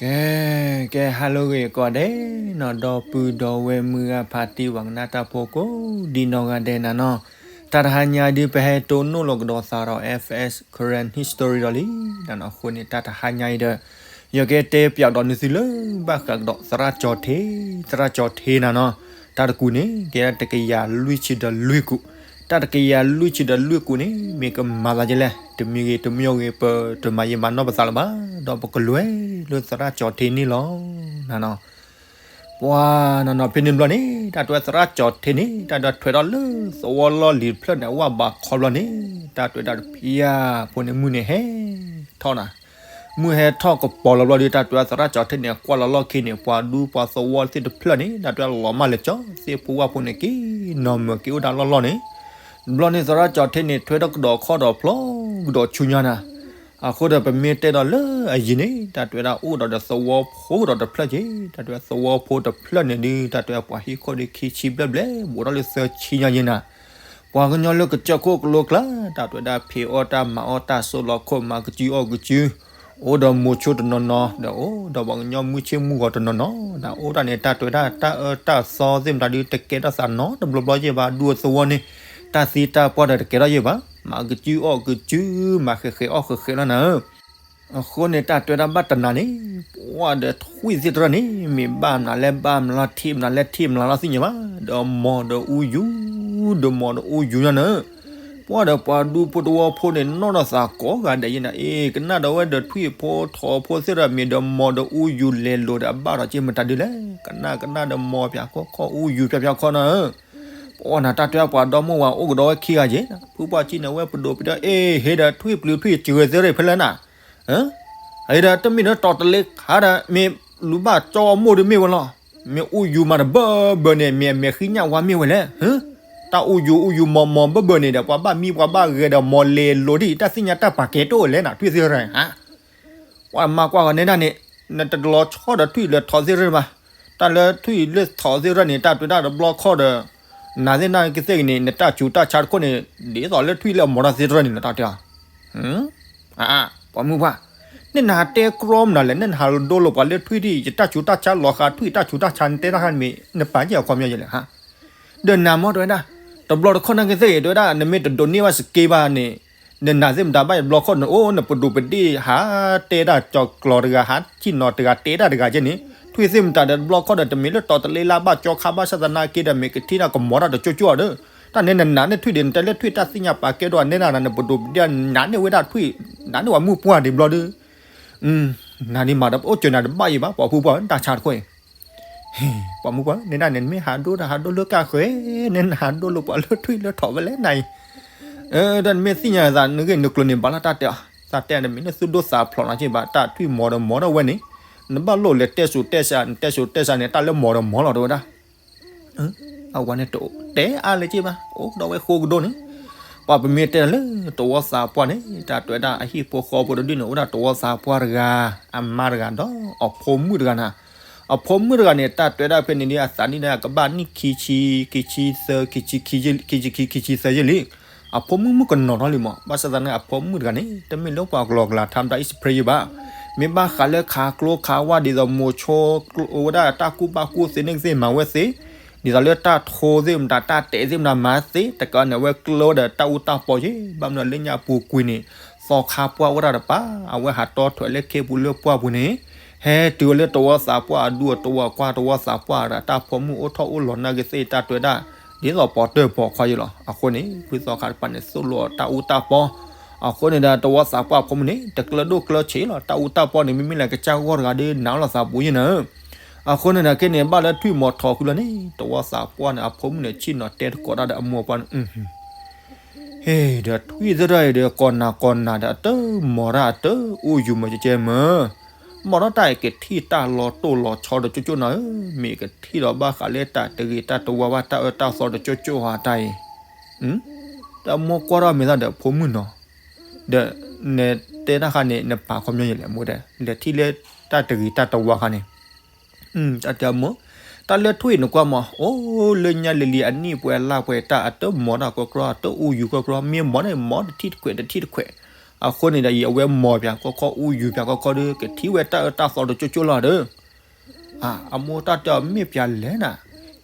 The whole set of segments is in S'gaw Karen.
ကဲ, ကဲ ဟါလၢအဂ့ၤကိးဂၤဒဲးနီၤ, ဒီပုၢ်ဒီဝဲၢ်မုၢ်ဂၤဖါတံၢ် ပှၤကနၣ်တၢ်ဖိကိးဒံနီၢ်ဂၤဒဲးနၤနီၤ, တၢ်တဟါညါဒုး ပဟဲတိၢ်နီၣ်လီၤကဒီးသးဒီး F S Karen History ဒီးလံနၤနီၤ. အဃိန့ၣ် တၢ်တဟါညါအံၤဒီး ယကတဲပၠးဒီးနသုလၢ ဘၣ်ဃးကဒီးသရၣ်ကၠီၤထ့, သရၣ်ကၠီၤထ့နၤနီၤ, တၢ်တကူာ်န့ၣ် ကဲတကယၤလွံၢ်ဆံဒီးလွံၢ်ကူာ်, တၢ်တကယၤလွံၢ်ဆံဒီးလွံၢ်ကူာ်န့ၣ် မ့ၢ်ကမၤသးဒ်လဲၣ်, တမံၤဂ့ၤတမံၤဂ့ၤ ပတမၤယံာ်မၤနီၢ်ပသးလၢၤဘၣ်, ဒီးပကလဲၤလၢသရၣ်ကၠီၤထ့န့ၣ်လီၤနၤနီၤ. ပှၤနီၤနီၤ ဖဲန့ၣ်ဘျီန့ၣ် တၢ်တဲဝဲသရၣ်ကၠီၤထ့န့ၣ် တၢ်တဲထွဲထီၣ်လၢသဝီလီၢ်လံၤတဖျၢၣ်န့ၣ် အဝၣ်ဘးခီဘျီန့ၣ် တၢ်တဲဝဲဒၣ်တဖံယါဖိန့ၣ် မုၢ်န့ၣ်ဟဲထီၣ်နၤ, မုၢ်ဟဲထီၣ်ကပီၤလီၤဘျီဒီး တၢ်တဲဝဲသရၣ်ကၠီၤထ့န့ၣ် ကွၢ်လီၤလီၢ်ခံန့ၣ် ပှၤဒူပှၤသဝီသ့ၣ်တဖျၢၣ်န့ၣ် တၢ်တဲဝဲလီၤမၢ်လၢာ်ကၠီ, သ့ၣ်ဖိဝၣ်ဖိန့ၣ် က့ၤနီၢ်မၢၤက့ၤအိၣ်တၢ်လီၢ်လီၢ်န့ၣ်, ဘျီန့ၣ်သရၣ်ကၠီၤထ့န့ၣ် ထွဲထီၣ်ကဒီးခီၣ်ဒီးဖျီကဒီးဆူညါနၤ. အဃိဒီးပမ့ၢ်တဲဒီးလၢအယံၤန့ၣ် တၢ်တဲဝဲဒၣ်အိၣ်ဒီးဒီးသဝီဖိဒီးတဖျၢၣ်က့ၤ, တၢ်တဲဝဲသဝီဖိတဖျၢၣ်န့ၣ်ဒုး တၢ်တဲဝဲပှၤဟံၣ်ခိၣ်ဒုးခံဆံဘျဲၣ်ဘျဲၣ် ဘူးထီၣ်လၢသၢဆံညါယဲနၤ. ပှၤကညီလၢကစၢၢ်ခိၣ်ကလိကျါ တၢ်တဲဝဲဒၣ်ဖံးအီၣ်တၢ်မၤအီၣ်တၢ် စိးလီၤခိၣ် မၤကစုအီၣ်ကစု, အိၣ်ဒီးမိၤဆိတနီၤနီၤ ဒီးအိၣ်ဒီးပှၤကညီမုၢ်ဆ့ၣ်မုၢ်ဂီၤတနီၤနီၤ, ဒီးအိၣ်ဒၣ်န့ၣ် တၢ်တဲဝဲဒၣ်တၢ်အၢတၢ်သီသ့ၣ်မတၤဒုး တကဲထီၣ်သးနီတဘျီဘျီယဲဘၣ်, ဒူသဝီန့ၣ် တၢ်သံတၢ်ပှၢ်ဒီးတကဲထီၣ်ယဲဘၣ်, မၤကစုအီၣ်ကစု မၤဃဲးဃဲးအီၣ်ဃဲးဃဲးလီၤနၤဧၢ. အဃိန့ၣ် တၢ်တဲဝဲဒၣ်ဘၣ်တနၤန့ၣ် ပှၤဒီးထွံၣ်သ့ၣ်တဖၣ်န့ၣ် မ့ၢ်ဘၣ်မနုၤလဲၣ် ဘၣ်မနုၤလီၤ ထံၣ်မနုၤလဲၣ် ထံၣ်မနုၤလီၤသ့ၣ်ညါဘၣ်, ဒီးမီၤဒီးအူယူၤ, ဒီးမီၤဒီးအူယူၤညါနၤဧၢ. ပှၤဒီးပှၤဒူဖိသဝီဖိန့ၣ် နီၢ်ဒီးသးကိးဂၤဒဲးယဲနၤ, အ့ ကနၣ်ဒီးဝဲဒီးထွံၣ်ဖိထိးဖိသ့ၣ်တဖၣ် မ့ၢ်ဒီးမီၤဒီးအူယူၤလဲၤလိာ်ဒီး အဘၣ်ဒီးက့မတၤဒုလဲၣ်, ကနၣ်ကနၣ်ဒီးမီၤဖၠးခီခီ အူယူၤဖၠးဖၠးခီနၤဧၢ. ပှၤနၤ တၢ်တဲပှၤဒီမါဝၤအိၣ်ကဒီးဝဲခံဂၤက့ၤ, ဖုပှၢ်ကံန့ၣ် အဝဲပဒိၣ်ပဒ့ၣ် အ့ ဟ့ဒီးထွံၣ်ပျုၤထွံၣ်စှၤသ့ၣ်တဖၣ်ဖဲလဲၣ်နၤ, ဟ့ဒီးတမ့ၢ်ဒီးတီၤတလ့ခါဒီး မ့ၢ်လူၤဘၣ်ကၠီအမိၢ်ဒုးမ့ၢ်ဝဲလီၤ, မ့ၢ်အူယူၤမၤတဘၢဘၢန့ၣ် မ့ၢ်အမဲာ်ဃံညၣ်ဝါမ့ၢ်ဝဲလဲၣ်, တၢ်အူယူၤအူယူၤမီၤမီၤဘၢဘၢန့ၣ်ဒီး ပှၤဘၣ်မံပှၤဘၣ်ဂဲၤဒီးမီၤလဲၤလိာ်ဒ်အံၤ တၢ်သ့ၣ်ညါတၢ်ပာ်ကဲတအိၣ်လဲၣ်နၤ ထွံၣ်သ့ၣ်တဖၣ်ဧါ. ပှၤမၤကွၢ်ဂီၤနဲဒၣ်န့ၣ် နတလီၤဆီဒီးထွံၣ်လၢထိးသ့ၣ်တဖၣ်ဘၣ်, တၢ်လၢထွံၣ်လၢထိးသ့ၣ်တဖၣ်န့ၣ် တၢ်တဲဝဲဒၣ်တဘျီခီဒီး နၤသ့ၣ်နၤကသ့ၣ်ဂ့ၤန့ၣ် နတၢ်ဆူးတၢ်ဆါတခိၣ်န့ၣ် ဒ်သိးလၢထွံၣ်လၢအမီၤတၢ်သ့ၣ်တဖၣ်န့ၣ်လီၤ တၢ်တဲအီၤ ပှၤမုၢ်ပှၢ်, နနဟးတဲကြီမနုၤလဲၣ်, နနဟးဒိလိာ်ပှၤလၢထွံၣ်ဒ်အံၤ ယတၢ်ဆူးတၢ်ဆါလီၤဃာ်ထွံၣ် တၢ်ဆူးတၢ်ဆါ နတဲတၢ်ခါန့ၣ်မ့ၢ် နပာ်ကဲအခီပညီယဲလဲၣ်ဟါ. ဒီးနၤမ့ၢ်တဲဝဲဒၣ် တဘျီတခီၣ်နကသ့ၣ်ဂ့ၤ တဲဝဲဒၣ် နမ့ၢ်တဒိးန့ၢ်ဘၣ်စက့ဘၣ်န့ၣ် နနၤသ့ၣ်မတၤဘၣ် တဘျီခီၣ်န့ၣ် အိၣ်နပဒိၣ်ပဒ့ၣ်ဟးတဲတၢ်ကၠီၤကျီၤတဂၤ ဟးဆ့ၣ်နီၤတဂၤ တဲတၢ်တဂၤကဲန့ၣ် ထွံၣ်သ့ၣ်မတၤဒီး တဘျီခီၣ်ဒီး တမ့ၢ်လၢတီၤတလ့လၢဘၣ်ကၠီခါဘၣ်ဆၣ်သနာ်က့ဒီး မ့ၢ်ကထံၣ်တၢ်ကမီၤတၢ်တကၠိကၠိဒီး တၢ်န့ၣ်နနၤန့ၣ်ထွံၣ်ဒံး နတဲလၢထွံၣ်တၢ်သ့ၣ်ညါပာ်ကဲဒီး နဲဒၣ်နၤ နပဒိၣ်ပဒ့ၣ်နၤန့ၢ်ဝဲဒၣ်ထွံၣ် နၤန့ၢ်ဝဲမုၢ်ပှၢ်ဒံးဘျီဒီး နၤန့ၣ်မၤဒီးအိၣ်စၢၤနၤတဘၣ်အံၤဘၣ် ပှၤဖုပှၢ် တၢ်ဆါတခိၣ်အံၤ ပှၤမုၢ်ပှၢ် နဲဒၣ်န့ၣ် နမ့ၢ်ဟးဒိဒီးဟးဒိလၢကၢ်ဃဲ နဲနဟးဒိလိာ်ပှၤလၢထွံၣ်လၢထိးဝဲလဲၣ်နၤအံၤ ဒီးနမ့ၢ်သ့ၣ်ညါသးနဂ့ၢ်နကျိၤန့ၣ် ဘၣ်လၢတၢ်တဲအီၤ တၢ်တဲန့ၣ်မ့ၢ်လၢသုဒိသးဖျိးနၤက့ဘၣ် တၢ်ထွံၣ်မီၤဒီးမီၤထီၣ်ဝဲန့ၣ် နဘၣ်လိၣ်လဲၤတဲစိၤတဲဆး နတဲစိၤတဲဆးန့ၣ် တၢ်လၢမီၤဒီးမီၤလီၤတဲဝဲဒၣ် အဝဲန့ၣ်တတဲအါလဲၣ်က့ဘၣ် အိၣ်ကဒီးဝဲဃိကဒိၣ်န့ၣ် ပှၤပမ့ၢ်တဲလၢတဝီသးပှၢ်န့ၣ် တၢ်တဲဝဲဒၣ်အဟံၣ်ဖိဃီဖိတဒုန့ၣ် အိၣ်ဒၣ်တဝီသးပှၢ်တဂၤ အမါတဂၤဒီးအဖိမုၣ်တဂၤနၤ အဖိမုၣ်တဂၤန့ၣ် တၢ်တဲဝဲဒၣ်ဖဲန့ၣ်ဒ်အသးနံၣ်ဒီးကဘၣ်နံၣ်ခံဆံ ခံဆံသၢ ခံဆံခံ ခံဆံခံ ခံဆံသၢယဲၢ်လံ အဖိမုၣ်မုၣ်ကနီၤထီၣ်လံမး ဘၣ်ဆၣ်သနာ်က့အဖိမုၣ်တဂၤန့ၣ် တမ့ၢ်လၢပှၤကလီကလးထါမတၤ express ယဲၢ်ဘၣ် မ့ၢ်ဘၣ်ဃးလၢခးကျိခးဝါဒ်သိးမိၤဆိ ဝဲဒၣ်တၢ်ကူၣ်ဘၣ်ကူၣ်သ့န့ၣ်ကသ့ၣ်မၤဝဲသ့ ဒ်သိးလၢတၢ်ထိသ့ၣ်မတၤ တၢ်တဲးသ့ၣ်မတၤမၤသ့ တကးန့ၣ် အဝဲကျၢဝဲဒီးတၢ်အူတၢ်ပီယဲၢ် ဘၣ်မနုၤလၢညါပူၤကွံာ်န့ၣ် သီခါပှၢ်အိၣ်ဒၣ်တပၤ အဝဲဟးတီထွဲလၢခ့ပူၤလၢပှၢ်ပူၤန့ၣ် ဟဲတုၤဝဲလၢတဝီသးပှၢ်အဒူအတဝီအကွၢ်တဝီသးပှၢ်ဒီးတၢ်ဖိမုၣ်အိၣ်ထီၣ်အိၣ်လီၤနာ်က့သ့ၣ်တၢ်တဲဝဲဒၣ် ဒ်သိးပိာ်တၢၢ်ပိာ်ခွါယဲၢ်လီၤ. အဃိန့ၣ် ဖုသီခါတပၤန့ၣ် သိၣ်လိအီၤတၢ်အူတၢ်ပီ အဃိန့ၣ်ဒီးတဝီသးပှၢ်အဖိမုၣ်န့ၣ် တကျၢဒိၣ်ကျၢဆံးလီၤ တၢ်အူတၢ်ပီန့ၣ် မ့မ့ၢ်လၢကစၢ်ဂီၢ်တဂၤဒီး နးလီၤသးပူၤယဲၢ်နၤ အဃိန့ၣ်ဒီးခဲန့ၣ် ဘၣ်လၢထွံၣ်မီၤထီၣ်ဃုာ်လီၤန့ၣ် တဝီသးပှၢ်န့ၣ် အဖိမုၣ်န့ၣ် ဆ့ၣ်နီၤတဲတကိးတၢ်ဒီးအမိၢ်အပှၢ်န့ၣ် ဟ့ၣ်ဒီးထွံၣ်သ့ၣ်တဖၣ်အံၤဒီး ကိးနၤကိးနၤဒီး အတမီၤတၢ်အတအိၣ်ယူၤမၤကဲကဲမၢ် မီၤထီၣ်တၢ်အံၤကထံၣ်တၢ်လီၤတိၢ်လီၤဆီဒီးကၠိကၠိနၤဧၢ မ့ၢ်ကထံၣ်လီၤဘၣ်ဃးလၢတၢ်တဂ့ၤတၢ်တဝါဘၣ်တၢ်အၢတၢ်သီဒီးကၠိကၠိဧါတၢ်အံၤ ဒီးမိၢ်ကွၢ်ထီၣ်မဲာ်သၣ်ဒီးဖိမုၣ်နီၤ ဒီးနတဲတၢ်ခါန့ၣ် နပာ်ခီပညီယဲၢ်လဲၣ် မိၢ်တဲ လဲၤထံၣ်လၢတၢ်တဂ့ၤတၢ်တဝါခါန့ၣ် တၢ်တဲအမိၢ် တၢ်လၢထွံၣ်နကွၢ်မး အိၣ်လၢညါလံၤလံၤအနံၣ်ပှဲၤလါပှဲၤတၢ်အတမီၤတၢ်ကီကီ အတအိၣ်ယူၤကီကီ မ့ၢ်မီၤန့ၣ် မီၤတထံၣ်တခွဲးတထံၣ်တခွဲး အဃိန့ၣ်ဒီးအံၤအဝဲမီၢ်ပၠးခီခီ အူယူၤပၠးခီခီဒီး ကထံၣ်ဝဲတၢ်အၢတၢ်သီတကၠိကၠိလီၤဒီး အမိၢ်တၢ်တဲအီၤ မ့ၢ်ပၠးလဲၣ်နၤ,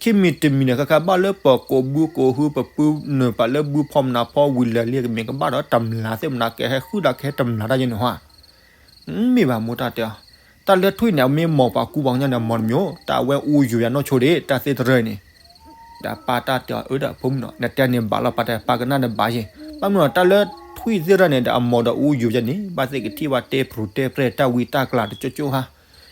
ခံမံၤတမံၤန့ၣ် ခဲခါဘၣ်လၢပကိးဘုကိးဟု ပပုၢ်နုာ်ပာ်လၢဘုဖီမနၤဖီဝံၤလၢာ်လံ ကမ့ၢ်ကဘၣ်ဒီးတမျးသ့ၣ်မနၤ ကဟဲဃုဒၣ်ကဟဲတမျးတၢ်ယဲန့ၣ်ဟါ. မ့ၢ်ဘၣ်မိၢ်တၢ်တဲအီၤ, တၢ်လၢထွံၣ်န့ၣ် အမ့ၢ်မီၢ်ပှၤကူပှၤကညီန့ၣ် အမီၢ်တမံၤ, တၢ်အဝဲအူယူၤယၤနီၢ်ဆိဒံး တၢ်သ့ၣ်တရၢအံၤန့ၣ် ဒီးပၢ်တၢ်တဲအီၤ အၢဒီးဖိမုၣ်နီၤ နတဲန့ၣ်ဘၣ်လီၤ ပၢ်တဲ ပၢ်ကနၣ်နဘၣ်ယဲ, ဘၣ်မနုၤ တၢ်လၢထွံၣ်သ့ၣ်တရၢန့ၣ်ဒီး အမီၢ်ဒီးအူယူၤယဲန့ၣ် ဘၣ်သ့ၣ်ကထံၣ်ဝဲတဲပရူၤတဲပြဲၢ်တၢ်ဝံတၢ်ကျးတကၠိကၠိဟါ,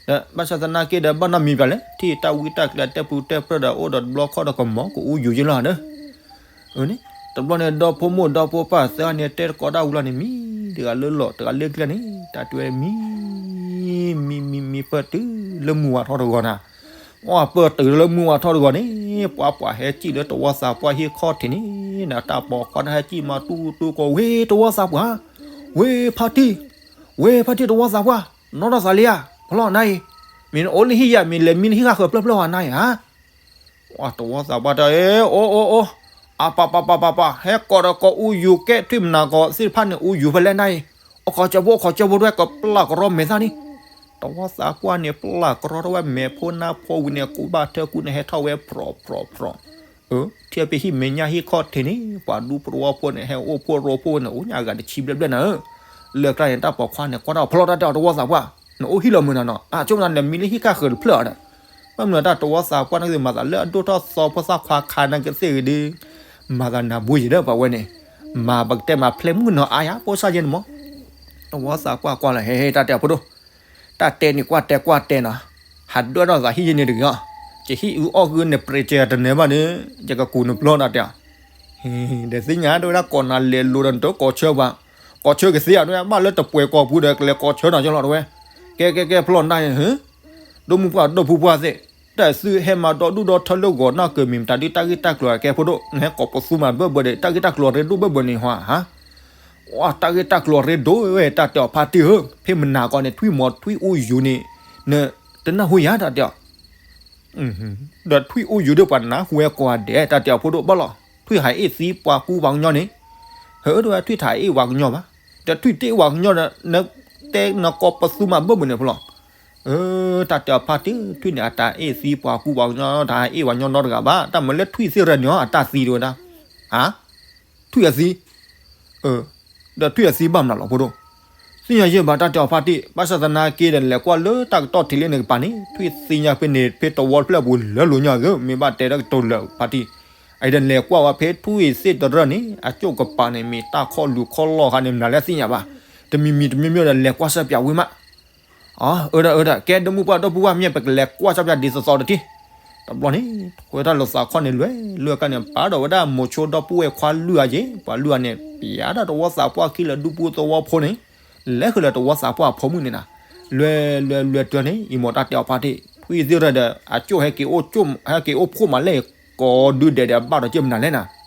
ဒီးဘၣ်ဆၣ်သနာ်က့ဒီး ဘၣ်နီတမံၤပၠးလဲၣ် ထံၣ်တၢ်ဝံတၢ်ကျးတဲပရူၤတဲပြဲၢ်ဒီး အိၣ်ဒီးတဘျီခီၣ်ဒီးကမီၤကအိၣ်ယူၤယဲလီၤဒီး န့ၣ် တဘျီန့ၣ် ဒီဖိမိၢ်ဒီဖိပၢ်သၢဂၤန့ၣ် တဲတကိးတၢ်ဝံၤလီၤန့ၣ် မံ တဂၤလၢလီၢ် တဂၤလၢကျဲန့ၣ် တၢ်တဲဝဲမံ မံ မံ မံပၢၢ်တုၤလၢမုၢ်ဝါထီၣ်တဂီၤနၤ, အပၢၢ်တုၤလၢမုၢ်ဝါထီၣ်တဂီၤန့ၣ် ပှၤပှၤဟဲစံၣ်လၢတဝီသးပှၢ်ဟံၣ်ခီၣ်ထံးန့ၣ် နတၢ်ပိာ်ခွါတၢ်ဟဲစံၣ်မၤတူၢ်တူၢ်ကီး ဝ့ တဝီသးပှၢ်, ဝ့ ဖါတံၢ်, ဝ့ ဖါတံၢ် တဝီသးပှၢ် နီၢ်ထီၣ်သးလံဧါ, ဖျီၣ်နၤအံၤ, မ့ၢ်နအိၣ်လၢဟံၣ်ယၤ မ့ၢ်လဲၤမံလၢဟံၣ်ဃၣ်ဃၢၤဖျၢၣ်ဖျၢၣ်ဝဲနၤအံၤဧါ တဝီသးပှၢ်တဲ အိၣ်အိၣ်အိၣ်, အပၢ်ပၢ်ပၢ်ပၢ်ပၢ် ဟဲကိးဒီးကိးအူယူၤကဲ ထွံၣ်မနၤကိးသ့ၣ်တဖၣ်န့ၣ် အူယူၤဖဲလဲၣ်နၤအံၤ, အိၣ်ခိးကၠီဖိ အိၣ်ခိးကၠီဖိတဝဲ ကပျၢ်ကရီမဲာ်သၣ်န့ၣ်, တဝီသးပှၢ်န့ၣ် ပျၢ်ကရီတဝဲ မဲာ်ဖိနါဖိဝံၤန့ၣ် ကူဘၣ်ထၢကူန့ၣ် ဟဲထီၣ်ဝဲဖြီးဖြီးဖြီး ထံၣ်ဖဲဟံၣ်မဲာ်ညါဟံၣ်ခီၣ်ထံးန့ၣ် ပှၤဒူပသဝီဖိန့ၣ် ဟဲအိၣ်ဖှိၣ်ရိဖှိၣ်ဝဲန့ၣ် အိၣ်ညါအဂၤတဆံဘျဲၣ်ဘျဲၣ်နၤဧၢ, လၢကျါန့ၣ် တၢ်ပိာ်ခွါန့ၣ် ကွၢ်တၢ်ဖျီၣ်တၢ်တဲအီၤ တဝီသးပှၢ်, နအိၣ်ဟံၣ်လီၤမုၢ်နၤနီၤ, အဆိကမိၣ်နလဲၤမံလၢဟံၣ်ဃၣ်ဃၢၤတဖျၢၣ်အီၤဒီး ဘၣ်မနုၤတၢ်တဝီသးပှၢ်န့ၣ် မၤသးလၢအဒိၣ်ထီၣ်သီဖိသၣ်ခွါခါနာ်က့သ့ၣ်ဂ့ၤဒီး မၤသးနၢ်ဘှံးယံၤဒီးပှၤဝဲန့ၣ်, မၤပကတဲမၤဖျဲးမုၢ်နီၤအါယၤ ပိၢ်စၢ်ယဲန့ၣ်မး, တဝီသးပှၢ်ကွၢ်လီၤ ဟဲဟဲ တၢ်တဲအီၤဖိဒိၣ်, တၢ်တဲန့ၣ်ကွၢ်တဲကွၢ်တဲနီၤ, ဟးဒွဲၣ်ထီၣ်သးဟံၣ်ယဲန့ၣ်တဂ့ၤအီၤ, ယဟံၣ်အုအီၣ်ဂုန့ၣ် ပြဲးကဲတနၢၤဘၣ်ဒီး ယကကူးနပျီတၢ်တဲအီၤ ဒီးသ့ၣ်ညါတဝဲဒၣ် ကိးနၤလဲၤလိၤဒီး နတကိးဆၢပှၤ, ကိးဆၢကသ့ဧါတဝဲ ဘၣ်လၢတပှဲၤကိာ်ပူၤဒီး ကလဲၤကိးဆၢနၤကၠီလီၤတဝဲ, ကဲကဲကဲ ဖျီၣ်နၤအံၤ, ဒီမုၢ်ပှၢ်ဒီပုၢ်ပှၢ်သ့ၣ်, တၢ်သုဟဲမၤဒီဒူၣ်ဒီထၢလၢဂီၤနီၢ်ကၢး မ့ၢ်မတၤဒုးတၢ်ဂ့ၢ်တၢ်ကျိၤကဲဖိဒိၣ် နဟဲကိးပသူမၤဘၢၣ်ဘၢၣ်ဒီး တၢ်ဂ့ၢ်တၢ်ကျိၤရ့ဒိၣ်ဘၢၣ်ဘၢၣ်န့ၣ်ဟါ, တၢ်ဂ့ၢ်တၢ်ကျိၤရ့ဒိၣ်ဝဲ တၢ်တဲအီၤဖါတံၢ်ဧၢ, ဖဲမနၤကီးန့ၣ် ထွံၣ်မီၤထွံၣ်အူယူၤန့ၣ် နတနၢ်ဟူယၤ တၢ်တဲအီၤ ဒီးထွံၣ်အူယူၤဒီး ပှၤနၢ်ဟူဝဲကိးဂၤဒဲး တၢ်တဲအီၤဖိဒိၣ်ဘၣ်လီၤ, ထွံၣ်ဟးအ့ၣ်သံပှၤကူပှၤကညီန့ၣ်, ဟၢ တဝဲထွံၣ်ထးအ့ၣ်ပှၤကညီဘၣ်, ဒီးထွံၣ်တအ့ၣ်ပှၤကညီဒီး နတဲနကိးပသူမၤဘၢၣ်ဘၢၣ်န့ၣ်ဖိလီၤ, တၢ်တဲအီၤဖါတံၢ် ထွံၣ်န့ၣ် အတၢ်အ့ၣ်သံပှၤကူပှၤကညီ တဟးအ့ၣ်ပှၤကညီနီတဂၤဘၣ်, တၢ်မၤလၢထွံၣ်သ့ၣ်ရၢန့ၣ်အီၤ အတၢ်သံတဝဲဒၣ်, ဟါ ထွံၣ်အသံ ဒီးထွံၣ်အသံဘၣ်မနုၤလီၤဖိဒိၣ်, သ့ၣ်ညါယဲၢ်ဘၣ် တၢ်တဲအီၤဖါတံၢ်, ဘၣ်ဆၣ်သနာ်က့ဒီး လဲၤကွၢ်လၢတၢ်ကတီၢ်ထံးလၢန့ၣ်ကပၤန့ၣ် ထွံၣ်သ့ၣ်ညါဖဲန့ၣ် ဖဲတဝီတဖျၢၣ်ပူၤလၢလိၤညါဧၢ, မ့ၢ်ဘၣ်တဲတၢ်ကတိၤလၢာ်ဖါတံၢ်, အအံၤဒီးလဲၤကွၢ်ဝဲဖဲထွံၣ်သ့ၣ်တရၢန့ၣ် အကၠိၣ်ကပၤန့ၣ် မ့ၢ်တၢ်ခီၣ်လူၤခီၣ်လီၢ်ခါန့ၣ် မနုၤလဲၣ်သ့ၣ်ညါဘၣ်, တမံၤမံၤတမံၤမံၤဒီး လဲၤကွၢ်စၢ်ပၠးဝံၤမး အၢ ဒီးအၢ ဒီး ကဲ ဒီမုၢ်ပှၢ်ဒီပုၢ်ဝဲၢ်မ့ၢ် ပကလဲၤကွၢ်စၢ်ပၠးဒ်သိးသိးတထံၣ်, တဘျီန့ၣ် ခွဲးတၢ်လီၤသးခီၣ်န့ၣ်လွဲၢ်လွဲၢ်ကါန့ၣ် ပာ်ဒီးဝဲဒၣ်မိၤဆိဒီပုၢ်ဝဲၢ်ခွါလွံၢ်ဂၤယ့ၣ်, ပှၤလွံၢ်ဂၤန့ၣ် ပျးဒၣ်တဝီသးပှၢ်ခံလၢဒူပူသဝီဖိန့ၣ်, လဲၤဃုာ်လၢတဝီသးပှၢ်အဖိမုၣ်န့ၣ်နၤ, လွဲၢ်လွဲၢ်လွဲၢ်တၢန့ၣ် အံၤမိၢ်တၢ်တဲအီၤဖါတံၢ် ထွံၣ်သ့ၣ်ရၢဒီး အကၠိၣ်ဟဲက့ၤအိၣ်ကၠိၣ် ဟဲက့ၤအိၣ်ဖှိၣ်မးလဲၣ်, ကိးဒုဒဲးဒီး ဘၣ်ဒီးက့ၢ်မနုၤလဲၣ်နၤ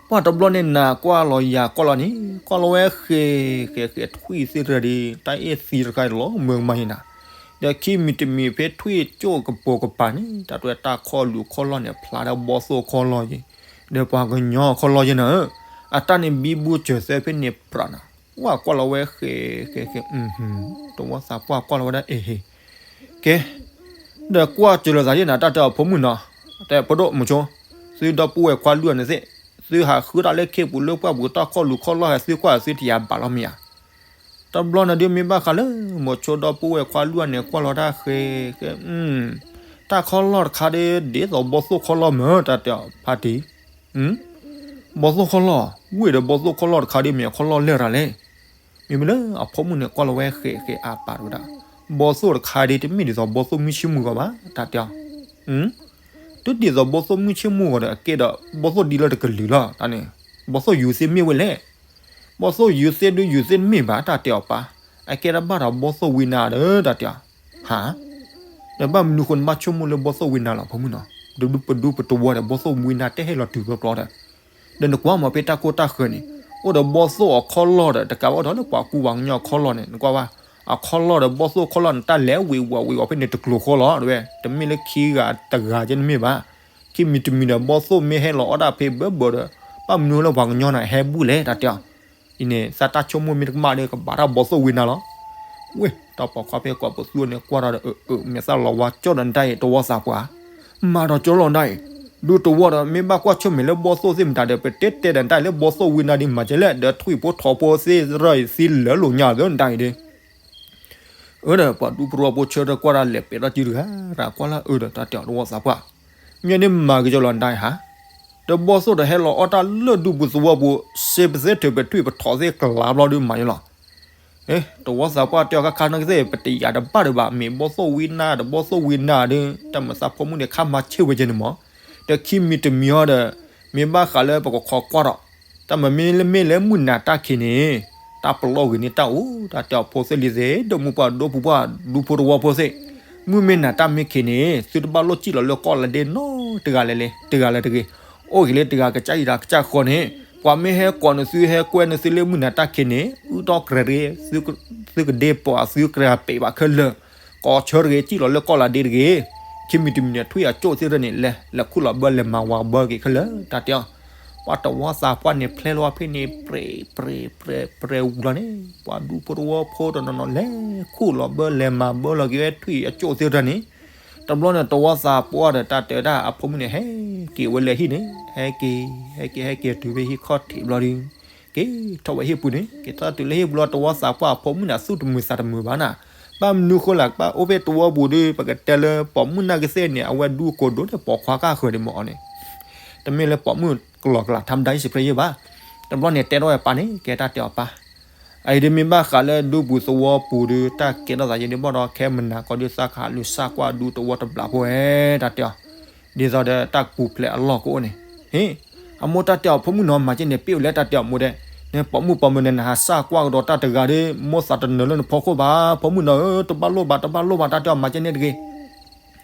ပှၢ်တဘျီန့ၣ် နၤကွၢ်လီၤယၤကွၢ်လီၤန့ၣ် ကွၢ်လီၤဝဲဃဲးဃဲးဃဲး ထွံၣ်သ့ၣ်တရၢဒီး တၢ်အ့ၣ်သံတခါလီၤမၢ်မးယဲၢ်နၤ, ဒီးခံမံၤတမံၤဖဲထွံၣ်ကၠိၣ်ကပိာ်ကပၤန့ၣ် တၢ်တဝဲတၢ်ခီၣ်လူၤခီၣ်လီၢ်န့ၣ် ဖျါဒီးဘီၣ်သိၣ်ခီၣ်လီၢ်ယဲၢ်, ဒီးပှၤကညီခီၣ်လီၢ်ယဲၢ်နၤဧၢ, အတၢ်န့ၣ်ဘံဘူစၢၤသၢဖဲန့ၣ်ပြးနၤ, ပှၢ်ကွၢ်လီၤဝဲဃဲးဃဲးဃဲး, တဝီသးပှၢ်ကွၢ်လီၤဝဲဒၣ်အ့ၣ်ဟ့ၣ် ကဲ, ဒီးကွၢ်စၢၤလိာ်သးဒ်နၤ တၢ်တဲအီၤဖိမုၣ်နီၤ, တဲဖိဒိၣ်မိၤဆိ, သုဒီပုၢ်ဝဲၢ်ခွါလွံၢ်ဂၤန့ၣ်သ့ၣ်, သုဟးဃုတၢ်လၢခ့ပူၤလၢပှၢ်ပူၤတၢ်ခီၣ်လူၤခီၣ်လီၢ်ဟဲ သုကွၢ်သုတယၤဘၣ်လီၤမ့ၢ်ဧါ. တဘျီန့ၣ်ဒုးမ့ၢ်ဘၣ်ဃးလၢ မိၤဆိဒီပုၢ်ဝဲၢ်ခွါလွံၢ်ဂၤန့ၣ် ကွၢ်လီၤတၢ်ဃဲဃဲ, တၢ်ခီၣ်လီၢ်တခါဒီး ဒ်သိးဘီၣ်သိၣ်ခီၣ်လီၢ်မ့ၢ် တၢ်တဲအီၤဖါတံၢ် ဘီၣ်သိၣ်ခီၣ်လီၢ်, ဝ့ၢ်ဒီးဘီၣ်သိၣ်ခီၣ်လီၢ်တခါဒီး မ့ၢ်အခီၣ်လီၢ်လဲၢ်ရၤလဲၣ်. မ့မ့ၢ်လၢအဖိမုၣ်န့ၣ် ကွၢ်လီၤဝဲဃဲးဃဲးအါပာ်တဝဲဒၣ်, ဘီၣ်သိၣ်တခါဒီး တမ့ၢ်ဒ်သိးဘီၣ်သိၣ်မုၢ်ဆ့ၣ်မုၢ်ဂီၤဘၣ် တၢ်တဲအီၤ. တဒ်သိးဘီၣ်သိၣ်မုၢ်ဆ့ၣ်မုၢ်ဂီၤဒီး အကဲဒီး ဘီၣ်သိၣ်ဒ်လၢတကလုာ်လီၤ တၢ်န့ၣ်, ဘီၣ်သိၣ်ယူၤသ့မ့ၢ်ဝဲလဲၣ်. ဘီၣ်သိၣ်ယူၤသ့ဒုးယူၤသ့တမ့ၢ်ဘၣ် တၢ်တဲအီၤပၢ်, အကဲဒီးဘၣ်ဒီးဘီၣ်သိၣ်ဝံနါဒီး တၢ်တဲအီၤ. ဟါ, ဒီးဘၣ်မနုၤဃိနဘၣ်ဆိကမိၣ်လၢဘီၣ်သိၣ်ဝံနါလီၤ ဖိမုၣ်နီၤ, ပဒူပဒူပတဝီဒီး ဘီၣ်သိၣ်ဝံနါတဟဲလီၤတုၤကျီကျီဒီး ဒီးနကွၢ်မ့ၢ်ဖဲတၢ်ကိၢ်တၢ်ဃၢၤန့ၣ်, အိၣ်ဒီးဘီၣ်သိၣ်အခီၣ်လီၢ်ဒီး တကးဘၣ်အိၣ်ဒီးလၢပှၤကူပှၤကညီအခီၣ်လီၢ်န့ၣ် နကွၢ်ဘၣ်, အခီၣ်လီၢ်ဒီးဘီၣ်သိၣ်အခီၣ်လီၢ်န့ၣ် တၢ်လဲၤဝံၤဝးဝံၤအီၤဖဲန့ၣ်တကျိၤဃီလီၤ တဝဲ, တမ့ၢ်လၢခံဂၤတဂၤကဲန့ၣ်မ့ၢ်ဘၣ်. ခံမံၤတမံၤဒီး ဘီၣ်သိၣ်မ့ၢ်ဟဲလီၤအီၣ်ဒၣ်ဖဲဘၢဘၢဒီး ဘၣ်မနုၤလၢပှၤကညီန့ၣ် ဟဲဘူၣ်လဲၣ် တၢ်တဲအီၤ. အံၤန့ၣ် သးတၢ်ဆိကမိၣ်မ့ၢ်တကမၣ်ဒီး ကဘၣ်တၢ်ဘီသိၣ်ဝံနၤလီၤ. ဝ့ၢ် တၢ်ပိာ်ခွါဖဲကွၢ်ပသူန့ၣ် ကွၢ်ထီၣ်ဒီး အၢ အၢ မ့ၢ်သးလီၤဝါကၠီၣ်ဒီးတၢ်အံၤ တဝီသးပှၢ်, မၤဒီးကၠီၣ်လီၤတၢ်အံၤ, ဒူတဝီဒီး မ့ၢ်ဘၣ်ကွၢ်ဆၢၣ်မဲာ်လၢဘီသိၣ်သ့ၣ်မတၤဒီး ပတဲတဲဒီးတၢ်အံၤလၢဘီသိၣ်ဝံနၤဒ်မၤကဲလဲၣ် ဒီးထွံၣ်ဖိထိးဖိသ့ၣ်ရၢၢ်အံၤသံလၢလိာ်ညါသၢနတၢ်အံၤဒီး အၢဒီး ပှၤဒူဖိတဝီဖိဆၢထၢၣ်ကွၢ်တၢ်လဲၤပဲာ်ထီၣ်စုတဂၤ တၢ်ကွၢ်လၢအၢဒီးတၢ်တဲအီၤတဝီသးပှၢ်, မ့ၢ်န့ၣ်မၤက့ၤကၠီလီၤတၢ်အံၤဟါ, တဘီသိၣ်ဒီးဟဲလီၤအီၣ်တၢ်လၢဒူပူၤသဝီပူၤ စ့ပသ့ထုးပထွံၣ်ပထိးသ့ၣ်ကလါဘျီဒုးမၤယလီၤ. တဝီသးပှၢ်တဲအီၤခါခါနကသ့ၣ် ပတယာ်တဘၣ်ဒံးဘၣ် မ့ၢ်ဘီသိၣ်ဝံနၤ တဘီသိၣ်ဝံနၤဒီး တၢ်မၤသးဖိမုၣ်န့ၣ် ခါမၤဆ့ၣ်ဝဲကဲန့ၣ်မး, ဒီးခံမံၤတမံၤဟီဒီး မ့ၢ်ဘၣ်ဃးလၢပကခိးကွၢ်ဒီး တၢ်မၤမ့ၢ်လၢမ့ၢ်လၢမုၢ်နၤတၢ်ခံးန့ၣ် တၢ်ပလီၢ်ဂ့ၤန့ၢ်တၢ်အိၣ် တၢ်တဲအီၤဖိသ့ၣ်လံၤသ့ၣ် ဒီးမူပှၢ်ဒိပူၤပှၢ် ဒူဖိတဝီဖိသ့ၣ်, မုၢ်မ့ၢ်နၤတၢ်မ့ၢ်ခံးန့ၣ် သုတဘၣ်လိၣ်စံၣ်လီၤလၢကီၢ်လၢဒ့နီတဂၤလဲၣ်လဲၣ် တဂၤလၢတဂ့ၤ, အိၣ်ဂ့ၤလၢတဂၤကစၢ်အံၤဒီးကစၢ်ဃီန့ၣ်, ပှၤမ့ၢ်ဟဲကိးနသုဟဲကွဲနသုလၢမုၢ်နၤတၢ်ခံးန့ၣ် အုၣ်ထီၣ်ကြဲးတဂ့ၤ, သုကဒ့ပှၤသုကြဲးပ့းဘၣ်ခဲလၢာ်, ကိးဆၢတဂ့ၤ စံၣ်လီၤလၢကီၢ်လၢဒ့တဂ့ၤ, ခံမံၤတမံၤန့ၣ် ထွံၣ်အကၠိၣ်သ့ၣ်ရၢၢ်န့ၣ် လဲၤ လဲၤခူၣ်လီၤဘၢလဲၤမၤဝၤဘၢက့ၤခဲလၢာ် တၢ်တဲအီၤ ပှၤတဝီသးပှၢ်န့ၣ် ဖျဲလီၤဖဲန့ၣ် ပြဲးပြဲးပြဲးပြဲးဝံၤလီၤန့ၣ် ပှၤဒူဖိတဝီဖိတနီၤနီၤလဲၤခူၣ်လီၤဘၢလဲၤမၤဘၢလီၤက့ၤဝဲထွံၣ်အကၠိၣ်သ့ၣ်ရၢၢ်န့ၣ်, တဘျီန့ၣ် တဝီသးပှၢ်ဒီးတၢ်တဲဝဲဒၣ်အဖိမုၣ်န့ၣ် ဟဲက့ၤဝဲလၢဟံၣ်န့ၣ် ဟဲက့ၤ ဟဲက့ၤ ဟဲက့ၤတုၤဖဲဟံၣ်ခီၣ်ထံးဘျီဒုး က့ၤထီၣ်ဝဲဟံၣ်ပူၤန့ၣ် က့ၤထီၣ်တုၤလၢဟံၣ်ပူၤလီၤ တဝီသးပှၢ်အဖိမုၣ်န့ၣ် သူၣ်တမုာ်သးတမုာ်ဘၣ်နၤ, ဘၣ်မနုၤဃိလဲၣ် ဘၣ်အိၣ်ဖဲတဝီပူၤဒီး ပကတဲလၢပိာ်မုၣ်နာ်က့သ့ၣ်န့ၣ် အဝဲဒူကိၢ်ဒိၣ်န့ၣ် ပိာ်ခွါကၢ်ဃၢၤဒံးမ့ၢ်အီၤန့ၣ် တမ့ၢ်လၢပိာ်မုၣ်ကလီၤကလးထါမတၤယစံးဖျဲယဲၢ်ဘၣ်. တဘျီန့ၣ် တဲထီၣ်ဝဲပၢ်န့ၣ် ကဲတၢ်တဲအီၤပၢ်, အအံၤဒ်မ့ၢ်ဘၣ်ဃးလၢဒူပူၤသဝီပူၤဒီး တၢ်ကဲထီၣ်သးယဲၢ်ဒ်ဘၣ်ဒီး ခဲမုၢ်နၤကီၢ်ဒုးသးကဟးလူၤစၢ်ကွၢ်ဒူတဝီတဘျီဖိဝဲ တၢ်တဲအီၤ, ဒ်သိးဒီးတၢ်ပူၤဖျဲးအလီၢ်ကအိၣ်န့ၣ်, ဟ့ၣ်, အမိၢ်တၢ်တဲအီၤဖိမုၣ်နီၤ မၤက့န့ၣ် ပ့ၣ်အူၤလဲၣ်တၢ်တဲအီၤမိၢ်ဒဲး, နပိာ်မုၣ်ပိာ်မၢၤန့ၣ် နဟးစၢ်ကွၢ်ကဒီးတၢ်တဂၤဒီး မိၢ်သးတနၢၤလၢနဖီခိၣ်ဘၣ် ဖိမုၣ်နီၤဧၢ တဘၣ်လိၣ်ဘၣ် တဘၣ်လိၣ်ဘၣ် တၢ်တဲအီၤမၤက့န့ၣ်တဂ့ၤ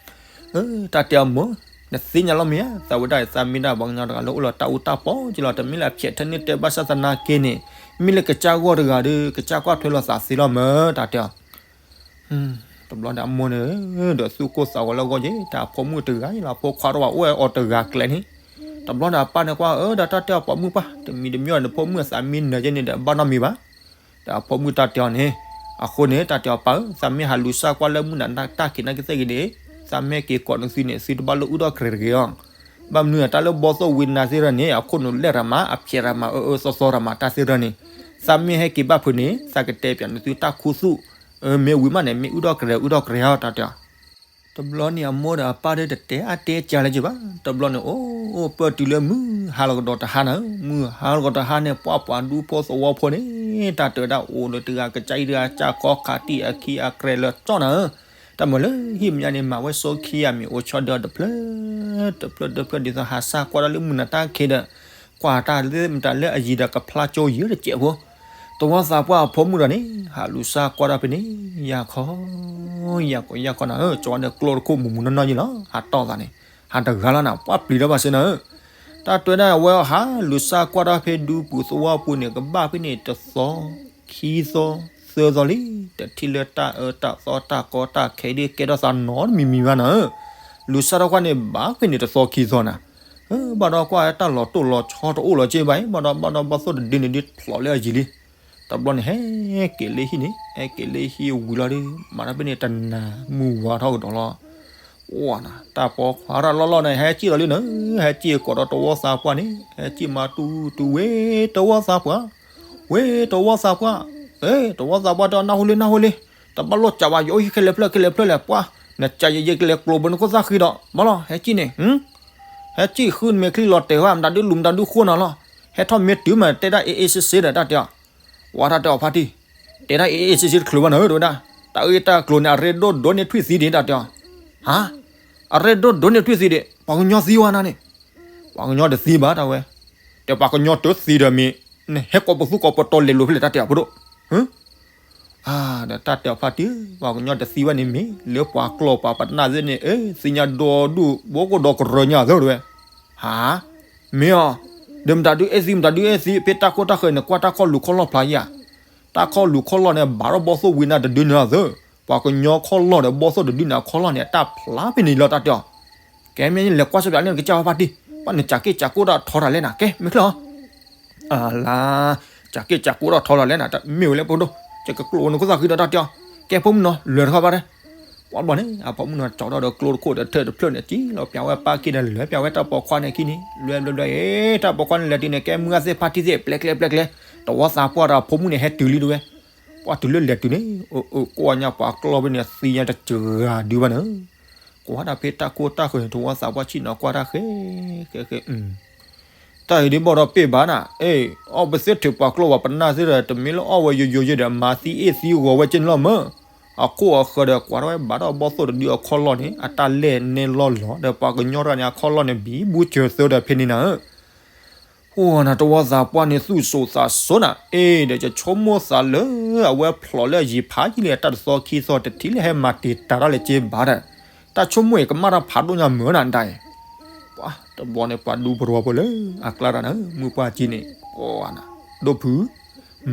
တၢ်တဲအီၤမိၢ်, နသ့ၣ်ညါလီၤမ့ၢ်ဧါ သးဝဲဒၣ်သးမ့ၢ်ဒၣ်ပှၤကညီတဂၤလၢအိၣ်လီၤတၢ်အူတၢ်ပီက့လီၤ တမ့ၢ်လၢအဖျဲးထဲန့ၣ်တဲဘၣ်ဆၣ်သနာ်က့န့ၣ်, မ့ၢ်လၢကစၢ်ဂီၢ်တဂၤဒီး ကစၢ်ကွၢ်ထွဲလိာ်သးသ့လီၤမၢ် တၢ်တဲအီၤ, တဘျီဒီးအမိၢ်န့ၣ် ဒီးသူၣ်ကိၢ်သးဂီၤလၢအဂီၢ်က့ တၢ်အဖိမုၣ်တဂၤအံၤလီၤ ဖိခွါတဝၤအိၣ်ဝဲအီၤတဂၤကျဲန့ၣ်, တဘျီန့ၣ်အပၢ်န့ၣ်ကွၢ် အၢ ဒီးတၢ်တဲအီၤပိာ်မုၣ်ပၢ် တမံၤတမံၤအီၤန့ၣ်ဖိမုၣ်အသးမ့ၢ်နၢၤက့န့ၣ်ဒီး ဘၣ်နီတမံၤဘၣ် ဒီးအဖိမုၣ်တၢ်တဲအီၤန့ၣ်, အဃိန့ၣ် တၢ်တဲအီၤပၢ်ဧၢ သးမ့ၢ်ဟးလူၤစၢ်ကွၢ်လၢမုၢ်နၤတၢ်ခံးနာ်က့သ့ၣ်ဂ့ၤန့ၣ်, သးမ့ၢ်က့ၤကိးနသုန့ၣ် သုတဘၣ်လိၣ်အုၣ်ထီၣ်ကြဲးတဂ့ၤအီၤ, ဘၣ်မနုၤတၢ်လၢဘီသိၣ်ဝံနၤသ့ၣ်ရၢၢ်န့ၣ် အခိၣ်နူာ်လဲၢ်ရၤမး အဖျဲးရၤမး အၢအၢသီသီရၤမးတၢ်သ့ၣ်ရၢၢ်န့ၣ်, သးမ့ၢ်ဟဲက့ၤဘၣ်ဖုးန့ၣ် သးကတဲပၠးနသုတၢ်ခူသူၣ်, မ့ၢ်ဝံၤမးန့ၣ် မ့ၢ်အုၣ်ထီၣ်ကြဲးအုၣ်ထီၣ်ကြဲးအီၤ တၢ်တဲအီၤ တဘျီန့ၣ်အမိၢ်ဒီးအပၢ်ဒီးတတဲအါတဲကၢ်လၢၤက့ဘၣ်, တဘျီန့ၣ် အိၣ် အိၣ်ပၢၢ်တုၤလၢမုၢ်ဟါလီၤကဒီးတဟါနၤဧၢ, မုၢ်ဟါလီၤကဒီးတဟါန့ၣ် ပှၤပှၤဒူဖိသဝီဖိန့ၣ် တၢ်တဲဝဲဒၣ်အိၣ်ဒီးတဂၤကစၢ်အံၤတဂၤ ကစၢ်ခီခးတံၢ်အခံအကြဲးလၢာ်ကၠီၣ်နၤဧၢ, တၢ်မၤလၢဟံၣ်မဲာ်ညါန့ၣ် မၤဝဲစိခံဂၤမ့ၢ်အိၣ်ဆီဒီးတဖျၢၣ် တဖျၢၣ်တဖျၢၣ်ဒ်သိးဟးစၢ်ကွၢ်တၢ်လၢမုၢ်နၤတၢ်ခံးဒီး ကွၢ်တၢ်လၢမတၤလၢအယံၤဒီးကဖျါကၠိယံၤတစဲးဖိ တဝီသးပှၢ်အဖိမုၣ်ဒီးန့ၣ် ဟးလူၤစၢ်ကွၢ်တၢ်ဖဲန့ၣ် ယၤခီ ယၤခီ ယၤခီနၤဧၢ, ကၠီဒီးကျိတခိၣ်မူးမူးနီၢ်နီၢ်ယံၤလီၤ, ဟးတီၢ်သးန့ၣ် ဟးတဂၤလီၤနၤ ပှၢ်ပျံၤထီၣ်ဘၣ်စ့ၢ်နၤဧၢ, တၢ်တဲဒၣ်အဝဲဟးလူၤစၢ်ကွၢ်တၢ်ဖဲဒူပူၤသဝီပူၤန့ၣ် ကဘၣ်ဖဲန့ၣ်တသီ ခံသီ သၢသီလံ, တထံၣ်လၢတၢ်အၢတၢ်သီတၢ်ကီတၢ်ခဲဒ်ကဲထီၣ်သးနီတမံၤမံၤဘၣ်နၤဧၢ, လူၤစၢ်ထီၣ်ကွၢ်န့ၣ် ဘၣ်ဖဲန့ၣ်တသီခံသီနၤ ဘၣ်ဒီးကွၢ်တၢ်လီၤတိၢ်လီၤဆီတအိၣ်လီၤက့ဘၣ်အံၤ ဘၣ်ဒီးဘၣ်ဒီးဘီသိၣ်တဒုန့ၣ်ဒ်ဖျိးလၢအယံၤလံ, တဘျီန့ၣ် ဟဲက့ၤလၢဟံၣ်န့ၣ် ဟဲက့ၤလၢဟံၣ်ဝံၤလီၤဒီး မၤတၢ်ဖဲန့ၣ်တနၤ မုၢ်ဝါထီၣ်ကဒီးလီၤ, အိၣ်နၤ တၢ်ပိာ်ခွါတၢ်လီၢ်လီၢ်န့ၣ် ဟဲက့ၤလီၤလံနၤ, ဟဲက့ၤကိးဒီးတဝီသးပှၢ်န့ၣ် ဟဲက့ၤမၤတူၢ်တူၢ်ဝဲတဝီသးပှၢ်, ဝဲတဝီသးပှၢ်, တဝီသးပှၢ်တဲအီၤ နၢ်ဟူလံ နၢ်ဟူလံ, တဘၣ်လိၣ်ကးဘၣ် ယအိၣ်ဟံၣ်ခဲလၢာ်ဖျၢၣ်ခဲလၢာ်ဖျၢၣ်လဲၣ်ပှၢ်, နကးယဲယဲကလဲၤကျိၤဘၢနခိၣ်သၣ်ဃံဒီး ဘၣ်လီၤ ဟဲက့ၤန့ၣ် ဟဲက့ၤဃုနမဲာ်ချံလီၤတဲာ်ဝဲ မတၤဒုလူၤမတၤဒုဃိနၤလီၤ, ဟဲထီၣ်မ့ၢ်တုၤမး တဲဒၣ် အေးအေးဆေးဆေး ဒီးတၢ်တဲအီၤ, ဝဲတၢ်တဲအီၤဖါတံၢ်, တဲဒၣ် အေးအေးဆေးဆေး တချုးဘၣ်နၤဧၢ တဝဲဒၣ်, တၢ်အၢတၢ်ကျိၤန့ၣ် အရ့ဒိၣ်ဒိၣ်န့ၢ်ထွံၣ်သံဒံး တၢ်တဲအီၤ, ဟါ, အရ့ဒိၣ်ဒိၣ်န့ၢ်ထွံၣ်သံဒံး ပှၤကညီသံဝဲနၤန့ၣ်, ပှၤကညီတသံဘၣ် တၢ်ဝဲ, တဲပှၤကညီတသံဒီးမ့ၢ် နဟဲကိးပသူကိးပတီၤလဲၤလိာ်ဖဲလဲၣ် တၢ်တဲအီၤဖိဒိၣ် ဒီးတၢ်တဲအီၤဖါတံၢ် ပှၤကညီတသံဝဲန့ၣ်မ့ၢ် လၢပှၤကျီၢ်ပှၤပနၢ်သ့ၣ်န့ၣ် သ့ၣ်ညါဒီဒူၣ် ဘိကဒီးကရၢညါသၢတဝဲ, ဟါ, မ့ၢ်အီၤ, ဒီးမတၤဒုအဲၣ်သံ မတၤဒုအဲၣ်သံ ဖဲတၢ်ခိၣ်တၢ်ဃၢၤန့ၣ် ကွၢ်တၢ်ခီၣ်လူၤခီၣ်လီၢ်ဖျါယၤ, တၢ်ခီၣ်လူၤခီၣ်လီၢ်န့ၣ် ဘၣ်ထီၣ်ဘီသိၣ်ဝံနၤတဒုန့ၣ်လီၤသၢ, ပှၤကညီခီၣ်လီၢ်ဒီးဘီသိၣ်တဒုန့ၣ် အခီၣ်လီၢ်န့ၣ် အတၢ်ဖျါဖဲန့ၣ်လီၤ တၢ်တဲအီၤ, ကဲမ့ၢ်လဲၤကွၢ်ဆၢပၠးလၢနကစၢ်ဖါတံၢ်, ပှၤနကးက့ၢ်ကးကိၣ်တၢ်ထီတၢ်လဲၣ်နၤ ကဲ မ့ၢ်ချၢၣ်အီၤ အလါ, က ကးက့ၢ်ကးကိးထီၣ်ထီလီၤလဲၣ်နၤ, မ့ၢ်ဝဲလၢဖိဒိၣ်, ယကကျိးနခိၣ်သၣ်ဃံဒီးတၢ်တဲအီၤ, ကဲဖိမုၣ်နီၤ လဲၤတခီဘၣ်တဲ. ပှၤဘျီန့ၣ် အဖိမုၣ်နီၤ ကၠီထီၣ်ဒီးကျိတခိၣ်ဒီးထၢၣ်တဖျၢၣ်န့ၣ် စံၣ်လီၤပျးဝဲပၢ်က့ၢ်ဒီးလဲၤပျးဝဲတၢ်ပိာ်ခွါန့ၣ်အခံန့ၣ် လွဲဘျဲဘျဲအ့ၣ် တၢ်ပိာ်ခွါန့ၣ်လဲၤတုၤန့ၣ် ကဲမုၢ်ဂၢ်သ့ၣ်ဖါတံၢ်သ့ၣ် ပျဲကျဲပျဲကျဲ, တဝီသးပှၢ်ဒီးအဖိမုၣ်န့ၣ် ဟဲတုၤလံတဝဲ. ပှၤတုၤလၢလဲၤတုၤန့ၣ် ကိးညါပှၤကျီၢ်ဖဲန့ၣ် သံညါတစှၤဒုဘၣ်န့ၣ်, ကွၢ်တၢ်ဖဲတၢ်ခိၣ်တၢ်ဃၢၤန့ၣ် တဝီသးပှၢ်ဆ့ၣ်နီၤကွၢ်တၢ်ဃဲ ဃဲဃဲ တၢ်အံၤဒ်ဘၣ်ဒီးပ့ၢ်ဘၣ်နၤ, အ့ၣ် အီၣ်ပသ့ၣ်ထုးပှၤကျီၢ်ပှၤပနၢ်သ့ၣ်ဒီး တမ့ၢ်လၢအီၣ်ဝဲယိယိယဲဒီး မၤသံအ့ၣ်သံဂီၤဝဲက့န့ၣ်လီၤမၢ်. အခိၣ်အဃၢၤဒီး ကွၢ်ထီၣ်ဝဲဘၣ်ဒီးဘီၣ်သိၣ်တဒုအခီၣ်လီၢ်န့ၣ် အတၢ်လဲၢ်နဲလီၢ်လီၤဒီး ပှၤကညီတဂၤန့ၣ် အခီၣ်လီၢ်န့ၣ် ဘံဘူစၢၤသၢဒီးဖဲန့ၣ်နၤဧၢ အိၣ်နၤ တဝီသးပှၢ်န့ၣ် သူၣ်စိၤသးစိၤနၤ, အ့ၣ် ဒီးယဆိကမိၣ်သးလၢ အဝဲဖျိးလၢအယံၤဖးယံၤလံ တၢ်တသီခံသီတထံၣ်လၢဟဲမၤတံာ်တာ်တၢ်လၢက့ဘၣ်ဒီး, တၢ်ဆိကမိၣ်အံၤကမၣ်တၢ်ဖးဒိၣ်ညါမုာ်နၤဒၣ်အံၤ, ပှၤတဘျီန့ၣ် ပှၤဒူပရၢဖိလၢအကျါတၢ်နၤ မုၢ်ပှၢ်ကံန့ၣ် ကိးနၤ, ဒိၣ်ဖု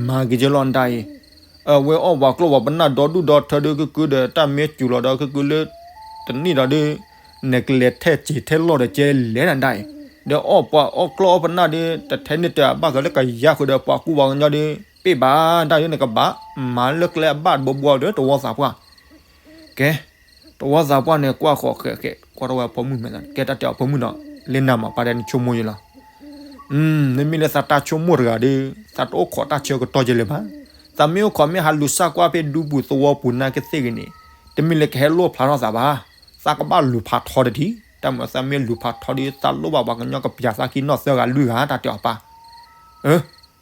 မၤက့ၤကလီနဒၣ်အံၤ, အဝဲအီၣ်ပှၤကျီၢ်ပှၤပနၢ်ဒီဒူၣ်ဒီထၢဒုး ကကုဒီးတၢ်မ့ၢ်စူၤလီၤဒီး ကကုလၢ တနံၣ်ဒီးဒုး နကလဲၤထဲစ့ၤထဲလီၢ်ဒီးကဲလဲၣ်နဒၣ်အံၤ, ဒီးအီၣ်ပှၤအီၣ်ကျီၢ်အီၣ်ပနၢ်ဒုး တထဲန့ၣ်တၢ်အဘၣ်ဃးလၢကယါဃုာ်ဒီးပှၤကူပှၤကညီဒုး ပ့ၢ်ဘၣ်ဒၣ်ဒုး နကဘၣ်မၤလၢကျဲအဘၣ်တဘိဘိဒီး တဝီသးပှၢ် ကဲ, တဝီသးပှၢ်န့ၣ် ကွၢ်ဃီၤဃဲးဃဲး ကွၢ်ထီၣ်ဝဲအဖိမုၣ်မဲာ်သး ကဲတၢ်တဲအီၤဖိမုၣ်ဒီး လၢနၤမး ပှၤတဲနဆိကမိၣ်ယဲလီၤ. မ့မ့ၢ်လၢသးတၢ်ဆိကမိၣ်တဂၤဒီး သးတအိၣ်ခိးတၢ်ဆၢကတီၢ်ကဲလၢၤဘၣ်. သးမ့ၢ်အိၣ်ခိးမ့ၢ်ဟးလူၤစၢ်ကွၢ်ဖဲဒူပူၤသဝီပူၤနာ်က့သ့ၣ်ဂ့ၤန့ၣ် တမ့ၢ်လၢကဟဲလိၣ်ဖျါထီၣ်သးဘၣ်. သးကဘၣ်လူၤဖးထီတထံၣ်, တၢ်မၤသးမ့ၢ်လူၤဖးထီဒီး သးလိၣ်ဘၣ်ပှၤကညီကပျးသးခံနီၢ်သၢဂၤလွံၢ်ဂၤ တၢ်တဲအီၤပၢ်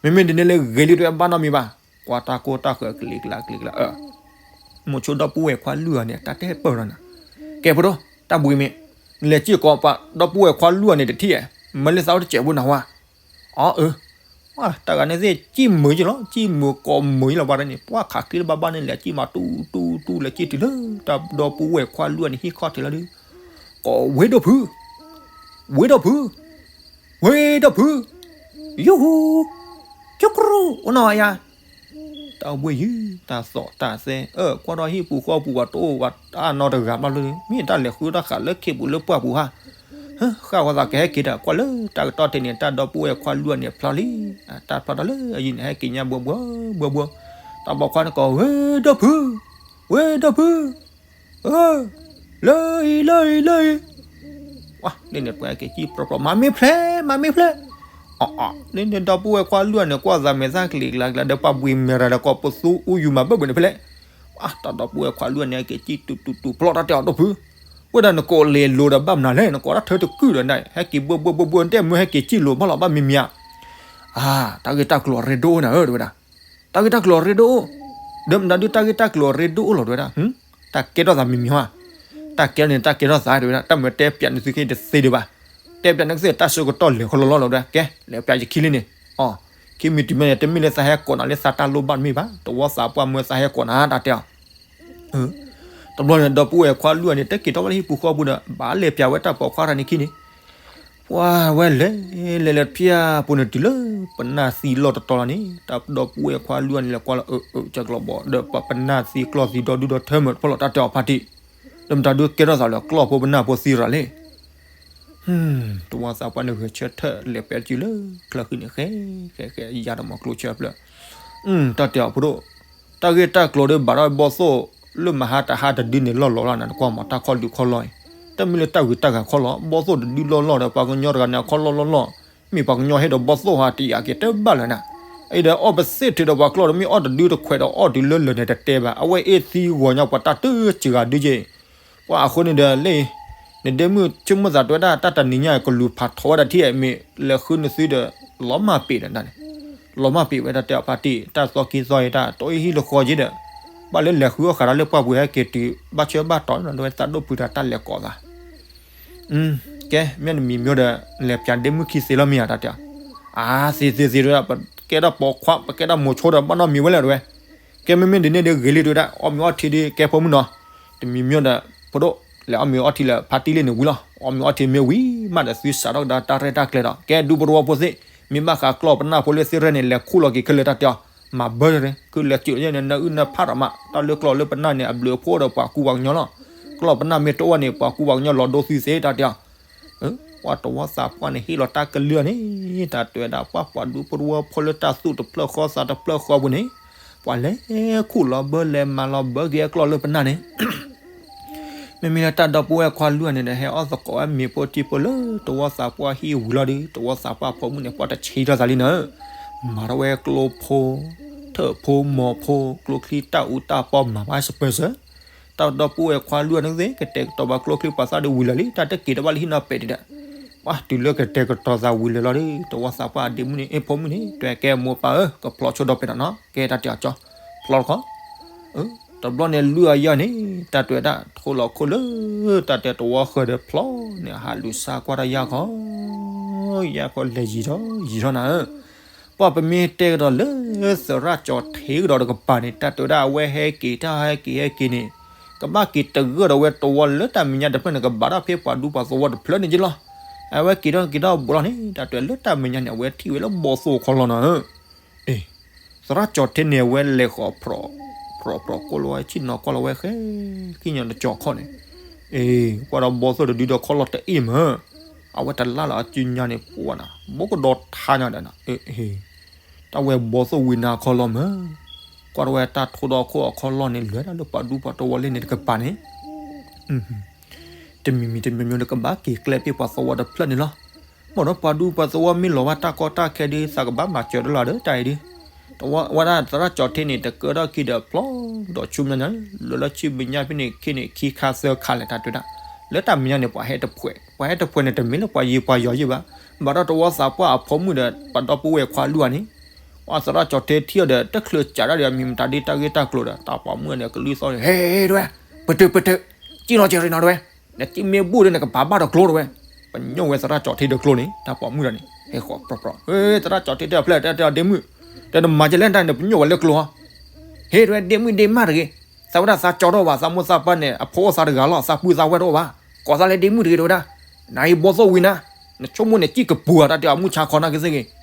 မ့မ့ၢ်ဒ်န့ၣ်လၢဂ့ၤလံတဝဲဘၣ်နီတမံၤဘၣ်. ကွၢ်တၢ်ကိၢ်တၢ်ဃၢၤကလံၤကျါကလံၤကျါ မိၤဆိဒီပုၢ်ဝဲၢ်ခွါလွံၢ်ဂၤန့ၣ် တၢ်တဲပၢၢ်ဒီးနၤ, ကဲဖိဒိၣ် တၢ်ဘှံးမ့ၢ်, နလဲၤစံၣ်ကိးပှၤဒီပုၢ်ဝဲၢ်ခွါလွံၢ်ဂၤန့ၣ်တထံၣ်ဧါ, မ့ၢ်လၢသးအိၣ်တစဲးဖိနၤဝါ, အီၤအၢ, တၢ်ဂၤန့ၣ်သ့ၣ်စံၣ်မုာ်ယလီၤ, စံၣ်မုာ်ကိးမုာ်ယလီၤ ပှၤတၢ်န့ၣ် ပှၤခးချံလၢဘၣ်ဘၣ်န့ၣ် လဲၤစံၣ်မးတူတူတူ လဲၤစံၣ်တုၤလၢ တၢ်ဒီပုၢ်ဝဲၢ်ခွါလွံၢ်ဂၤန့ၣ်ဟံၣ်ခီၣ်ထံးလီၤဒုး, ကိးဝ့ၢ်ဒိၣ်ဖု ဝ့ၢ်ဒိၣ်ဖု ဝ့ၢ်ဒိၣ်ဖု, ယူဟူ, ကၠူကရူၢ် အိၣ်နီၢ်ယၤ, တၢ်အိၣ်ဘှံးယုၢ် တၢ်သီၣ်တၢ်သဲ, အၢ ကွၢ်ဒီးဟံၣ်ပူၤဃီပူၤ ပှၤတအိၣ်ပှၤတၢ်နီတဂၤဘၣ်လၢ မ့ၢ်တၢ်လဲၤဃုတၢ်ဃးလၢခ့ပူၤလၢပှၢ်ပူၤဟါ, ဃၣ်ဝဲသးကဟဲက့ၤဒီး ကွၢ်လၢတၢ်ကတီၢ်ထဲန့ၣ် တၢ်ဒီပုၢ်ဝဲၢ်ခွါလွံၢ်ဂၤန့ၣ်ဖျါလံ, တၢ်ဖျါထီၣ်လၢအယံၤန့ၣ် ဟဲက့ၤညါဘှီဘှီဘှီဘှီ, တၢ်ပိာ်ခွါန့ၣ်ကိး ဝ့ၢ်ဒိၣ်ဖု, ဝ့ၢ်ဒိၣ်ဖု အၢ လၢအံၤ လၢအံၤ လၢအံၤ, လၢန့ၣ် ပှၤဟဲက့ၤစံၣ်ပြီပြီ မၤမ့ၢ်ဖျဲး မၤမ့ၢ်ဖျဲး, အၢ လၢန့ၣ် ဒီပုၢ်ဝဲၢ်ခွါလွံၢ်ဂၤန့ၣ် ကွၢ်သးမဲာ်သၣ်ကလံၤကျါကျါ ဒီးပှၤဘှံးမဲာ်ရၤဒီးကိးပသူအူယူၤမၤဘၢၣ်ဘၣ်န့ၣ်ဖဲလဲၣ်, တၢ်ဒီပုၢ်ဝဲၢ်ခွါလွံၢ်ဂၤန့ၣ် ဟဲက့ၤစံၣ်တူၤတူၤတူၤဖျီတၢ်တဲအီၤဒိၣ်ဖု, ဝဲဒၣ်နကိးလဲၤလိၤဒီးဘၣ်မနုၤလဲၣ် နကိးတၢ်ထၢတကုၢ်ဒီးနၤ ဟဲက့ၤဘှီဘှီဘှီဘှီ နတဲမ့ၢ်ဟဲက့ၤစံၣ်လိၤဘၣ်လီၤဘၣ်မံၤမံၤဧါ, အၢ တၢ်ဂ့ၢ်တၢ်ကျိၤအရ့ဒိၣ်အိၣ်နၤဧၢ တဲဝဲဒၣ် တၢ်ဂ့ၢ်တၢ်ကျိၤအရ့ဒိၣ်အိၣ်, ဒီးမတၤဒုးတၢ်ဂ့ၢ်တၢ်ကျိၤအရ့ဒိၣ်အိၣ်လီၤ တဲဝဲဒၣ်, တၢ်ကဲထီၣ်သးမံၤမံၤဟါ, တၢ်ကဲန့ၣ် တၢ်ကဲထီၣ်သး တဲဝဲဒၣ်, တၢ်မၤတဲပျးန့ၣ်သုခဲအံၤတသ့ဒံးဘၣ်, တဲပျးန့ၣ်ကသ့ၣ်တၢ်ဆၢကတီၢ်လဲၤခီလီၤလီၤလီၤ တဲဝဲဒၣ်, ကဲ လဲၤပျးယခံလံန့ၣ်, အီၤ, ခံမံၤတမံၤန့ၣ် တမ့ၢ်လၢသးဟဲကိးနၤလၢသးတၢ်လိၣ်ဘၣ်တမ့ၢ်ဘၣ်, တဝီသးပှၢ်မၢသးဟဲကိးနၤ တၢ်တဲအီၤ တဘျီန့ၣ် ဒီပုၢ်ဝဲၢ်ခွါလွံၢ်ဂၤန့ၣ် တက့ၤထီၣ်ဝဲလၢဟံၣ်ပူၤဃီပူၤဒီး ဘၣ်လဲၤပျးဝဲတၢ်ပိာ်ခွါတဂၤန့ၣ်ခံန့ၣ်, ပှၤဝဲလဲၤလဲၤလဲၤဖျါပူၤန့ၣ် တုၤလၢပနၢ်သံလီၢ်တတီၤလီၤန့ၣ် တၢ်ဒီပုၢ်ဝဲၢ်ခွါလွံၢ်ဂၤန့ၣ် လဲၤကွၢ်လီၤ အၢ အၢ ကကျီဘီ ဒီးပနၢ်သံကျီၢ်သံဒီဒူၣ်ဒီထၢမုၢ်တဖၣ်လီၤ တၢ်တဲအီၤဖါတံၢ်, ဒီးမတၤဒုးကဲထီၣ်သးလၢကျီၢ်ဖိပနၢ်ဖိသံရၤလံ တဝီသးပှၢ်န့ၣ်ဂဲၤဆၢထၢၣ်လဲၤပဲာ်စုလၢချၢဃံန့ၣ် ဃဲ ဃဲ ဃဲ ယၤဒီးမၤကျိဆၢဖျၢၣ်, တၢ်တဲအီၤဖိဒိၣ်, တၢ်ဂ့ၢ်တၢ်ကျိၤဒီးဘၣ်ဒီးဘီၣ်သိၣ် လၢမဟါတဟါတဒုန့ၣ်လီၢ်လီၤလီၤနၤ နကွၢ်မးတၢ်ခီၣ်ဒုးခီၣ်လီၢ်အံၤ, တမ့ၢ်လၢတၢ်ဂုၤတၢ်ဂၤခီၣ်လီၢ် ဘီၣ်သိၣ်တဒုလီၢ်လီၢ်ဒီးပှၤကညီတဂၤန့ၣ် အခီၣ်လီၢ်လီၢ်လီၢ်, မ့ၢ်ပှၤကညီဟဲဒီးဘီၣ်သိၣ်ဟါတယာ်က့ၤတဘၣ်လၢၤနၤ, အံၤဒီးအီၣ်ပသ့ၣ်ထုးဒီးပှၤကျီၢ်ဒီးမ့ၢ်အီၣ်တဒုတခွဲးဒီးအီၣ်တုၤလၢလၢာ်န့ၣ်တတဲဘၣ် အဝဲအ့ၣ်သံဂီၤညါပှၤတၢ်တစှၤဒုက့ၤ ပှၤအဃိန့ၣ်ဒီးလၢ နဒဲမုၣ်ဆိကမိၣ်သးတဲဝဲဒၣ်တၢ်တနံၤညါအံၤ ကလူၤဖးထီဝဲဒၣ်ထံၣ်အမ့ၢ်လဲၤဃုနသုဒီး လီၤမၢ်ပ့ၤဒီးနၤန့ၣ်, လီၤမၢ်ပ့ၤဝဲဒၣ်တဲအီၤဖါတံၢ် တၢ်သီခံသီအံၤတၢ် တအိၣ်ဟံၣ်လၢဃီက့ၤဒီး ဘၣ်လၢလဲၤဃုအီၣ်ဃာ်ဒီးလၢပှၢ်ပူၤဟဲက့ၤတုၤ ဘၣ်ဆၢဘၣ်တီၤလၢဝဲသးဒိၣ်ဖုတၢ်တၢ်လဲၤကိးသး ကဲ မ့ၢ်တမံၤမ့ၢ်ဒီး လဲၤပျးဒဲမုၣ်ခံသ့လီၤမ့ၢ်ဧါ တၢ်တဲအီၤ, အါ သ့သ့သ့ဝဲဒၣ် ပကဲဒၣ်ပိာ်ခွါ ပကဲဒၣ်မိၤဆိဒီး ဘၣ်နီတမံၤဝဲလဲၣ်တဝဲ, ကဲ မ့မ့ၢ်ဒ်န့ၣ်ဒီးဂ့ၤလံတဝဲဒၣ် အီၣ်မ့ၤအီထံဒီး ကဲဖိမုၣ်နီၤ, တမံၤမ့ၢ်ဒီး ဖိဒိၣ် လဲၤအီၣ်မ့ၤအီထံလၢဖါတံၢ်လံန့ၣ်ဝံၤလီၤ, အီၣ်မ့ၤအီထံမ့ၢ်ဝံၤမးဒီး သုစးထီၣ်ကဒါတၢ်ရဲၣ်တၢ်ကျဲၤဒီး ကဲဒူဖိတဝီဖိသ့ၣ်, မ့ၢ်ဘၣ်ဃးကျီၢ်ပနၢ်ဖိလၢသ့ၣ်ရဲၣ်န့ၣ် လဲၤခူၣ်လီၤက့ၤခဲလၢာ်တၢ်တဲအီၤ, မၤဘၢတရ့ ခုလဲၤစံးလီၤန့ၣ် နအုၣ်နဖးဒီးမး တၢ်လၢကျီၢ်လၢပနၢ်န့ၣ် အဘျုးအဖှိၣ်ဒီးပှၤကူပှၤကညီလီၤ, ကျီၢ်ပနၢ်မ့ၢ်တအိၣ်န့ၣ် ပှၤကူပှၤကညီလီၤဒိသံသ့တၢ်တဲအီၤ, ပှၤတဝီသးပှၢ်န့ၣ်ဟ့ၣ်လီၤတၢ်ကလုၢ်အီၤန့ၣ် တၢ်တဲဝဲဒၣ် ပှၤပှၤဒူဖိတဝီဖိလၢတၢ်သူၣ်တဖျၢၣ်ဃီသးတဖျၢၣ်ဃီပူၤန့ၣ် ပှၤလဲၤခူၣ်လီၤဘၢလဲၤမၤလီၤဘၢက့ၤအကျီၢ်လၢပနၢ်န့ၣ် မ့မ့ၢ်လၢတၢ်ဒီပုၢ်ဝဲၢ်ခွါလွံၢ်ဂၤန့ၣ်ဒီး ဟဲအီၣ်သကိးဝဲမ့ၤဖိထံဖိလၢတဝီသးပှၢ်ဟံၣ်ဝံၤလီၤဒီး တဝီသးပှၢ်အဖိမုၣ်န့ၣ် ပှၢ်တဆံးထီၣ်သးလံနၤ, မၤထီၣ်ဝဲကျိဖိ, ထၢၣ်ဖိမီၤဖိ ကျိချံတၢ်အူတၢ်ပီမၤဘၣ်စပၢၤစၢၤ, တၢ်ဒီပုၢ်ဝဲၢ်ခွါလွံၢ်ဂၤန့ၣ်သ့ၣ် ကတဲာ်ကတီၤဘၣ်ကျိချံပှၤသၣ်ဒီးဝံၤလၢာ်လံ တၢ်တက့ၤတဘၣ်လၢဟံၣ်နီၤပဲာ်ဒံးဒီး, ပှၢ်တုၤလၢကတဲာ်ကတီၤသးဝံၤလၢာ်လီၤဒီး တဝီသးပှၢ်အဒ့မုၣ်န့ၣ် အ့ၣ်ဖိမုၣ်န့ၣ် တဲကဲမိၢ်ပၢ်ဧၢ ကဖျီဆိဒီးပဲာ်ဒီးနီၤ ကဲတၢ်တဲအီၤကၠီ ဖျီတခီ တဘျီန့ၣ် လွံၢ်ဂၤယဲၢ်န့ၣ် တၢ်တဲဝဲဒၣ် ထိလီၤခိၣ်လၢ တၢ်တဲတဝီဃၢၤဒီးဖျီန့ၣ် ဟးလူၤစါကွၢ်တၢ်ယၢ်ခီ, ယၢ်ခီလဲၤယံၤထီၣ်ယံၤထီၣ်နၤဧၢ, ပှၢ်ပမ့ၢ်တဲကဒီးလၢ သရၣ်ကၠီၤထ့ကဒီးတကပၤန့ၣ် တၢ်တဲဝဲဒၣ်အဝဲဟဲက့ၤတၢ်ဟဲက့ၤဟဲက့ၤန့ၣ် ကဘၣ်က့ၤတဂၢၢ်ဒီးဝဲတဝီလၢတၢ်မဲာ်ညါတဖျၢၣ်န့ၣ် ကဘၣ်ထီၣ်ဖဲပှၤဒူပှၤသဝီတဖျၢၣ်န့ၣ်က့လီၤ, အဝဲက့ၤထီၣ်က့ၤထီၣ်ဘူးလီၤန့ၣ် တၢ်တဲလၢတၢ်မဲာ်ညါန့ၣ် အဝဲထံၣ်ဝဲလၢဘီသိၣ်ခီလီၤနၤဧၢ အ့ သရၣ်ကၠီၤထ့န့ၣ် အဝဲလဲၤဃီၤ ဖြီၣ်ဖြီၣ်ကိၣ်လီၤဝဲ ဆ့ၣ်နီၤကွၢ်လီၤဝဲဃဲ ကံၣ်ညီတကၠီၤခီၣ်န့ၣ်, အ့ ကွၢ်ဒီးဘီသိၣ်တဒုဒီးခီၣ်လီၢ်တအ့ၣ်မး, အဝဲတလၢ်လီၤအစုညါန့ၣ် ပှၢ်နၤ ဘီကဒီးထါညါဒီးနၤ, တၢ်ဝဲဘီသိၣ်ဝံနါခီၣ်လီၢ်မး, ကွၢ်ဒီးဝဲတၢ်ထိဒီးခိၣ်အခီၣ်လီၢ်န့ၣ် လဲၤဒၣ်လၢပှၤဒူပှၤသဝီလၢန့ၣ်တကပၤန့ၣ် တမံၤမံၤတမံၤမံၤဒီးကဘၣ်က့ၤကျဲဖဲပှၤသဝီတဖျၢၣ်န့ၣ်လီၤ. မ့ၢ်ဒီးပှၤဒူပှၤသဝီမ့ၢ်လီၤဘၣ်တၢ်ကီတၢ်ခဲဒီး သးကဘၣ်မၤစၢၤတလီၤဒီးတၢ်အံၤဒီး, ဝဲဒၣ်သရၣ်ကၠီၤထ့န့ၣ် တကၢထီၣ်ခံဒီးဖျီဒီးဆူမဲာ်ညါ လၢလၢဆူမဲာ်ညါဖဲန့ၣ် ခ့န့ၣ်ခံခါသၢခါလဲၣ် တၢ်တဲဒၣ်, လၢတၢ်မဲာ်ညါန့ၣ် ပှၤဟဲတဖှဲး ပှၤဟဲတဖှဲးန့ၣ် တမ့ၢ်လၢပှၤယံၤပှၤယီၤယံၤဘၣ်, ဘၣ်ဒီးတဝီသးပှၢ်အဖိမုၣ်ဒီး ပှၤဒီပုၢ်ဝဲၢ်ခွါလွံၢ်ဂၤန့ၣ် ပှၤသရၣ်ကၠီၤထ့ထံၣ်အီၤဒီး တချုးစးဒၣ်ဒီး မံၤမတၤဒ်တၢ်ဂ့ၢ်တၢ်ကျိၤဒီး တၢ်ပိာ်မုၣ်န့ၣ် ကလုၢ်သီၣ်န့ၣ် ဟဲ ဒဝဲ, ပတုာ် ပတုာ်, ကံၣ်လီၤကဲၤရ့ၣ်နီၤ ဒဝဲ, နကံၣ်မ့ၢ်ဘူၣ်ဒီး နကပာ်ဘၣ်ဒီးကျိ ဒဝဲ, ပညိၣ်ဝဲသရၣ်ကၠီၤထ့ဒီးကျိန့ၣ် တၢ်ပိာ်မုၣ်ဒီးန့ၣ် ဟဲဃီၤပြီပြီ, သရၣ်ကၠီၤထ့တဲအဖျဲၣ် တဲတဲအီၤဒ့မုၣ်, ဒီးနမၤကလဲၣ်တၢ်န့ၣ် ပညိၣ်ဝဲလၢကျိဟီ, ဟ့ ဒဝဲ ဒ့မုၣ်ဒ့မးတဂ့ၤ, သးဝဲဒၣ်သးကၠီထီၣ်ဘၣ် သးမိၢ်သးပၢ်န့ၣ် အဖိအိၣ်သးတဂၤလီၤ သးပုၢ်သးဝဲၢ်တအိၣ်ဘၣ်, ကိးသးလၢဒ့မုၣ်တဂ့ၤ တဲဝဲဒၣ်, နအံၤဘီသိၣ်ဝံနါ, နဆိကမိၣ်န့ၣ် ကံၣ်ကပူၤဧါ တၢ်တဲအီၤ မုၢ်ဆါခီနၢ်က့ၤသ့ၣ်ဂ့ၤ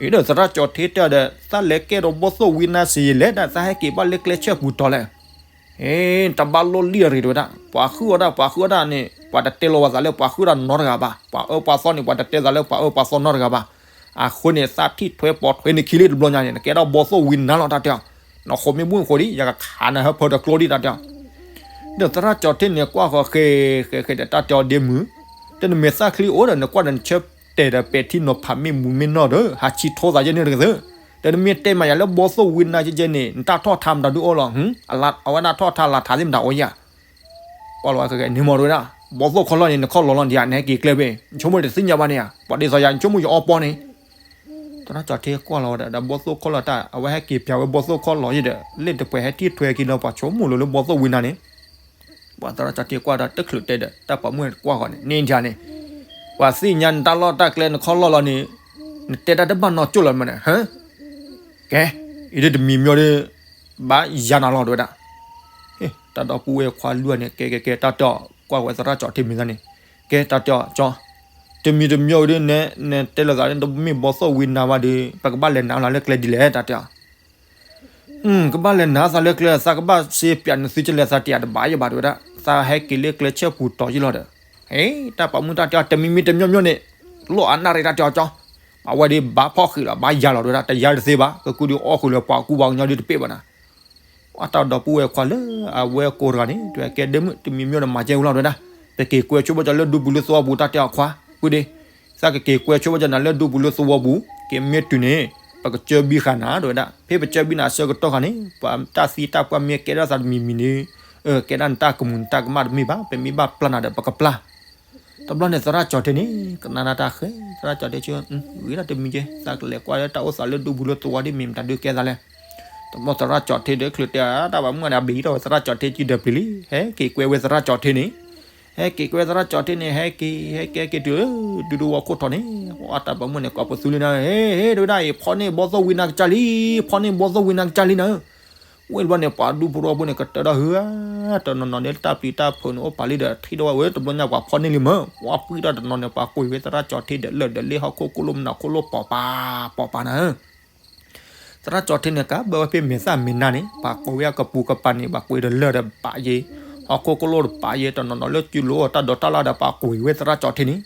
အံၤဒီးသရၣ်ကၠီၤထ့တဲအီၤဒီး သးလဲၤကဲဒီးဘီသိၣ်ဝံနါစ့ယလဲၣ် ဒၣ်သးဟဲက့ၤဘၣ်လၢကျဲဆၢပူၤတီၤလဲၣ်, ဟ့ တဘၣ်လိၣ်လံၣ်ရ့ၣ် တဲဝဲဒၣ်, ပှၤဃုအီၣ်ဒၣ် ပှၤဃုအီၣ်ဒၣ်န့ၣ် ပှၤတတဲလီၤဝဲသးလၢပှၤဃုဒၣ်နီတဂၤဘၣ်, ပှၤအၢပှၤသီန့ၣ် ပှၤတတဲသးလၢပှၤအၢပှၤသီနီတဂၤဘၣ်, အဃိန့ၣ် သးထံၣ်ထွဲပိာ်ထွဲန့ၣ်ခံလံတဘျီညါန့ၣ် နကဲဒၣ်ဘီသိၣ်ဝံနါလီၤ တၢ်တဲအီၤ, နဃိးမ့ၢ်ဘူၣ်နဃိးဒ် ယကခးနဟၢဖၢတကျိဒ် တၢ်တဲအီၤ ဒီးသရၣ်ကၠီၤထ့န့ၣ် ကွၢ်ဃီၤဃဲဃဲဃဲဒီး တၢ်တဲအီၤဒ့မုၣ်, တနမ့ၢ်သၣ်ချံအိၣ်ဒီး နကွၢ်ဒီးနဆၢတဲာ်ဒီးပဲာ်ထံနီၤဖးမ့ၢ်မူမ့ၢ်နီၢ်ဒီး ဟးဆံထိသးယဲန့ၣ်တကသ့, ဒီးနမ့ၢ်တဲမးယၤလၢဘီသိၣ်ဝံနါကဲကဲန့ၣ် နတၢ်ထီၣ်ထါမတၤဒုအိၣ်လီၤ, အဝဲဒၣ်ထီၣ်ထါလၤထါသ့ၣ်မတၤအိၣ်ယၤ, ကွၢ်လီၤဝဲဃဲဃဲန့ၣ်မ့ၢ်တဲဝဲဒၣ်, ဘီသိၣ်ခီၣ်လီၢ်န့ၣ် နခီၣ်လီၤလီၤဒံးဧါ နဟဲက့ၤကျဲဖဲ နဆိကမိၣ်တသ့ၣ်ညါဘၣ်န့ၣ်ဧါ, ပှၤဒ်သိးယၤ နဆိကမိၣ်ယအီပီန့ၣ် သရၣ်ကၠီၤထ့ကွၢ်လီၤဝဲဒီး ဘီသိၣ်ခီၣ်လီၢ်တၢ် အဝဲဟဲက့ၤပျးဝဲဘီသိၣ်ခီၣ်လီၢ်ယဲဒီး လ့ၣ်တပှဲၤဟဲထံၣ်ထွဲက့ၤလၢ ပှၤဆိကမိၣ်လိၤလၢဘီသိၣ်ဝံနါန့ၣ်, ပှၤသရၣ်ကၠီၤထ့ကွၢ်ဒီးတချုးတဲဒီး တၢ်ပိာ်မုၣ်ကွၢ်ဃီၤန့ၣ် န့ၣ်ဒ်န့ၣ်, ပှၤသ့ၣ်ညါနတၢ်လီၢ်တၢ်ကျဲနခီၣ်လီၢ်လီၤန့ၣ်, နတဲတၢ်တဘၣ်နီၢ်ကၠိၣ်လီၤမးန့ၣ်, ဟၢ, ကဲ, အံၤဒ်တမံၤမ့ၢ်ဒီး ဘၣ်ယၤနၤလီၤ တဲဝဲဒၣ် တၢ်ဒီပုၢ်ဝဲၢ်ခွါလွံၢ်ဂၤန့ၣ် ကဲကဲကဲ တၢ်တဲအီၤ ကွၢ်ဝဲသရၣ်ကၠီၤထ့မံၤသၣ်န့ၣ်, ကဲ တၢ်တဲအီၤ ကၠီ, တမံၤတမံၤအံၤဒ်နဲ နတဲလိာ်သးန့ၣ် တမ့ၢ်ဘီသိၣ်ဝံနါဘၣ်ဒီး ပကဘၣ်လဲၤနာ်လၢကျဲဒ်လဲၣ် တၢ်တဲအီၤ, ကဘၣ်လဲၤနာ်သးလၢကျဲ သးကဘၣ်စ့ပျးနသုကလဲၤသးတယၤတဘၣ်ယဘၣ် တဲဝဲဒၣ်, သးဟဲက့ၤလၢကျဲဆၢပူၤတီၤယ့ၣ်လီၤဒီး, ဟဲ တၢ်ပိာ်မုၣ်တၢ်တဲအီၤ တမံၤမံၤတမံၤမံၤန့ၣ်, လိၣ်အနၣ်ရံၣ် တၢ်တဲအီၤကၠီ, အဝဲဒ်ဘၣ်ဖီၣ်ဃံးလီၤ ဘၣ်ယၤလီၤ တဲဝဲဒၣ် တယၤတသ့ဘၣ် ကကုဒုးအီၣ်ဃုာ်လၢပှၤကူပှၤကညီဒုးတပ့ၢ်ဘၣ်နၤ အတၢ်ဒီပုၢ်ဝဲၢ်ခွါလၢအဝဲကိးတဂၤန့ၣ် တဲဝဲကဲဒ့မုၣ် တမံၤမံၤဒီးမၤကဲဝံၤလီၤ တဲဝဲဒၣ်, ပက့ၤကွဲဆိဘၣ်ကၠီလၢဒူပူၤလၢသဝီပူၤ တၢ်တဲအီၤခွါ, ပုၢ်ဒ့, သးကက့ၤကွဲဆိဘၣ်ကၠီနၤလၢဒူပူၤလၢသဝီပူၤ, က့ၤမ့ၢ်တုၤန့ၣ် ပကစၢဘံဃာ်နၤ တဲဝဲဒၣ်, ဖဲပစၢဘံနၤအဆၢကတီၢ်ခါန့ၣ် ပှၤတၢ်သံတၢ်ပှၢ်မ့ၢ်ကဲဒၣ်သးတမံၤမံၤန့ၣ်, ကဲဒၣ်နတၢ်ကမူၤနတၢ်ကမၣ်တမ့ၢ်ဘၣ်, ပမ့ၢ်ဘၣ်ပျၢ်နၤဒီးပကပျၢ် တဘျီန့ၣ်သရၣ်ကၠီၤထ့န့ၣ် ကနၣ်တၢ်ဃဲ သရၣ်ကၠီၤထ့ဆၢ ဂ့ၤဒၣ်တမံၤကဲ သးကလဲၤကွၢ်လၢတၢ်အိၣ်သးလၢဒူပူၤလၢသဝီဒ်မ့ၢ်မတၤဒုးကဲသးလဲၣ်. တဘျီသရၣ်ကၠီၤထ့ဒီးချုးတဲတၢ်ဘၣ်မုၢ်န့ၣ် အဘံၤထီၣ်ဝဲသရၣ်ကၠီၤထ့စုဒီးပျံၤလံ ဟဲက့ၤကွဲဝဲသရၣ်ကၠီၤထ့န့ၣ်, ဟဲက့ၤကွဲသရၣ်ကၠီၤထ့န့ၣ် ဟဲက့ၤ ဟဲက့ၤဟဲက့ၤတုၤလၢ ဒူတဝီခိၣ်ထီၣ်န့ၣ် အတၢ်ဘၣ်မုၢ်န့ၣ် ကိးပသူလံနၤ ဟ့ ဟ့ တဲဝဲဒၣ်အံၤ ဖီန့ၢ်ဘီသိၣ်ဝံနါကစၢ်လံ ဖီန့ၢ်ဘီသိၣ်ဝံနါကစၢ်လံနၤ ဝဲတဘျီန့ၣ် ပှၤဒူဖိတဝီဖိန့ၣ် ကတၢၢ်ဒီးဟုဧါ, တနီၤနီၤန့ၣ် တၢ်ပျံၤတၢ်ဖုးန့ၣ် အိၣ်ပာ်လံဒီး ထံၣ်ဒီးဝဲဝဲ တဘျီညါပှၤဖီန့ၢ်လံမၢ်, ပှၤပှံၢ်တၢ်တနီၤန့ၣ် ပှၤကွံာ်ဝဲသရၣ်ကၠီၤထ့ဒီးလၢာ်ဒီးလ့ၣ်ဟီၣ်ခိၣ်ကိၣ်လိၣ်မနၤခိၣ်လိၣ် ပိာ်ပာ် ပိာ်ပာ်နၤဧၢ. သရၣ်ကၠီၤထ့န့ၣ် ကဘၣ်ဝဲဖဲမဲာ်သၣ်မဲာ်နါန့ၣ် ပှၤကွံာ်ဝဲအကပူၤကပၤန့ၣ် ပှၤကွံာ်ဒီးလၢာ်ဒီးဘးယဲ ဟီၣ်ခိၣ်ကိၣ်လိၣ်ဒီးဘးယဲ တနီၤနီၤလၢစုလိတၢ်ဒိးတၢ်လၢ်ဒီး ပှၤကွံာ်ဝဲသရၣ်ကၠီၤထ့န့ၣ်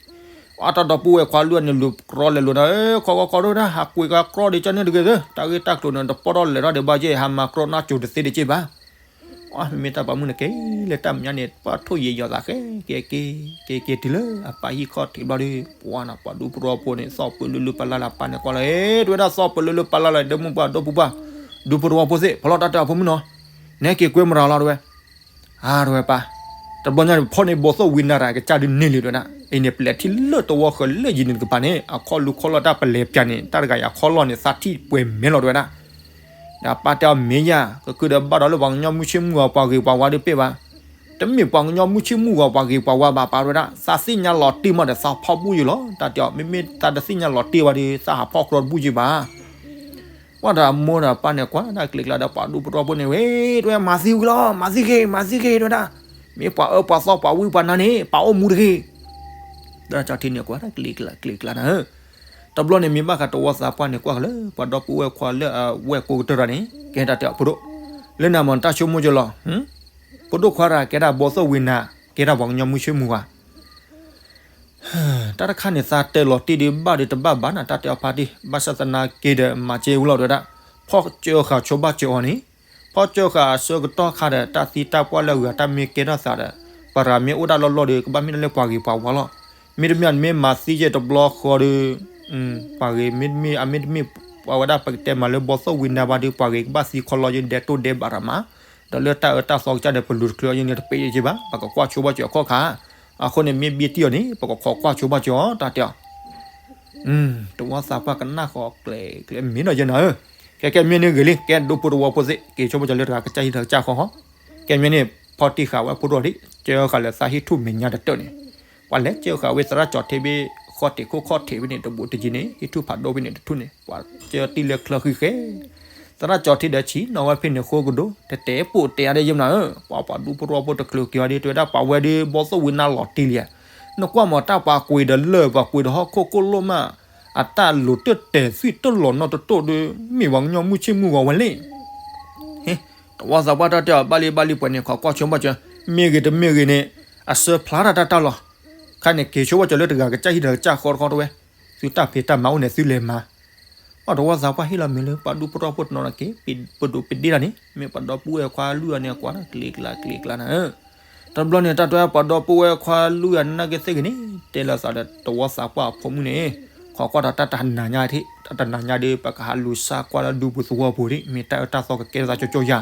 အတၢ်ဒီပုၢ်ဝဲၢ်ခွါလွံၢ်ဂၤန့ၣ် လူၤကြီလဲၤလိာ်ဒီး ခီခီခီဒိၣ်ဒၣ် ဟးကွံာ်ကါကြီဒံးကၠီန့ၣ်တဂ့ၤသၢ, တၢ်ဂ့ၢ်တၢ်ကျိၤန့ၣ် တပီၢ်ထီၣ်လဲၤထီၣ်ဒံးဘၣ်က့ၢ် ဟးမၤကြီနါစိၤတသ့ဒံးက့ၢ်ဘၣ်. မ့မ့ၢ်တၢ်ပိာ်မုၣ်န့ၣ်က့ၤလၢတၢ်မဲာ်ညါန့ၣ် ပှၤထိၣ်ယံာ်ယီၤသးဃဲ က့ၤက့ၤ က့ၤက့ၤတုၤလၢအပၢ်ဟံၣ်ခီၣ်ထံးဘျီဒီး ပှၤနီၤ ပှၤဒူသဝီဖိန့ၣ် သီၣ်ပၢလၢလၢပၢ်လၢ်လၢ် ပၢ်န့ၣ်ကွၢ်လီၤ တဲဝဲဒၣ်သီၣ်ပၢလၢလၢပၢ်လၢ်လၢ် ဒီမုၣ်ပှၢ်ဒီပုၢ်ပှၢ် ဒူသဝီဖိသ့ၣ် ဖီလီၤတၢ်တဲအီၤဖိမုၣ်နီၤ, နဟဲက့ၤကွဲမရၤလီၤတဲဝဲ အါ တဲဝဲပၢ်, တဘျီညါန့ၣ် ဖီၣ်န့ၢ်ဘီသိၣ်ဝံနၤတၢ်ကစၢ်ဒုးန့ၢ်လံတဲဝဲဒၣ်, အံၤန့ၣ် ပလဲၤထံၣ်လၢသဝီဃၢၤလၢယံၤန့ၣ်တကပၤန့ၣ် အခီၣ်လူၤခီၣ်လီၢ်တၢ်ပလဲၤပၠးန့ၣ် တၢ်တဂၤအံၤအခီၣ်လီၢ်န့ၣ် သးထံၣ်ပှဲၤမဲာ်လီၤတဲဝဲဒၣ်. ဒီးပၢ်တဲအီၤမ့ၢ်ယၤ ကကုၢ်ဒီးဘၣ်ဒီးလၢပှၤကညီမုၢ်ဆ့ၣ်မုၢ်ဂီၤပှၤဂ့ၤပှၤဝါဒီးပ့ၢ်ဘၣ်, တမ့ၢ်ပှၤကညီမုၢ်ဆ့ၣ်မုၢ်ဂီၤပှၤဂ့ၤပှၤဝါဘၣ် ပၢ်တဲဝဲဒၣ်, သးသ့ၣ်ညါလီၤတံၢ်မးဒီးသးဖီၣ်ဘူၣ်ယံၤလီၤ တၢ်တဲအီၤ, မ့မ့ၢ်သးတသ့ၣ်ညါလီၤတံၢ်ဝဲဒီး သးဟးဖီၣ်ကြီတဘူၣ်ယံၤဘၣ် ပှၤဒီးအမိၢ်ဒီးပၢ်န့ၣ်ကွၢ်ဒၣ်ကျဲၤကျါဒီးပှၤဒူသဝီဖိန့ၣ်ဝဲ တဲဝဲမၤသံဝံၤလီၤ မၤသံဂ့ၤ မၤသံဂ့ၤတဲဝဲဒၣ်, မ့ၢ်ပှၤအၢပှၤသီပှၤဝံပှၤနါန့ၣ် ပာ်အိၣ်မူတဂ့ၤ. သရၣ်ကၠီထံန့ၣ်ကွၢ်ဒၣ်ကျဲၤကျါကျဲၤကျါနၤဧၢ, တဘျီန့ၣ်မ့ၢ်ဘၣ်ဃးတဝီသးပှၢ်န့ၣ်ကွၢ်ကလၢ ပှၤဒီပုၢ်ဝဲၢ်ခွါလၢအဝဲၢ်ကိးကတၢၢ်တၢ်န့ၣ် ကဲတၢ်တဲအီၤဖိဒိၣ်, လၢနၤမ့ၢ်တၢ်ဆိကမိၣ်ကလီၤ ဖိဒိၣ်ခွါတၢ်ကဲဒၣ်ဘီသိၣ်ဝံနၤ ကဲဒၣ်ပှၤကညီမုၢ်ဆ့ၣ်မုၢ်ဂီၤ တၢ်တခါန့ၣ် သးတဲလီၤတံၢ်ဒံးဘၣ်ဒီးတဘၣ်ဘၣ်နၤ တၢ်တဲအီၤဖါတံၢ် ဘၣ်ဆၣ်သနာ်က့ဒီးမၤစၢၤဝံၤလီၤတဲဝဲဒၣ်, ဖီၣ်ကၢဃာ်ဆိဘၣ်စၢၤအီၤန့ၣ်, ဖီၣ်ကၢဃာ်အဆၢကတီၢ်ခါဒီး တၢ်သံတၢ်ပှၢ်လၢအဂၤတၢ်မ့ၢ်ကဲထီၣ်သးဒီး ပှၤတဂၤမ့ၢ်အိၣ်ဒၣ်လီၢ်လီၢ်ဒီး ကဘၣ်မ့ၢ်ဒၣ်လၢပှၤဂ့ၤပှၤဝါလီၤ. မ့တမ့ၢ်မ့ၢ်မၤသံယဲၢ်တဘျီဃီဒီး ပှၤဂ့ၤမ့တမ့ၢ် အမ့တမ့ၢ် ပှၤဝဲဒၣ်ပကတဲမးလၢဘီသိၣ်ဝံနၤဘၣ်ဒီး ပှၤဂ့ၤကဘၣ်သံခီလီၤယဲၢ်ဒဲးတိၢ်ဒဲးဘးရၤမး, ဒီးလၢတၢ်အၢတၢ်သီကစၢ်ဒီးပလူၤတချုးအီၤယဲၢ်န့ၣ်တပ့ၢ်ယဲၢ်က့ဘၣ်, ပကကွၢ်ဆိဘၣ်စၢၤအခီၣ်ခါ, အဃိန့ၣ်မ့ၢ်ဘံတံၢ်အီၤန့ၣ် ပကခိးကွၢ်ဆိဘၣ်စၢၤအီၤ တၢ်တဲအီၤ တဝီသးပှၢ်ကနၣ်ဃီကျဲၤကျဲၤမ့ၢ်နီၤယဲၢ်နၤဧၢ, ကဲကဲမ့ၢ်န့ၣ်ဂ့ၤလံ ကဲဒိဖိတဝီဖိသ့ၣ် က့ၤဆိဘၣ်စၢၤလၢတဂၤကစၢ်ဟံၣ်တဂၤကစၢ်ဃီဃီ, ကဲမ့ၢ်န့ၣ် ဖီၣ်တံၢ်ဃာ်ဝဲဖိဒိၣ်ဒံး ကၢဃာ်လၢသးဟံၣ်ထူၣ်မဲာ်ညါတတၢၢ်န့ၣ်, ပှၤလဲၤကၢဃာ်ဝဲသရၣ်ကၠီထံဘ့ၣ် ဃီၣ်တ့ၢ်ခိၣ်ခီၣ်ထံးဘ့ၣ်န့ၣ် တဘူးတယံၤန့ၣ် ဟံၣ်ထူၣ်ဖးဒိၣ်ဘ့ၣ်န့ၣ်တထူၣ်န့ၣ် ပှၤကၢတံၢ်လၢချၢဃံဃဲ သရၣ်ကၠီထံဒီးဆံးနီၤဝဲဖဲန့ၣ်ဃိကဒိ တတဲပိာ်တဲအါဒ်ယဲၢ်မနၤဧၢ, ပှၤပှၤဒူဖိတဝီဖိတချုးက့ၤအီၤဒီး တဲဝဲဒၣ်ပှၤဝဲဒီးဘီသိၣ်ဝံနၤလီၤတံၢ်လံဧါ, နကွၢ်မးတၢ်ပှၤကွံာ်ဒီးလၢၢ် ပှၤကွံာ်ဒီးဟီၣ်ခိၣ်ကိၣ်လိၣ်မး, အတၢ်လိၤတၢ်တဲာ်သွံၣ်တၢ်လီၤနီတတိၢ်ဒီး မ့ၢ်ပှၤကညီမုၢ်ဆ့ၣ်မုၢ်ဂီၤဝဲလံ တဝီသးပှၢ်တၢ်တဲအီၤ ဘၣ်လံဘၣ်လံပှဲၤန့ၣ် ခိးကွၢ်ဆိဘၣ်စၢၤ, မ့ၢ်ဂ့ၤတမ့ၢ်ဂ့ၤန့ၣ် အစၢဖျါတၢ်တၢ်တၢ်လီၤ, ခါန့ၣ် က့ၤဆိဘၣ်စၢၤလၢတဂၤကစၢ်ဟံၣ်တဂၤကစၢ်ဃီတခီတဝဲ, သုတၢ်ဖံးတၢ်မၤအိၣ်န့ၣ်သုလဲၤမၤ, ပှၤတဝီသးပှၢ်ဟ့ၣ်လီၤမ့ၢ်လၢ ပှၤဒူဖိတဝီဖိတနီၤနီၤက့ၤ ပဒိၣ်ပဒ့တၢ်န့ၣ် မ့ၢ်ပှၤဒီပုၢ်ဝဲၢ်ခွါလွံၢ်ဂၤန့ၣ် ကွၢ်တၢ်ကျဲၤကျါကျဲၤကျါနၤဧၢ တဘျီန့ၣ် တၢ်တဲပှၤဒီပုၢ်ဝဲၢ်ခွါလွံၢ်ဂၤနာ်က့သ့ၣ်ဂ့ၤန့ၣ် တဲလီၤသးဒီးတဝီသးပှၢ်အဖိမုၣ်န့ၣ်, ခိးကွၢ်ဒီးတၢ်တနၤညါထံၣ် တၢ်တနၤညါဒီး ပကဟးလူၤစၢ်ကွၢ်လၢဒူပူၤသဝီပူၤဒံး မ့ၢ်တၢ်အၢတၢ်သီကကဲထီၣ်သးကၠိကၠိယၤ,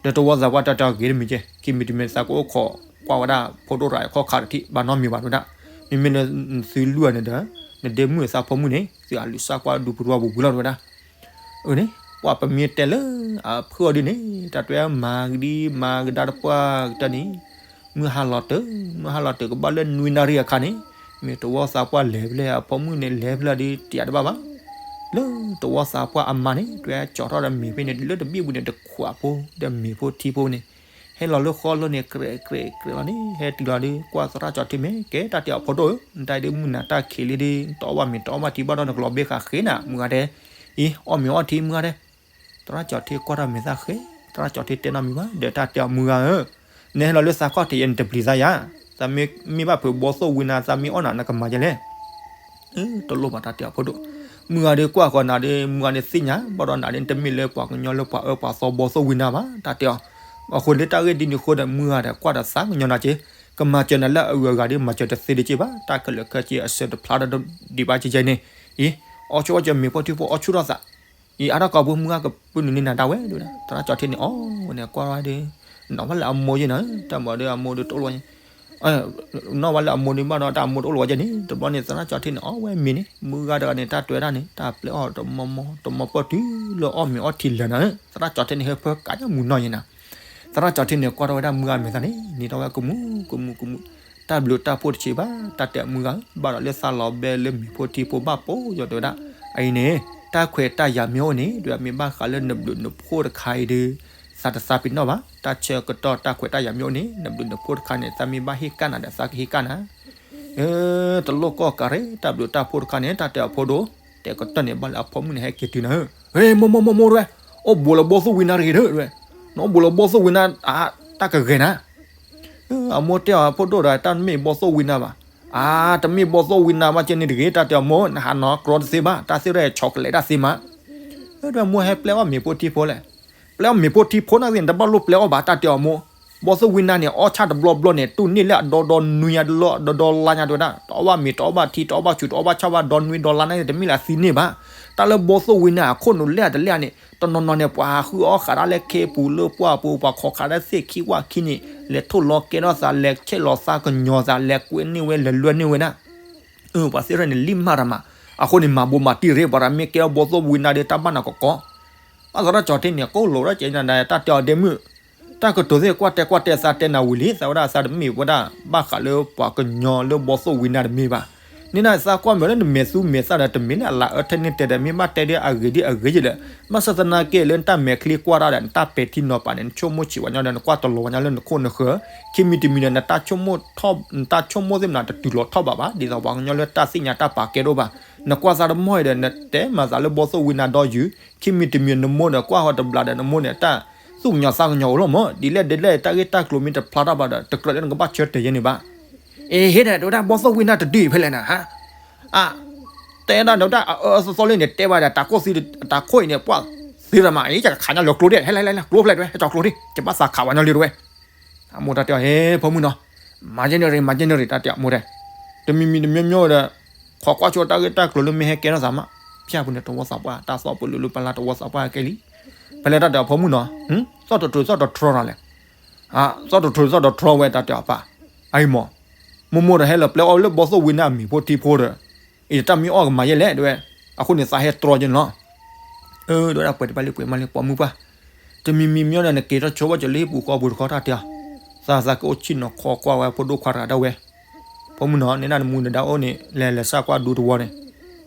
ဒီးတဝီသးပှၢ်တၢ်တဲဂ့ၤတမံၤကဲ ခံမံၤတမံၤသးကအိၣ်ခိးကွၢ်ဝဲဒၣ်ဖိဒိၣ်ရၤအခီၣ်ခါတထံၣ် ဘၣ်နီတမံၤဘၣ်ဝဲဒၣ်, မ့မ့ၢ်လၢသုလွံၢ်ဂၤန့ၣ်ဒီး နဒ့မုၣ်အသးဖိမုၣ်န့ၣ် သုဟးလူၤစၢ်ကွၢ်လၢဒူပူၤသဝီပူၤဝံၤလီၤဝဲဒၣ် အန့ၣ် ပှၤပမ့ၢ်တဲလၢအဖုၣ်အီၤဒ်န့ၣ် တၢ်တဲမၤကဒံမၤကဒါတပှၢ်ကတၢၢ်န့ၣ်, မုၢ်ဟါလီၤတၢၢ် မုၢ်ဟါလီၤတၢၢ်ကဘၣ်လၢနွံနၣ်ရံၣ်အခါန့ၣ်, မ့ၢ်တဝီသးပှၢ်လဲၤဖဲလဲၣ် အဖိမုၣ်န့ၣ်လဲၤဖဲလဲၣ်ဒီးတယာ်တဘၣ်ဘၣ်, လၢတဝီသးပှၢ်အမါန့ၣ် တွဲကၠီထီၣ်ဒီးမ့ၤဖဲန့ၣ် လၢတဘ့ၣ်ပူၤန့ၣ် တခွးဖိဒီးမ့ၤဖိထံဖိန့ၣ်, ဟဲလီၤလၢဃီလၢန့ၣ် ကြဲးကြဲးကြဲးလီၤန့ၣ် ဟဲတုၤလီၤဒီး ကွၢ်သရၣ်ကၠီထံမ့ၢ်ကဲတၢ်တဲအီၤဖိဒိၣ်ဧၢ, နတၢ်အံၤဒ်မုၢ်နၤတၢ်ခံးလံဒီး တအီၣ်ဘၣ်မ့ၤတအီၣ်ဘၣ်ထံဘၣ်ဒီးနကလီၤဘ့ၣ်ဃာ်ဃ့နၤ မုၢ်ဂၤဒဲး, အံၤ အီၣ်မ့ၤအီထံမုၢ်ဂၤဒဲး, သရၣ်ကၠီထံကွၢ်တၢ်မဲာ်သၣ်ဃဲ, သရၣ်ကၠီထံတဲနီတမံၤဘၣ် ဒီးတၢ်တဲအီၤမုၢ်ဂၤဧၢ, နဟဲလီၤလၢသးခီၣ်ထံးယဲၢ်န့ၣ်တပျံၤသးယၤ, သးမ့ၢ်ဘၣ်ဖုးဘီသိၣ်ဝံနၤ သးမ့ၢ်အီၣ်နၤနကမၤယဲလဲၣ် တလိၣ်ဘၣ်တၢ်တဲအီၤဖိဒိၣ်, မုၢ်ဂၤဒီးကွၢ်ဃီနၤဒီး မုၢ်ဂၤန့ၣ်သ့ၣ်ညါ ဘၣ်ဒီးနၤဒီးတမ့ၢ်လၢပှၤကညီလၢပှၤအၢပှၤသီဘီသိၣ်ဝံနၤဘၣ် တၢ်တဲအီၤ, အဃိလၢတၢ်ဂ့ၢ်ဒ်န့ၣ်အဃိဒီး မုၢ်ဂၤဒီးကွၢ်ဒီးသးကညီၤနၤက့, ကမၤစၢၤနၤလၢအဂုၤအဂၤဒီး မၤစၢၤတသ့ဒံးက့ဘၣ် တၢ်ခဲလၢာ်ခဲဆ့အစၢတဖျါဒီးဒံးဘၣ်ကဲကဲန့ၣ်, အံၤ အီၣ်ဆိဘၣ်စၢၤမ့ၤဖိထံဖိအီၣ်ဆူၣ်ထီၣ်သး အံၤအါထီၣ်ကီးဖိမုၢ်ဂၤကပုၢ်နုာ်န့ၢ်နၤဒၣ်ဝဲဒၣ်, သရၣ်ကၠီထံန့ၣ် အီၣ်ဝဲန့ၣ်ကွၢ်ဝဲဒီး, နီၣ်ဝဲလၢအမိၢ်ယဲၢ်နၤ, တၢ်မၤဒီးအမိၢ်ဒီးတအိၣ်လီၤဝဲ, နီၣ်ဝဲလၢအမိၢ်ဒီးဘၣ်ဒီးတၢ်အမိၢ်တအိၣ်လီၤဝဲယဲၢ်န့ၣ်, တဘျီန့ၣ် သရၣ်ကၠီထံန့ၣ် အီၣ်ဝဲမ့ၤန့ၣ် မုၢ်ဂၤတဂၤန့ၣ် တၢ်တွဲတၢ်န့ၣ် တၢ်ပျဲအီၣ်တမီမီ တမီပီၢ်တုၤလၢအီၣ်မ့ၤအီထံလၢာ်နၤ, သရၣ်ကၠီထံန့ၣ် ဟဲဖၢကးညီမုၢ်နီၢ်ယဲၢ်နၤ သရၣ်ကၠီထံန့ၣ် ကွၢ်ထီၣ်ဝဲဒၣ်မုၢ်ဂၤမဲာ်သၣ်န့ၣ် န့ၢ်ထီၣ်ဝဲကမူၤကမူၤကမူၤ, တၢ်ဘျုးတၢ်ဖှိၣ်တဆံးဘၣ် တၢ်တဲမုၢ်ဂၤဧၢ, ဘၣ်ဒီးလၢသးလီၤဘဲလၢမ့ၤဖိထံဖိဘၣ်ပိာ်ယီၤတဲဝဲဒၣ်, အအံၤန့ၣ် တၢ်ခွဲးတၢ်ယာ်မ့ၢ်အိၣ်န့ၣ် တဲဝဲမ့ၢ်ဘၣ်ဃးလၢနဘျုးနဖှိၣ်တခါအံၤဒီး သးတသးပ့ၤနီၣ်ဘၣ်, တၢ်ဆၢကတီၢ်တၢ်ခွဲးတၢ်ယာ်မ့ၢ်အိၣ်န့ၣ် နဘျုးနဖှိၣ်တခါန့ၣ် သးမ့ၢ်ဘၣ်ဟ့ၣ်ကၣ်နၤဒီးသးကဟ့ၣ်ကၣ်နၤ တလိၣ်ကီၢ်ကးရ့ၣ် တၢ်ဘျုးတၢ်ဖှိၣ်တခါန့ၣ် တၢ်တဲအီၤဖိဒိၣ်, တဲကတၢၢ်န့ၣ် ဘၣ်လၢအဖိမုၣ်န့ၣ် ဟဲက့ၤတုၤနၤဧၢ, ဟ့ၣ် မိၢ်မိၢ်မိၢ်မိၢ်တဲဝဲ, အိၣ်ဘူးလၢဘီသိၣ်ဝံနၤတဂ့ၤတဲဝဲ, နအိၣ်ဘူးလၢဘီသိၣ်ဝံနၤ တၢ်ကဂဲၤနၤ, အမိၢ်တဲအီၤဖိဒိၣ်ဒီး တၢ်မ့ၢ်ဘီသိၣ်ဝံနၤဘၣ်, အါ တမ့ၢ်ဘီသိၣ်ဝံနါဘၣ်ကဲန့ၣ်တဂ့ၤ တၢ်တဲအီၤမိၢ် နဟးနီၤကြီတသ့ဘၣ် တၢ်သ့ၣ်ရဲၣ်ဆီကလဲးတၢ်သ့မး. ဒီးမိၢ်ဟဲပျဲအီၣ်မ့ၤဖိထံဖိလဲၣ်. ပျဲအီၣ်မ့ၤဖိထံဖိန့ၣ်သ့ၣ်န့ၣ် တဘၣ်လိၣ်ပျဲအီၣ်ဘၣ် တၢ်တဲအီၤမိၢ်. ဘီသိၣ်ဝံနါန့ၣ် အီၣ်ဆၣ်တဘျီဘျီန့ၣ် တူၢ်န့ၢ်လၢအဒီဒီနွံညါတလီၢ် ဒီဒီလါညါတဲဝဲဒၣ် တအီၣ်ဘၣ်မ့ၤ တအီၣ်ဘၣ်ထံ တအီၣ်ဘၣ်ဆူး တအီၣ်ဘၣ်ဆၣ်ဘၣ် ဒီနွံဒီလါန့ၣ် တမ့ၢ်လၢအသံန့ၢ်ဘၣ်. တၢ်လၢဘီသိၣ်ဝံနါအခိၣ်နူာ်လဲၢ်တလဲၢ်န့ၣ် တနီၤနီၤန့ၣ် ပှၤဟးဃုအီၣ်ဃးတၢ်လၢခ့ပူၤလၢပှၢ်ပူၤ ပှၤခိးခးတၢ်သ့ၣ်ခံဝၣ်ခံန့ၣ် လဲၤထိၣ်လီၤကဲထီၣ်သး လဲၤဆဲးလီၤသးကညီၤသး လဲၤကွဲန့ၢ်ဝဲ လဲၤလွဲန့ၢ်ဝဲဒၣ် ပှၤသ့ၣ်ရဲၣ်န့ၣ် လံၣ်မးတၢ်မး. အဃိန့ၣ် မၤဘိးမၤတံၢ်ရ့ ပှၤတမ့ၢ်ကဲထီၣ်ဘီသိၣ်ဝံနါဒီး တၢ်ဘၣ်နၤကီကီ ဘၣ်သရၣ်ကၠီၤထ့န့ၣ် ကိၣ်လိာ်ဒီးကဲနၤဒၣ် တၢ်တဲအီၤဒဲမုၣ် တၢ်ကတိၤသ့ၣ်ကွၢ်တဲကွၢ်တဲသးတဲနၤဝံၤလံ သးဝဲဒၣ်သးတမ့ၢ်ဝဲဒၣ် ဘၣ်ဃးလၢပှၤကညီလၢဘီသိၣ်ဝံနါတမ့ၢ်ဘၣ်. န့ၣ်ဒၣ်သးကွၢ်မ့ၢ်လၢနမဲာ်သူမဲာ်သၣ်ဒီး တမ့ၢ်လၢအလၤအၢထဲန့ၣ်တဲဒီး မ့ၢ်ဘၣ်တဲဒ်အဂ့ၤဒ်အဂ့ၤယဲဒီး ဘၣ်ဆၣ်သနာ်က့လၢနတၢ်မဲာ်ချံကွၢ်တၢ်ဒီး နတၢ်ပဲာ်ထံနီၤဖးန့ၣ် နဆိကမိၣ်ဆံးဝဲညီဒီး နကွၢ်တလီၤဝဲညီလၢနခိၣ်နဃၢၤ ခံမံၤတမံၤဒီး နတၢ်ဆိကမိၣ် နတၢ်ဆိကမိၣ်သ့ၣ်မနုၤတတုၤလီၤထီၣ်ဘးဘၣ် ဒ်သိးပှၤကညီလၢတၢ်သ့ၣ်ညါတၢ်ပာ်ကဲတအိၣ်ဘၣ်. နကွၢ်သးတမီၢ်အံၤဒီး နတဲမၤသးလၢဘီသိၣ်ဝံနါဒီယုၢ် ခံမံၤတမံၤနမိၢ်ဒီးကွၢ်ဃီတဘျးဒီး နမိၢ်န့ၣ် တၢ်သူၣ်ကညီၤသးကညီၤအိၣ်လီၤမး ဒ်လဲၣ်ဒ်လဲၣ် တၢ်ဂ့ၢ်တၢ်ကျိၤမ့ၢ်တဖျါထီၣ်ဘၣ်ဒီး တကြၢးလၢနကဘၣ်ဆၢတဲာ်ယဲန့ၣ်ဘၣ်. အ့ ဟ့ၣ်ဒီး တဲဝဲဒၣ်ဘီသိၣ်ဝံနါတဒုအံၤဖဲလဲၣ်နၤ အ တဲဒၣ်ဒီးတၢ်အအၢအသီသီလၢန့ၣ် တဲဘၣ်ဒီး တၢ်ကိၢ်သံ တၢ်ခိၣ်အံၤန့ၣ် ပှၢ်သ့တမး အံၤ ယကခးညီလၢကျိဒၣ် ဟဲလဲၣ်လဲၣ်လဲၣ် ကျိဖျဲးတဝဲ ဟဲကၠီၤကျိဒၣ် ယဘၣ်သးခးဝဲညီလၢတဝဲ အမိၢ်တၢ်တဲအီၤ ဟဲ ဖိမုၣ်နီၤ မၤယဲန့ၣ်ရ့ မၤယဲန့ၣ်ရ့ တၢ်တဲအီၤမိၢ်တဲ တမံၤမံၤတမံၤမံၤဒီး ခိးကွၢ်ဆိတၢ်ဂ့ၢ်တၢ်ကျိၤလၢမ့ၢ်ဟဲကဲထီၣ်သးမး ဖၠၣ်ပူၤန့ၣ် တဝီသးပှၢ် တၢ်သီၣ်ပလူၤလၢပလါတဝီသးပှၢ်ကဲလံ ဖဲလဲၣ်တၢ်တဲအီၤဖိမုၣ်နီၤ သီၣ်တထြူးသီၣ်တထြီနီၤလဲၣ် သီၣ်တထြူးသီၣ်တထြီဝဲတၢ်တဲအီၤပၢ် အအံၤမး မိၢ်မိၢ်ဒီးဟဲလီၤပျဲအီၣ်လၢဘီသိၣ်ဝံနါအမ့ၤဖိထံဖိဒီး အံၤတၢ်မံအီၣ်ကမၤယဲလဲၣ်တဝဲ အဃိန့ၣ်သးဟဲတြီက့ၤန့ၣ်လီၤ အၢ ဒဝဲဒၣ်ပှဲၤတဘၣ်လံပှဲၤမးလံ ပိာ်မုၣ်ပှၢ် တမံၤမံၤမံၤဒီး နက့ၤထီၣ်ဆိဘၣ်ကၠီၤလၢဟံၣ်ပူၤဃီပူၤတခီတၢ်တဲအီၤ သးသးကအိၣ်ဆံၣ်နီၤခီကွၢ်ဝဲဖိဒိၣ်ခွါတဂၤဒၣ်ဝဲ ဖိမုၣ်နီၤ န့ၣ်ဒၣ်နမူနဒါအိၣ်န့ၣ် လဲၤလဲၤစၢ်ကွၢ်ဒူတဝီန့ၣ်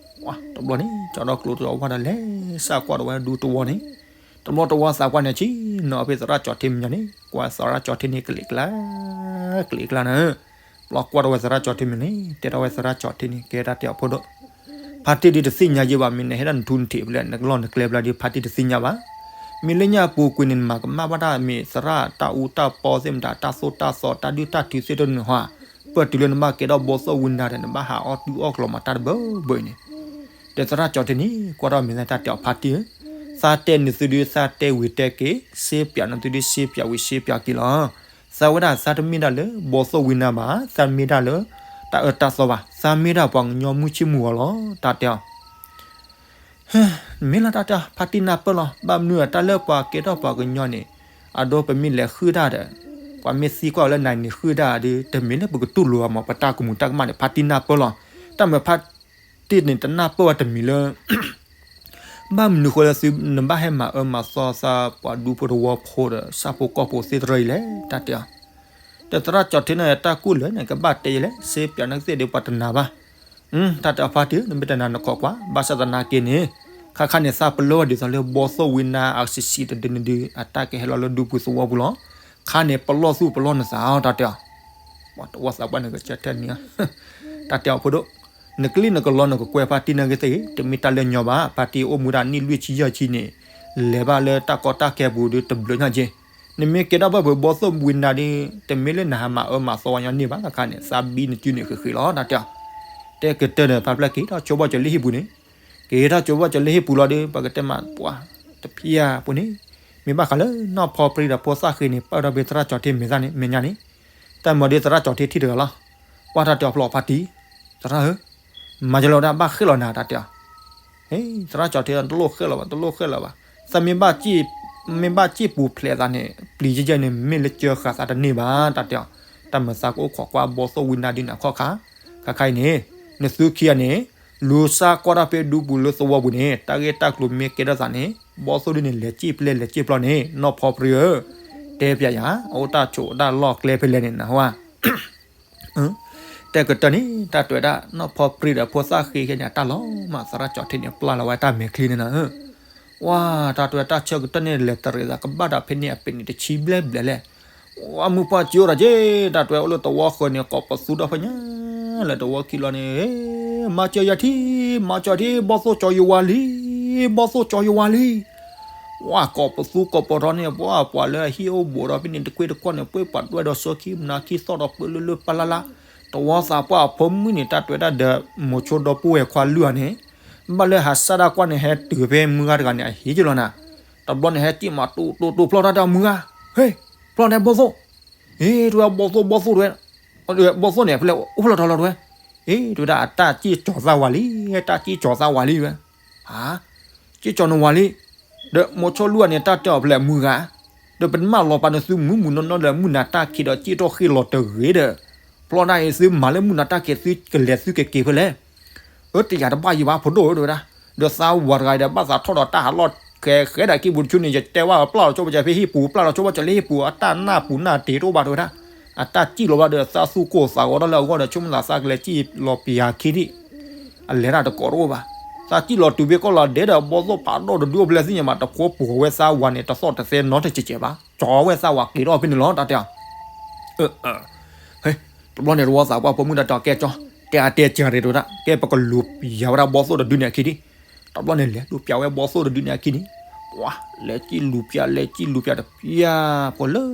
တဘျီန့ၣ် ကၠီဒီကျိတဝီဒီး လဲၤစၢ်ကွၢ်တဝဲဒူတဝီန့ၣ် တဘျီတဝီသးကွၢ်န့ၣ် ဆံၣ်နီၤဖဲသရၣ်ကၠီၤထ့မဲာ်ညါန့ၣ် ကွၢ်သရၣ်ကၠီၤထ့န့ၣ် ကလံၤကျါ ကလံၤကျါနၤ ဘျီကွၢ်တဝဲသရၣ်ကၠီၤထ့မဲာ်န့ၣ် တဲထီၣ်ဝဲသရၣ်ကၠီၤထ့န့ၣ် ကဲတၢ်တဲအီၤဖိဒိၣ် ဖါတံၢ်ဒုးတသ့ၣ်ညါယဲဘၣ် မ့ၢ်နဟဲဒၣ်နထူနထံးဖဲလဲၣ် နကလီၢ်နကျဲဘျီဒုး ဖါတံၢ်တသ့ၣ်ညါဘၣ် မ့ၢ်လၢညါအပူၤကွံာ်န့ၣ် နမၤကမၣ်ဘၣ်တၢ်မ့ၢ်သရၣ်တၢ်အူတၢ်ပီသ့ၣ်မတၤ တၢ်သိၣ်တၢ်သီ တၢ်ဒုၣ်တၢ်ထုးသ့ၣ်တဖၣ်န့ၣ်ဟီ ပၢၢ်တုၤလၢနဘၣ်ကဲထီၣ်ဘီသိၣ်ဝံနါဒီး နဘၣ်ဟးအီၣ်တုၤအီၣ်ကျီၤမးတၢ်တဘၢဘၢအံၤန့ၣ် ဒီးသရၣ်ကၠီၤထ့န့ၣ် ကွၢ်ထီၣ်မဲာ်ညါတၢ်တဲအီၤဖါတံၢ်ဧၢ, သးတဲနသုဒုးသးတဲဝံၤတဲက့ၤ, စ့ပၠးနသုဒုး စ့ပၠးဝံၤစ့ပၠးက့ၤလီၤ. သးဝဲဒၣ်သးတမ့ၢ်ဒၣ်လၢ ဘီသိၣ်ဝံနါဘၣ်, သးမ့ၢ်ဒၣ်လၢ တၢ်အၢတၢ်သီဘၣ်, သးမ့ၢ်ဒၣ်ပှၤကညီမုၢ်ဆ့ၣ်မုၢ်ဂီၤလီၤ တၢ်တဲအီၤ မ့ၢ်လီၤတၢ်တဲအီၤ ဖါတံၢ်နၢ်ပၢၢ်လီၤ. ဘၣ်မနုၤအတၢ်လၢပှၤကဲထီၣ်ပှၤကညီန့ၣ် အဒိပမ့ၢ်လဲၤဃုတၢ်ဒီး ပှၤမ့ၢ်သံကွၢ်ဝဲလၢနၤန့ၣ်ဃုတၢ်ဒီး တမ့ၢ်လၢပကတူၢ်လိာ်ဘၣ်မး ပတၢ်ကမူၤတၢ်ကမၣ်န့ၣ် ဖါတံၢ်နၢ်ပၢၢ်လီၤ. တၢ်မၤဖါတံၢ်န့ၣ် တနၢ်ပၢၢ်ဝဲတမံၤလၢ ဘၣ်မနုၤဃိလၢသုနဘၣ်ဟဲမၤအၢမၤသီသးပှၤဒူဖိတဝီဖိဒီး ဆၣ်ဖိကီၢ်ဖိသ့ၣ်တဖၣ်အံၤလဲၣ် တၢ်တဲအီၤ ဒီးသရၣ်ကၠီၤထ့န့ၣ် တၢ်ကူၣ်လၢာ်န့ၣ် ကဘၣ်တဲယဲလဲၣ်, စ့ပၠးနသ့ၣ်ဒီးပှၤတနာ်ဘၣ်. တၢ်တဲအီၤဖါတံၢ် နမ့ၢ်တနာ်နခိးကွၢ်, ဘၣ်ဆၣ်သနာ်က့န့ၣ် ခါခါန့ၣ် သးပလီၢ်ဝဲဒ်သိးလၢဘီသိၣ်ဝံနါအစံးစံးတဒုနဒု အတၢ်ကဟဲလီၤလၢဒူပူၤသဝီပူၤလီၤ. ခါန့ၣ် ပလီၢ်သူၣ်ပလီၢ်နသးအီၤ တၢ်တဲအီၤ ပှၤတဝီသးပှၢ်န့ၣ် ကစၢၢ်ထဲန့ၣ် တၢ်တဲအီၤဖိဒိၣ် နကလံၣ်နကလီနကကွဲဖါတံၢ်နာ်က့သ့ၣ်ဂ့ၤ, တမ့ၢ်တၢ်လၢညီဘၣ်, ဖါတံၢ်အိၣ်မူဒၣ်နံၣ်လွံၢ်ဆံယဲၢ်ဆံန့ၣ် လဲၤဘၣ်လၢတၢ်ကီတၢ်ခဲပူၤဒီးတဘျုးညါက့ နမ့ၢ်ကဲထီၣ်ဘၣ်ပှၤဘီသိၣ်ဝံနါဒီး တမ့ၢ်လၢနဟးမၤအၢမၤသီဝဲညီန့ၣ်ဘၣ်, ခါန့ၣ် သးဘံနစုန့ၣ်ဃ့ဃ့လီၤ တၢ်တဲအီၤ. တဲကတၢၢ်ဒီး ဖါဖျၢၣ်က့ၤထီၣ်ဆိဘၣ်ကၠီၤလၢဟံၣ်ပူၤန့ၣ်, က့ၤထီၣ်ဆိဘၣ်ကၠီၤလၢဟံၣ်ပူၤလီၤဒီး ပကတဲမးပှၤတဖျၢၣ်ပူၤန့ၣ်, မ့ၢ်ဘၣ်ဃးလၢနီၢ်ဖီပြံဒီးဖိသၣ်ဃ့န့ၣ် ပာ်ထီၣ်ဖဲသရၣ်ကၠီၤထ့မဲာ်ညါန့ၣ်, တၢ်မၤဒီးသရၣ်ကၠီၤထ့ထံၣ်တဂၤလီၤ. ကွၢ်တၢ်တဲအီၤဖျီၣ်ဖါတံၢ်, သရၣ်ဧၢ, မၤယလီၤဒၣ်ဘၣ်ဃ့ၢ်လီၤနၤ တၢ်တဲအီၤ သရၣ်ကၠီၤထ့ တလိၣ်ဃ့ၢ်လီၤဘၣ်, တလိၣ်ဃ့ၢ်လီၤဘၣ်. သးမ့ၢ်ဘၣ်စံၣ်, မ့ၢ်ဘၣ်စံၣ်ပူၤဖျဲးသးန့ၣ် ပျံၤယဲၢ်ယဲၢ်န့ၣ် မ့ၢ်လၢကၢဃာ်သးတန့ၢ်ဘၣ် တၢ်တဲအီၤ. တၢ်မၤသးကအိၣ်ခိးကွၢ်ဘီသိၣ်ဝံနါဒ်န့ၣ်အခီၣ်ခါ, ခါခါအံၤန့ၣ် နသုခံဂၤန့ၣ် လူၤစါကွၢ်ထီၣ်ဖဲဒူပူၤလၢသဝီပူၤန့ၣ် တၢ်ဂ့ၢ်တၢ်ကျိၤမ့ၢ်ကဲထီၣ်သးန့ၣ် ဘီသိၣ်ဒ်န့ၣ် လဲၤစံၣ်ပျဲလဲၤစံၣ်ပျီန့ၣ် နီၢ်ဖီပြံဧၢ, တဲပျးယၤ အအိၣ်တၢ်ဆိးတၢ်လီၢ်ကျဲဖဲလဲၣ်န့ၣ် နဟါ တဲကတၢၢ်န့ၣ် တၢ်တဲဝဲဒၣ် နီၢ်ဖီပြံဒီးဖိသၣ်ဃ့ခဲန့ၣ် အတၢ်လီၤမး သရၣ်ကၠီၤထ့န့ၣ် ပျၢ်လီၤဝဲတၢ်မဲာ်ချံန့ၣ်နၤဧၢ. ဝါ တၢ်တဲဝဲတၢ်ဆၢကတီၢ်န့ၣ် လဲၤတရံးသးကဘၣ်ဒီးဖဲန့ၣ် အပဲာ်န့ၣ်တဆံဘျဲၣ်ဘျဲၣ်လဲၣ်. ဝါ မုၢ်ပှၢ်စံးအိၣ်ဒီးက့ၤ တၢ်တဲဝဲအိၣ်လၢသဝီဃၢၤန့ၣ် ကိးပသူဒီးဖဲညါ လၢသဝီခံလီၤန့ၣ် မၤစၢၤယၤထံ, မၤစၢၤထံ, ဘီသိၣ်ကၠီၤယဝၤလံ, ဘီသိၣ်ကၠီၤယဝၤလံ. ဝါ ကိးပသူကိးပရီန့ၣ် ပှၤ ပှၤလၢအဟံၣ်အိၣ်ဘူးဒီးဖဲန့ၣ် တကွ့ၢ်တကွီၢ်န့ၣ် ပှ့ၤပှၤဒွဲၣ်ဒီးဆၢခံမနၤခံသီၣ်ဒီးပၢလၢလၢပၢလၢလၢ, တဝီသးပှၢ်အဖိမုၣ်န့ၣ် တၢ်တဲဝဲဒၣ်ဒီး မိၤဆိဒီပုၢ်ဝဲၢ်ခွါလွံၢ်ဂၤန့ၣ်, ဘၣ်လၢဟးစၢ်ဒၣ်ကွၢ်န့ၣ် ဟဲတုၤဖဲမုၢ်ဂၤတဂၤန့ၣ် အဟံၣ်က့လီၤနၤ. တဘျီန့ၣ်ဟဲစံၣ်မးတိၢ်တိၢ်တိၢ်ဖျီၣ်တၢ်တဲအီၤ မုၢ်ဂၤ, ဟ့ၢ်, ဖျီၣ်န့ၣ်ဘီၣ်သိၣ်, ဟ့ၢ် တဲဝဲဘီၣ်သိၣ် ဘီၣ်သိၣ်တဲဝဲ, ဘီၣ်သိၣ်န့ၣ် ဖဲလဲၣ်အိၣ်ဖျီၣ်ထီၣ်လီၤတဲဝဲ, ဟ့ၢ် တဲဝဲဒၣ်အတၢ်စံၣ်ကၠီၤသၣ်ဝးလံ, တၢ်စံၣ်ကၠီၤသၣ်ဝးလံတဲဝဲ, ဟါ စံၣ်ကၠီၤနဝးလံ, ဒီးမိၤဆိလွံၢ်ဂၤန့ၣ် တၢ်တဲအီၤဖဲလဲၣ်မုၢ်ဂၤ, ဒီးပတမၢလီၤပာ်နသုမုၢ်မုၢ်နီၢ်နီၢ်ဒီးမုၢ်နၤတၢ်ခံးဒီးစံၣ်ထီၣ်ဃ့ၢ်လီၤတဂ့ၤဒီး, ဖျီၣ်ဒၣ်အံၤသုမၤလၢမုၢ်နၤတၢ်ခံးသုကလဲၤသုကက့ၤဖဲလဲၣ် အၢ တယာ်တဘၣ်ယံၤဘၣ်ဖိဒိၣ်ဧၢ တဲဝဲဒၣ်, ဒီးသးဝးတဂၤဒီးဘၣ်သးထီၣ်ဒီးတၢ်ဟးလီၢ်ဃဲဃဲဒၣ်ကံၢ်ပူၤတဆူန့ၣ် ယတဲဝဲပျၢ်လီၤဆိဘၣ်ကဲဖဲဟံၣ်ပူၤ ပျၢ်လီၤဆိဘၣ်ကဲလၢဟံၣ်ပူၤ အတၢ်နၢ်ပူၤနၢ်တ့ၤတအိၣ်ဘၣ်တဲဝဲဒၣ်, အတၢ်စံၣ်လီၤဘၣ်ဒီးသးသူၣ်ကိၢ်သးဂီၤတၢ်လၢအဂီၢ်ဒီး ဆိကမိၣ်သးသးကလဲၤစံၣ်လီၤပယၤခံထံၣ်, အလဲၤတၢ်တကိးတအိၣ်ဘၣ်, သးစံၣ်လီၤတုၤဖဲကီၢ်လီၤဒဲးဒီး ဘီၣ်သိၣ်ဖးဒိၣ်တဒုအိၣ်ဖဲလဲၣ်သ့ၣ်ညါမး တဖိပှိၤဝဲသးဝးန့ၣ် တသီၣ်တသဲနီတစဲးစဲးဘၣ် ကၠီၤဝဲသးဝးက့ၤထီၣ်ဖဲန့ၣ်လီၤ တၢ်တဲအီၤ တဘျီန့ၣ်တဝီသးပှၢ်ဖိမုၣ်တၢ်တဲအီၤ ကဲကၠီ, တဲအတဲကၠီၤရ့ၣ်တဲဝဲဒၣ် ကဲပကလူၤပျၢ်ဝဲဒၣ်ဘီၣ်သိၣ်တဒုန့ၣ်အခံဒံး, တဘျီန့ၣ်လဲၤလူၤပျၢ်ဝဲဘီၣ်သိၣ်တဒုန့ၣ်အခံန့ၣ်, ပှၤ လဲၤစံၣ်လူၤပျၢ်လဲၤစံၣ်လူၤပျၢ်တပျၢ်ဖိလၢ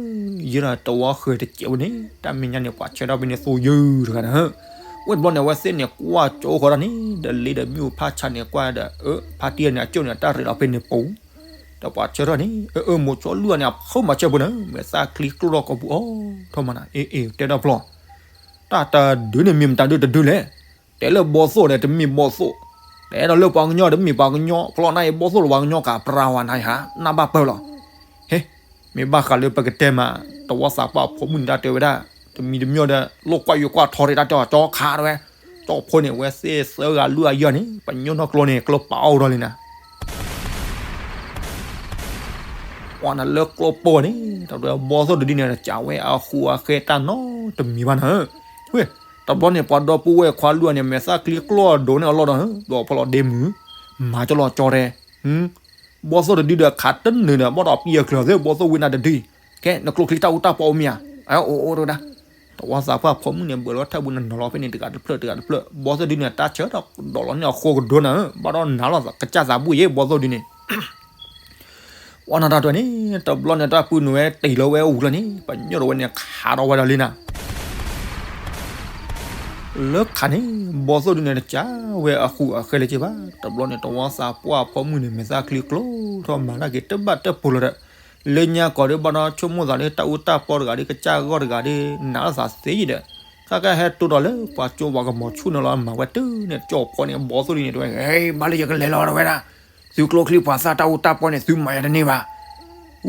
ယဲဒီးတဝီဃၢၤတစဲးဝဲန့ၣ် တၢ်မဲာ်ညါန့ၣ် ပှၤဆၢထၢၣ်ဖဲန့ၣ်သိယုၢ်တဂၤနၤ, ဝဲတဘျီန့ၣ် အဝဲသ့ၣ်န့ၣ်ကွၢ်ကၠိဃီတၢ်န့ၣ် ဒီးလ့ဒီးမ့ၣ်အူဖးဆါန့ၣ်ကွၢ်ဒီး အၢ ဖါတံၢ်န့ၣ် အကၠိၣ်န့ၣ် အတၢ်ရ့းလီၤဖဲန့ၣ်ပူၤ, ဒီးပှၤဆၢထၢၣ်န့ၣ် အၢ အၢ မိၤဆိလွံၢ်ဂၤန့ၣ် အဖုမၤဆၢဖိန့ၣ် မဲာ်သၣ်ချံကျိၣ်ထီၣ်ကီၢ်ပူၤအီၤထီၣ်မးနၤ အ့ အ့ တဲတၢ်ဖျီၣ်, တၢ်တဒုန့ၣ်မ့ၢ်မတၤဒုတဒုလဲၣ်, တဲလၢဘီၣ်သိၣ်ဒီးတမ့ၢ်ဘီၣ်သိၣ်, တဲဒီးလၢပှၤကညီတမ့ၢ်ပှၤကညီ ဖျီၣ်နၤအံၤဘီၣ်သိၣ်လၢပှၤကညီကးပြၤဝဲနၤအံၤဟါ နၢ်ဘၣ်ပၢၢ်လီၤ, ဟ့ မ့ၢ်ဘၣ်ဃးလၢပကတဲမး တဝီသးပှၢ်ဖိမုၣ်န့ၣ်တၢ်တဲဝဲဒၣ်, တမံၤတမံၤဒီး လိၣ်ကွၢ်ယိၤကွၢ်ထီရ့ၣ်တၢ်တဲအီၤ ကၠီခးတဝဲ, ကၠီဖိန့ၣ် ဝဲသ့ၣ်သၢဂၤလွံၢ်ဂၤယဲၢ်န့ၣ် ပညိၣ်နီၢ်ကျိန့ၣ် ကျိပာ်အီၣ်ဒီးလံနၤ ပှၤနၤလၢကျိပိၢ်န့ၣ် တၢ်တဲဘီၣ်သိၣ်တဒုန့ၣ် တကးဝဲအဃူအဃဲတၢ်နီတမံၤဘၣ်နၤ, ဝဲ, တဘျီန့ၣ် ပှၤဒီပုၢ်ဝဲၢ်ခွါလွံၢ်ဂၤန့ၣ် မဲာ်သၣ်ချံကျိၣ်ဒိၣ်န့ၢ်အလီၢ်ဒီး ဒီးဖီလီၤဒ့မုၢ်, မၤကၠီလီၤကၠီရဲ ဘီၣ်သိၣ်တဒုဒီးခးတနုာ်ဒီး ဘီၣ်ဒီးပံအကျၢၤသ့ ဘီၣ်သိၣ်ဝံနၤတဒု, ကဲ နကျိချံတၢ်အူတၢ်ပီအိၣ်မ့ၢ်ဧါ, အိၣ်အိၣ်တဝဲဒၣ်, တဝီသးပှၢ်ဖိမုၣ်န့ၣ် ဘၢၣ်လီၤထၢၣ်ပူၤန့ၣ် နီၤလီၤဖဲန့ၣ် တဂၤတဖျၢၣ်တဂၤတဖျၢၣ် ဘီၣ်သိၣ်ဒုန့ၣ် တၢ်ဆၢထၢၣ်ဒီးလီၤန့ၢ်အဃိကဒိနၤဧၢ ဘၣ်ဒီးနၤလီၤကစၢ်သးဘူၣ်ယဲ ဘီၣ်သိၣ်ဒုန့ၣ် ဝဲနၤတၢ်တဲန့ၣ် တဘျီန့ၣ် တၢ်ပုၢ်နုာ်ဝဲတ့ၢ်လီၤဝဲအူလီၤန့ၣ် ပညိၣ်ဒီးဝဲန့ၣ် ခးဒီးဝဲဒီးလံနၤ လၢခးန့ၣ် ဘီၣ်သိၣ်ဒုန့ၣ် တကးဝဲအဃူအဃဲလၢၤက့ဘၣ်. တဘျီန့ၣ် တဝီသးပှၢ်အဖိမုၣ်န့ၣ် မဲာ်သၣ်ချံကျိထီၣ်မၤတၢ်က့ၤတဘၣ်တၢၢ်ပူၤလီၤဒီး လၢညါကီၢ်ဒီး ဘၣ်ဒီးဆိကမိၣ်သးဒီး တၢ်အူတၢ်ပီတဂၤဒီး ကစၢ်ဂီၢ်တဂၤဒီး နာ်လီၤသးသ့ယံၤဒီး ခဲကဟဲတိၢ်ဒီးလၢပှၤကၠိပှၤကမီၤဆူၣ်န့ၣ်လီၤ မၤဝဲတုၤန့ၣ် ကၠီဖီန့ၣ် ဘီၣ်သိၣ်ဒုန့ၣ် တဲဝဲ ဟဲ ဘၣ်လၢယကလဲၤလီၤ တဲဝဲဒၣ် သုကျိချံပှၤသၣ်တၢ်အူတၢ်ပီန့ၣ် သုမၤယၤတန့ၢ်ဘၣ်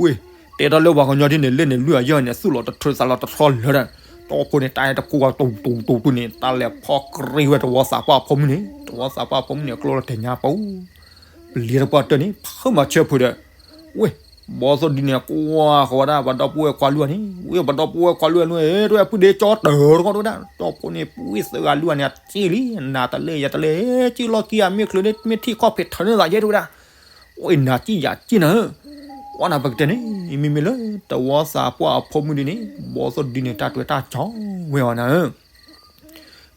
ဝ့ၢ်, တဲထီၣ်လၢပှၤကညီဒ်န့ၣ် လၢန့ၣ်လွံၢ်အယီၢ်န့ၣ် သူၣ်လီၤတထြၢသးလီၤတထြီလၢာ်ဒီး ကၠီဖိန့ၣ် တၢ်အဲၣ်တကိးဝဲတူတူတူတူန့ၣ် တၢ်လဲၤဖီၣ်ကြ့ဝဲတဝီသးပှၢ်အဖိမုၣ်န့ၣ် တဝီသးပှၢ်အဖိမုၣ်န့ၣ် ကျိလီၤတဲာ်ညါပူၤ ပလံၤတပှၢ်တၢၢ်န့ၣ် ဖုမၤဆၢဖုးဒီး ဝ့ၢ်, ဘီၣ်သိၣ်ဒုန့ၣ်ကွၢ်ဃီၤဝဲဒၣ် ပှၤဒီပုၢ်ဝဲၢ်ခွါလွံၢ်ဂၤန့ၣ် ဝ့ၢ် ပှၤဒီပုၢ်ဝဲၢ်ခွါလွံၢ်ဂၤန့ၣ် တဲဝဲပုၢ်ဒ့ကၠီတၢၢ်တခီတဲဝဲဒၣ် ကၠီဖိန့ၣ် ဝ့ၢ်သၢဂၤလွံၢ်ဂၤန့ၣ် အစ့လံ နၤတလဲၤယၤတလဲၤ စ့လီၤခံဂၤမ့ၢ်ချုးန့ၣ် မ့ၢ်ထံၣ်ခီၣ်ဖံးထၢန့ၢ်သးယဲတဲဝဲဒၣ် အိၣ်အံၤနၤစံၣ်ယၤစံၣ်နၤဧၢ, ဝဲနၤပကတဲန့ၣ် မ့မ့ၢ်လၢ တဝီသးပှၢ်အဖိမုၣ်ဒ်န့ၣ် ဘီၣ်သိၣ်ဒုန့ၣ် တၢ်တွဲတၢ်ကၠီဝဲအီၤနၤဧၢ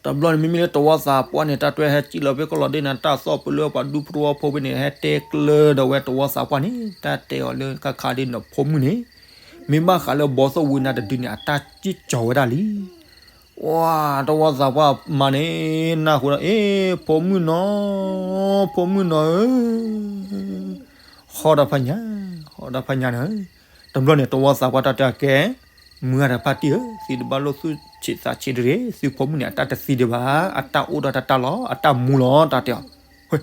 တဘျီန့ၣ် မ့မ့ၢ်လၢတဝီသးပှၢ်န့ၣ် တၢ်တွဲဟဲစံၣ်လီၤဖဲကီၢ်လီၤဒ့နၤ တၢ်သီၣ်ပလၢပှၤဒူဖိတဝီဖိဖဲန့ၣ် ဟဲတဲကျၢၤဒီးဝဲတဝီသးပှၢ်န့ၣ် တၢ်တဲအီၤလၢ ခါခါဒ်န့ၣ်ဖိမုၣ်န့ၣ် မ့ၢ်ဘၣ်ဃးလၢဘီၣ်သိၣ်ဝံနၤတဒုန့ၣ် အတၢ်စံၣ်ကၠီဝဲဒၣ်လံ ဝါ, တဝီသးပှၢ်မါန့ၣ် နၢ်ဟူဒီး အ့ ဖိမုၣ်နီၤ, ဖိမုၣ်နီၤဧၢ, ဟီၣ်ဒီးဖးညါ, ဟီၣ်ဒီးဖးညါန့ၣ်, တဘျီန့ၣ် တဝီသးပှၢ်တၢ်တဲအကဲ, မုၢ်ဂၤဒီးဖါတံၢ်ဧၢ, သုတဘၣ်လိၣ်သူၣ်ဆံးသးဆံးတဂ့ၤ, သုဖိမုၣ်န့ၣ် အတၢ်တသံဒံးဘၣ်, အတၢ်အိၣ်ဒီးတၢ်တၢ်လီၤ, အတၢ်မူလီၤ တၢ်တဲအီၤ, ဝဲ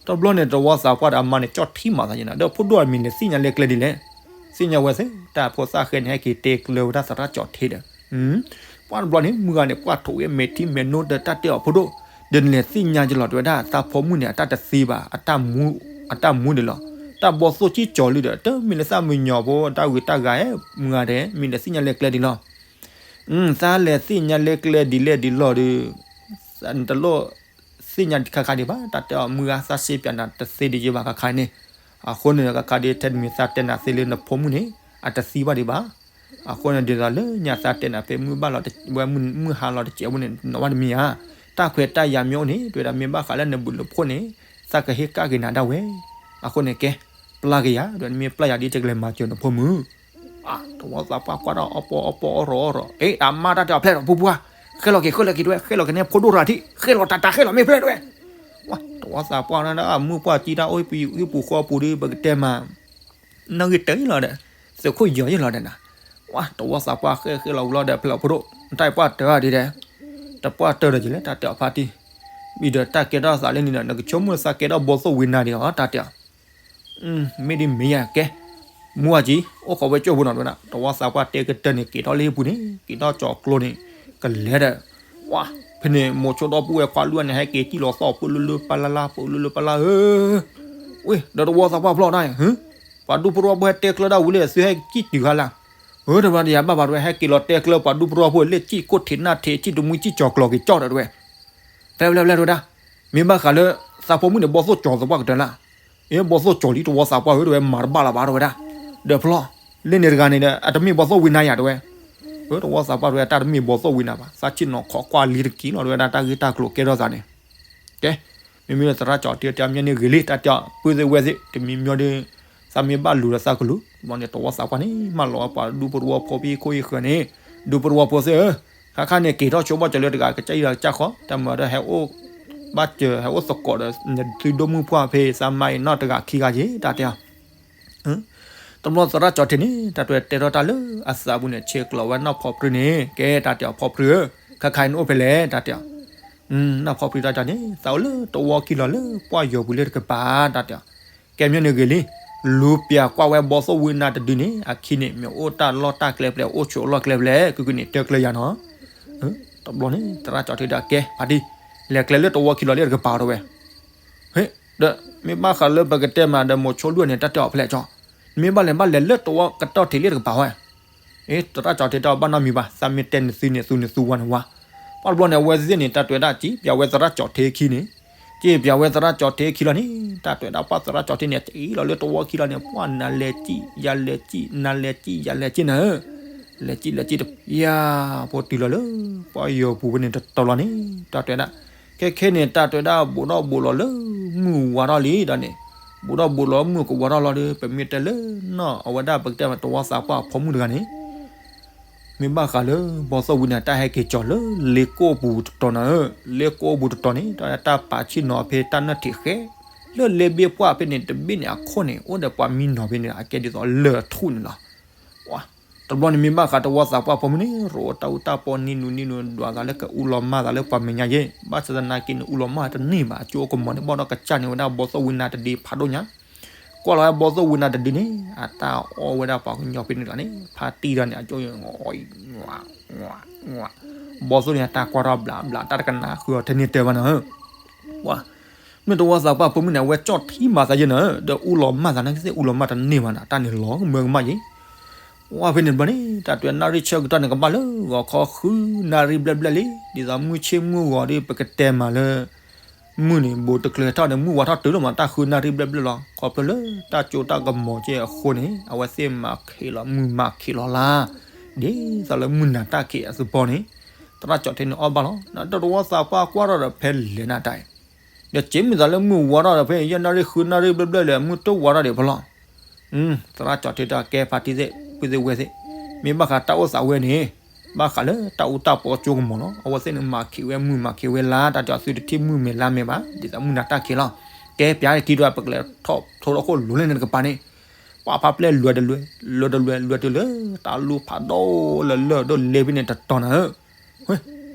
တဘျီန့ၣ် တဝီသးပှၢ်ဒီးအမါန့ၣ် ကၠီၣ်ထံမၤသးယဲနၤ, ဒီးဖိဒိၣ်အမံၤန့ၣ် သ့ၣ်ညါလၢကျဲဒ်လဲၣ်, သ့ၣ်ညါဝဲသ့ၣ်, တၢ်ဖိသၣ်ဃဲန့ၣ် ဟဲက့ၤတဲကျၢၤဝဲဒၣ်သရၣ်ကၠီၣ်ထံဒီး, ပှၢ်တဘျီန့ၣ် မုၢ်ဂၤန့ၣ် ပှၢ်ထိးဝဲမဲာ်ထံမဲာ်နိဒီးတၢ်တဲအီၤဖိဒိၣ်, ဒီးနလဲၤသ့ၣ်ညါယလီၤတဲဝဲဒၣ် သးဖိမုၣ်န့ၣ် အတၢ်တသံဘၣ်, အတၢ်မူဒံးလီၤ, တၢ်ဘီၣ်သိၣ်ကၠံၣ်ကၠီၤလံဒီး တမ့ၢ်လၢသးမံညီၤဖိ တၢ်ဂ့ၤတၢ်ဂၤဧဲ, မုၢ်ဂၤဒဲး မ့ၢ်လဲၤသ့ၣ်ညါလၢကျဲဒ်လီၤ သးလဲၤသ့ၣ်ညါလၢကျဲဒ်လဲၣ်ဒ်လဲၣ်ဒီး, နတလိၣ်သ့ၣ်ညါခါခါဒံးဘၣ်, တၢ်တဲအီၤမုၢ်ဂၤသးစ့ပၠးနၤတသ့ဒံးယဲဘၣ်ခါခါန့ၣ်, အဃိန့ၣ် ခါခါဒ်ထဲတမံၤသးတဲနၤသ့လၢနဖိမုၣ်န့ၣ် အတသံဘၣ်ဒံးဘၣ်, အဃိန့ၣ် ဒ်သိးလၢညါသးတဲနၤဖဲမုၢ်ဘၣ်လီၤ, ဝဲမုၢ်ဟါလီၤတစဲးဖိန့ၣ် နီၢ်ဘၣ်တမံၤဧါ, တၢ်ခွဲးတၢ်ယာ်မ့ၢ်အိၣ်န့ၣ် တဲဝဲဒၣ်မ့ၢ်ဘၣ်ဃးလၢနဘုးနဖှိၣ်န့ၣ် သးကဟ့ၣ်ကဒါက့ၤနၤဒၣ်ဝဲ, အဃိန့ၣ်ကဲ, ပျၢ်က့ၤယၤ, ဒီးနမ့ၢ်ပျၢ်ယၤဒ်တကလဲၤမၤစၢၤနဖိမုၣ် တဝီသးပှၢ်ကွၢ်ဒီးအီပီအီပီအီရီၤအီရီၤ, အ့ အမါတၢ်တဲအီၤဖျဲၣ်ထီၣ်ပူၤပှၢ်, ဃဲလီၤက့ၤ ဃဲလီၤက့ၤတဝဲ ဃဲလီၤက့ၤန့ၣ်ဖိဒိၣ်ရၤထံး ဃဲလီၤတၢ်တၢ်ဃဲလီၤမ့ၢ်ဖျဲၣ်တဝဲ, ဝဲ တဝီသးပှၢ်န့ၣ်ဒီး မုၢ်ပှၢ်ကံတၢ်အိၣ်ဟံၣ်ပူၤဃီပူၤဒီး ပကတဲမး နီၣ်ဂံၢ်တၢအံၤလီၤဒီး သုးခိၣ်ယီၤယံၤလီၤဒီးနၤ, ဝဲ တဝီသးပှၢ်ဃဲဃဲလီၤဝံၤလီၤဒီး ဖဲလီၤဖိဒိၣ် နတၢ်အံၤပှၢ်တၢအီၤဒ်ဒီး တပှၢ်တၢဒီးကလဲၣ် တၢ်တဲအီၤဖါတံၢ်, ဘံဒီးတၢ်ကဲထီၣ်သးလၢန့ၣ်ဒီး နကဆိကမိၣ်သးကဲထီၣ်ဘီသိၣ်ဝံနၤဒံးအီၤ တၢ်တဲအီၤ မ့ၢ်ဒ်မ့ၢ်ယၤကဲ, မူဝါကံ အိၣ်ခိးဝဲကၠိၢ်ဖိနီၤတဝဲဒၣ် တဝီသးပှၢ်တဲကတၢၢ်န့ၣ် က့ၤထီၣ်လၢဟံၣ်ပူၤန့ၣ် က့ၤထီၣ်ကၠီၤကျိန့ၣ် ကလဲၤဒီး ဝဲ ဖဲန့ၣ် မိၤဆိဒီပုၢ်ဝဲၢ်ခွါလွံၢ်ဂၤန့ၣ် ဟဲက့ၤစံၣ်လီၤသီၣ် ပလၢလၢပလၢ်လၢ် ပလၢလၢပလၢ်လၢ်ဧၢ, ဝဲ ဒီးတဝီသးပှၢ်ဖျီၣ်တၢ်န့ၣ် ပှၤဒူဖိတဝီဖိဟဲတဲကျၢၤဒၣ်ဝံၤလၢသုဟဲက့ၤစံၣ်တုၤခါလၢ်, ဧၢ တဝဲဒၣ်ယၤဘၣ်ဘၣ်တဝဲ ဟဲက့ၤလီၤတဲကျၢၤပှၤဒူဖိတဝီဖိလၢစံၣ်ကိၣ်ထံးနၢ်ထံး စံၣ်တမှံစံၣ်ကၠီၤကျီၤက့ၤကၠီၣ်ဒီးတဝဲ ဖဲဖဲဖဲတဝဲဒၣ်, မ့ၢ်ဘၣ်ဃးလၢ သးဖိမုၣ်န့ၣ် ဘီသိၣ်ကၠီၤသပှၢ်ကတၢၢ်လၢ်, အ့ ဘီသိၣ်ကၠီၤလံ တဝီသးပှၢ်ဧၢ တဝဲမၤတဘၣ်လၢၤဘၣ်တဝဲဒၣ်, ဒီးဖျီၣ် လၢန့ၣ်တဂၤန့ၣ်ဒီး အတမ့ၢ်ဘီသိၣ်ဝံနၤယၤတဝဲ, ဧၢ တဝီသးပှၢ်တဝဲ တၢ်တမ့ၢ်ဘီသိၣ်ဝံနၤဘၣ် သးဆ့ၣ်နီၤခိးကွၢ်လံတက့ၢ်လီၤတဝဲဒၣ် တၢ်ဂ့ၢ်တၢ်ကျိၤကဲထီၣ်သးန့ၣ်, ကဲ, မ့မ့ၢ်လၢသရၣ်ကၠီၤထံတဲမညီန့ၣ်ဂ့ၤလံ တၢ်တဲအီၤ ပုၢ်သ့ၣ်ဝဲၢ်သ့ၣ် တမံၤမညီဒီး သးမ့ၢ်ဘၣ်လူၤဒီးသးကလူၤ ဘျီန့ၣ် တဝီသးပှၢ်န့ၣ် မၢလီၤဝဲပှၤဒူဖိတဝီဖိဖဲခိၣ်အံၤဃၢၤန့ၣ်, ဒူဖိတဝီဖိသ့ၣ်ဧၢ, ခါခါန့ၣ် က့ၤထီၣ်ဆိဘၣ်ကၠီၤလၢတဂၤ ကစၢ်အံၤဒီးကစၢ်ဃီ တၢ်မၤဒီးဟဲအိၣ် ဘၣ်စၢၤ ဟဲအိၣ်သကိးဒီး သုဒိၣ်မုၣ်ပှၢ်ဖဲ သးမါအံၤနီၢ်တဂၤခံဂၤက့ၤ တၢ်တဲအီၤ တဘျီသရၣ်ကၠီၤထံန့ၣ် တၢ်တဝဲတဲထီၣ်တၢ်လၢအသးပူၤန့ၣ် ဆဲးကျိးဝဲနီၢ်ဖီပြူန့ၣ် ကဲတၢ်တဲအီၤဖီပြူဧၢ, ခါခါအံၤနအိၣ်ဖဲလဲၣ် တၢ်တဲအီၤ, နီၢ်ဖီပြူတၢ်တဲန့ၣ် သးအိၣ်လၢတဝီခံလီၤလၢပှၢ်ယီၤပူၤလၢတကပၤ တၢ်တဲအီၤ, ကဲမညီန့ၣ်ဂ့ၤလံ, လူၤပျၢၤကွၢ်ဝဲဘီသိၣ်ဝံနၤတဒုန့ၣ် အခံန့ၣ် မ့ၢ်အိၣ်တၢ်လီၢ်တၢ်ကျဲဖဲလဲၣ် အိၣ်ဆိးအလီၢ်ကျဲဖဲလဲၣ် ကုၢ်ကုၢ်န့ၣ် တဲကျၢၤယၤနီၤ တဘျီန့ၣ် သရၣ်ကၠီၤထံဒီးကဲ ဖါတံၢ်, လဲၤကျဲလၢတဝီခံလီၤလၢတကပၤတဝဲ ဟ့ၣ်, ဒီးမ့ၢ်ဘၣ်ဃးလၢပကတဲမးဒီးမိၤဆိလွံၢ်န့ၣ် တၢ်တဲအီၤဖဲလဲၣ်ကၠီ, မ့ၢ်ဘၣ်လဲၤဘၣ်လဲၤလၢတဝီကတီၢ်ထံးလၢတကပၤဝဲ, အ့ သရၣ်ကၠီၤထံတၢ်ဘၣ်နီတမံၤဘၣ် သးမ့ၢ်တဲနသုန့ၣ် သုန့ၣ်သုဝါန့ၣ်ဝါ, ပှၤတဘျီန့ၣ် အဝဲသ့ၣ်န့ၣ် တၢ်တဲဝဲဒၣ်စံးပၠးဝဲသရၣ်ကၠီၤထံခံန့ၣ်, စံးပၠးဝဲသရၣ်ကၠီၤထံခံလီၤန့ၣ် တၢ်တဲဝဲဒၣ်ပှၤသရၣ်ကၠီၤထံန့ၣ် စံးလီၤလၢတဝီခံလီၤန့ၣ် ပှၤနၤလဲၤစံး ယၤလဲၤစံး နၤလဲၤစံး ယၤလဲၤစံးနၤဧၢ လဲၤစံးလဲၤစံးတပျၢ် ဖိတုၤလီၤလၢ ပှၢ်ယီၤပူၤဖဲန့ၣ်တတီၤလီၤန့ၣ် တၢ်တဲဝဲဒၣ်, ခဲခဲန့ၣ် တၢ်တဲဝဲဒၣ် ဘူးထီၣ်ဘူးလီၤလၢမုၢ်ဝါထီၣ်လံဒီးန့ၣ်, ဘူးထီၣ်ဘူးလီၤမုၢ်ကဝါထီၣ်လီၤဒီး ပမ့ၢ်တဲလၢနီၢ်အဝဲဒၣ် ပကတဲမး တဝီသးပှၢ်အဖိမုၣ်တဂၤန့ၣ် မ့ၢ်ဘၣ်ဃးလၢ ဘီသိၣ်ဝံနၤ တၢ်ဟဲက့ၤကၠီၤလၢလ့ကိၣ်ပူၤတတီၤနၤဧၢ, လ့ကိၣ်ပူၤတတီၤန့ၣ် တၢ်တၢ်ပာ်ဆ့ၣ်နီၤဖဲတၢ်နၢၣ်ထံးဃဲ လၢလ့ဘ့ၣ်ပှၢ်ဖဲန့ၣ် တဘ့ၣ်န့ၣ်အခိၣ်န့ၣ် အိၣ်ဒီးပှၤမံနီၤဖဲန့ၣ် အကဲဒ်သိးလၢၢ်ထူၣ်န့ၣ်လီၤ. ဝါ, တဘျီန့ၣ်မ့ၢ်ဘၣ်ဃးတဝီသးပှၢ်ဖိမုၣ်န့ၣ် ရိးတၢ်အူတၢ်ပီနံၤနူနံၤနူ ဒွးသးလၢကအူလီၤမၢ်သးလၢပှၤမဲာ်ညါယဲၢ်, ဘၣ်ဆၣ်သနာ်က့န့ၣ် အူလီၤမၢ်တန့ၢ်ဘၣ်, အကၠိအိၣ်ကမီၤန့ၣ် ဘၣ်ဒီးကစၢ်န့ၢ်ဝဲဒၣ်ဘီသိၣ်ဝံနၤတဒုဖးဒိၣ်ညါ ကွၢ်လီၤဝဲဘီသိၣ်ဝံနၤတဒုန့ၣ် အတၢ်အီၣ်ဝဲဒၣ်ပှၤကညီဖဲန့ၣ်တဂၤန့ၣ် ဖါတံၢ်တၢ်န့ၣ် အကၠိ ဘီသိၣ်န့ၣ် အတၢ်ကွၢ်ထီၣ်ဘျးဘျး တၢ်တကနၣ်ဃုအီၤထဲန့ၣ်တဲဘၣ်နၤဧၢ, ဝါ, မ့ၢ်တဝီသးပှၢ်ဖိမုၣ်န့ၣ် အဝဲကၠီၣ်ထံမၤသးယဲၢ်နၤဧၢ, ဒီးအူလီၤမၢ်သးနာ်က့သ့ၣ် အူလီၤမၢ်တန့ၢ်ဘၣ်နၤ တၢ်န့ၣ်လီၤမၢကမၣ်ယဲၢ် ဝါဖဲန့ၣ်တဘျီန့ၣ် တၢ်တဲနၣ်ရံၣ်ဆၢကတီၢ်န့ၣ် ကဘၣ်လၢဂီၤခီဃုနၣ်ရံၣ်ဘျဲၣ်ဘျဲၣ်လံ, ဒ်သိးမုၢ်ဆ့ၣ်မုၢ်ဂီၤဒီး ပကတဲမးလၢ မုၢ်န့ၣ် ဘူးတချုးထီၣ်န့ၣ် မုၢ်ဝါထီၣ်တုၤလီၤမး တၢ်ဃုနၣ်ရံၣ်ဘျဲၣ်ဘျဲၣ်လီၤ. ခီဖျိလၢတၢ်ကၠိတၢ်ကမီၤကဲအဃိန့ၣ် အဝဲသ့ၣ်မၤခံးလီၤ မုၢ်မၤခံးလီၤလၢ် ဒ်သိးလၢမုၢ်နၤတၢ်ခံးအသဘီန့ၣ် သရၣ်ကၠီၤထံန့ၣ်အီၣ်ဘၣ်လီၤ. ဒီးတဝီသးပှၢ်ကွၢ်ထီၣ်ဒီးဖဲလဲၣ်နၤတၢ်အံၤ ဒီးစ့မုၢ်သးလၢမုၢ်ဝါထီၣ်ဒီး ဖဲယဲၢ်နၣ်ရံၣ်ဃုနၣ်ရံၣ်ဘျဲၣ်ဘျဲၣ်လၢ မုၢ်တဝါထီၣ်ဒီးဖဲလီၤ. သရၣ်ကၠီၤထံတၢ်ကဲဖါတံၢ်သ့ၣ် ပုၢ်သ့ၣ်ဝဲၢ်သ့ၣ် မ့ၢ်ဘၣ်ဃးတၢ်အိၣ်သးဝဲန့ၣ် ဘၣ်ဃးလၢတၢ်အူတၢ်ပီကၠိကမီၤလီၤ. အဝဲသ့ၣ်န့ၣ် မၤခံးဝဲမုၢ်မၤခံးဝဲလါ တၢ်တဲအီၤ သုတထံၣ်မုၢ်မဲာ်လါမဲာ်ဘၣ် ဒ်သိးမုၢ်နၤတၢ်ခံးလီၤ. ကဲပၠးခံဒီး ပကလဲၤထီၣ်ထိထီၣ်ခိၣ်လိၤလၢန့ၣ်တကပၤန့ၣ် ပှၤဖါပျဲၢ်လွဲတလွဲ လွဲတလွဲ လွဲတုၤလၢ တၢ်လူဖးဒိၣ်လၢလၢၢ်ဒိၣ်လ့ဖဲန့ၣ်တတီၤနၤဧၢ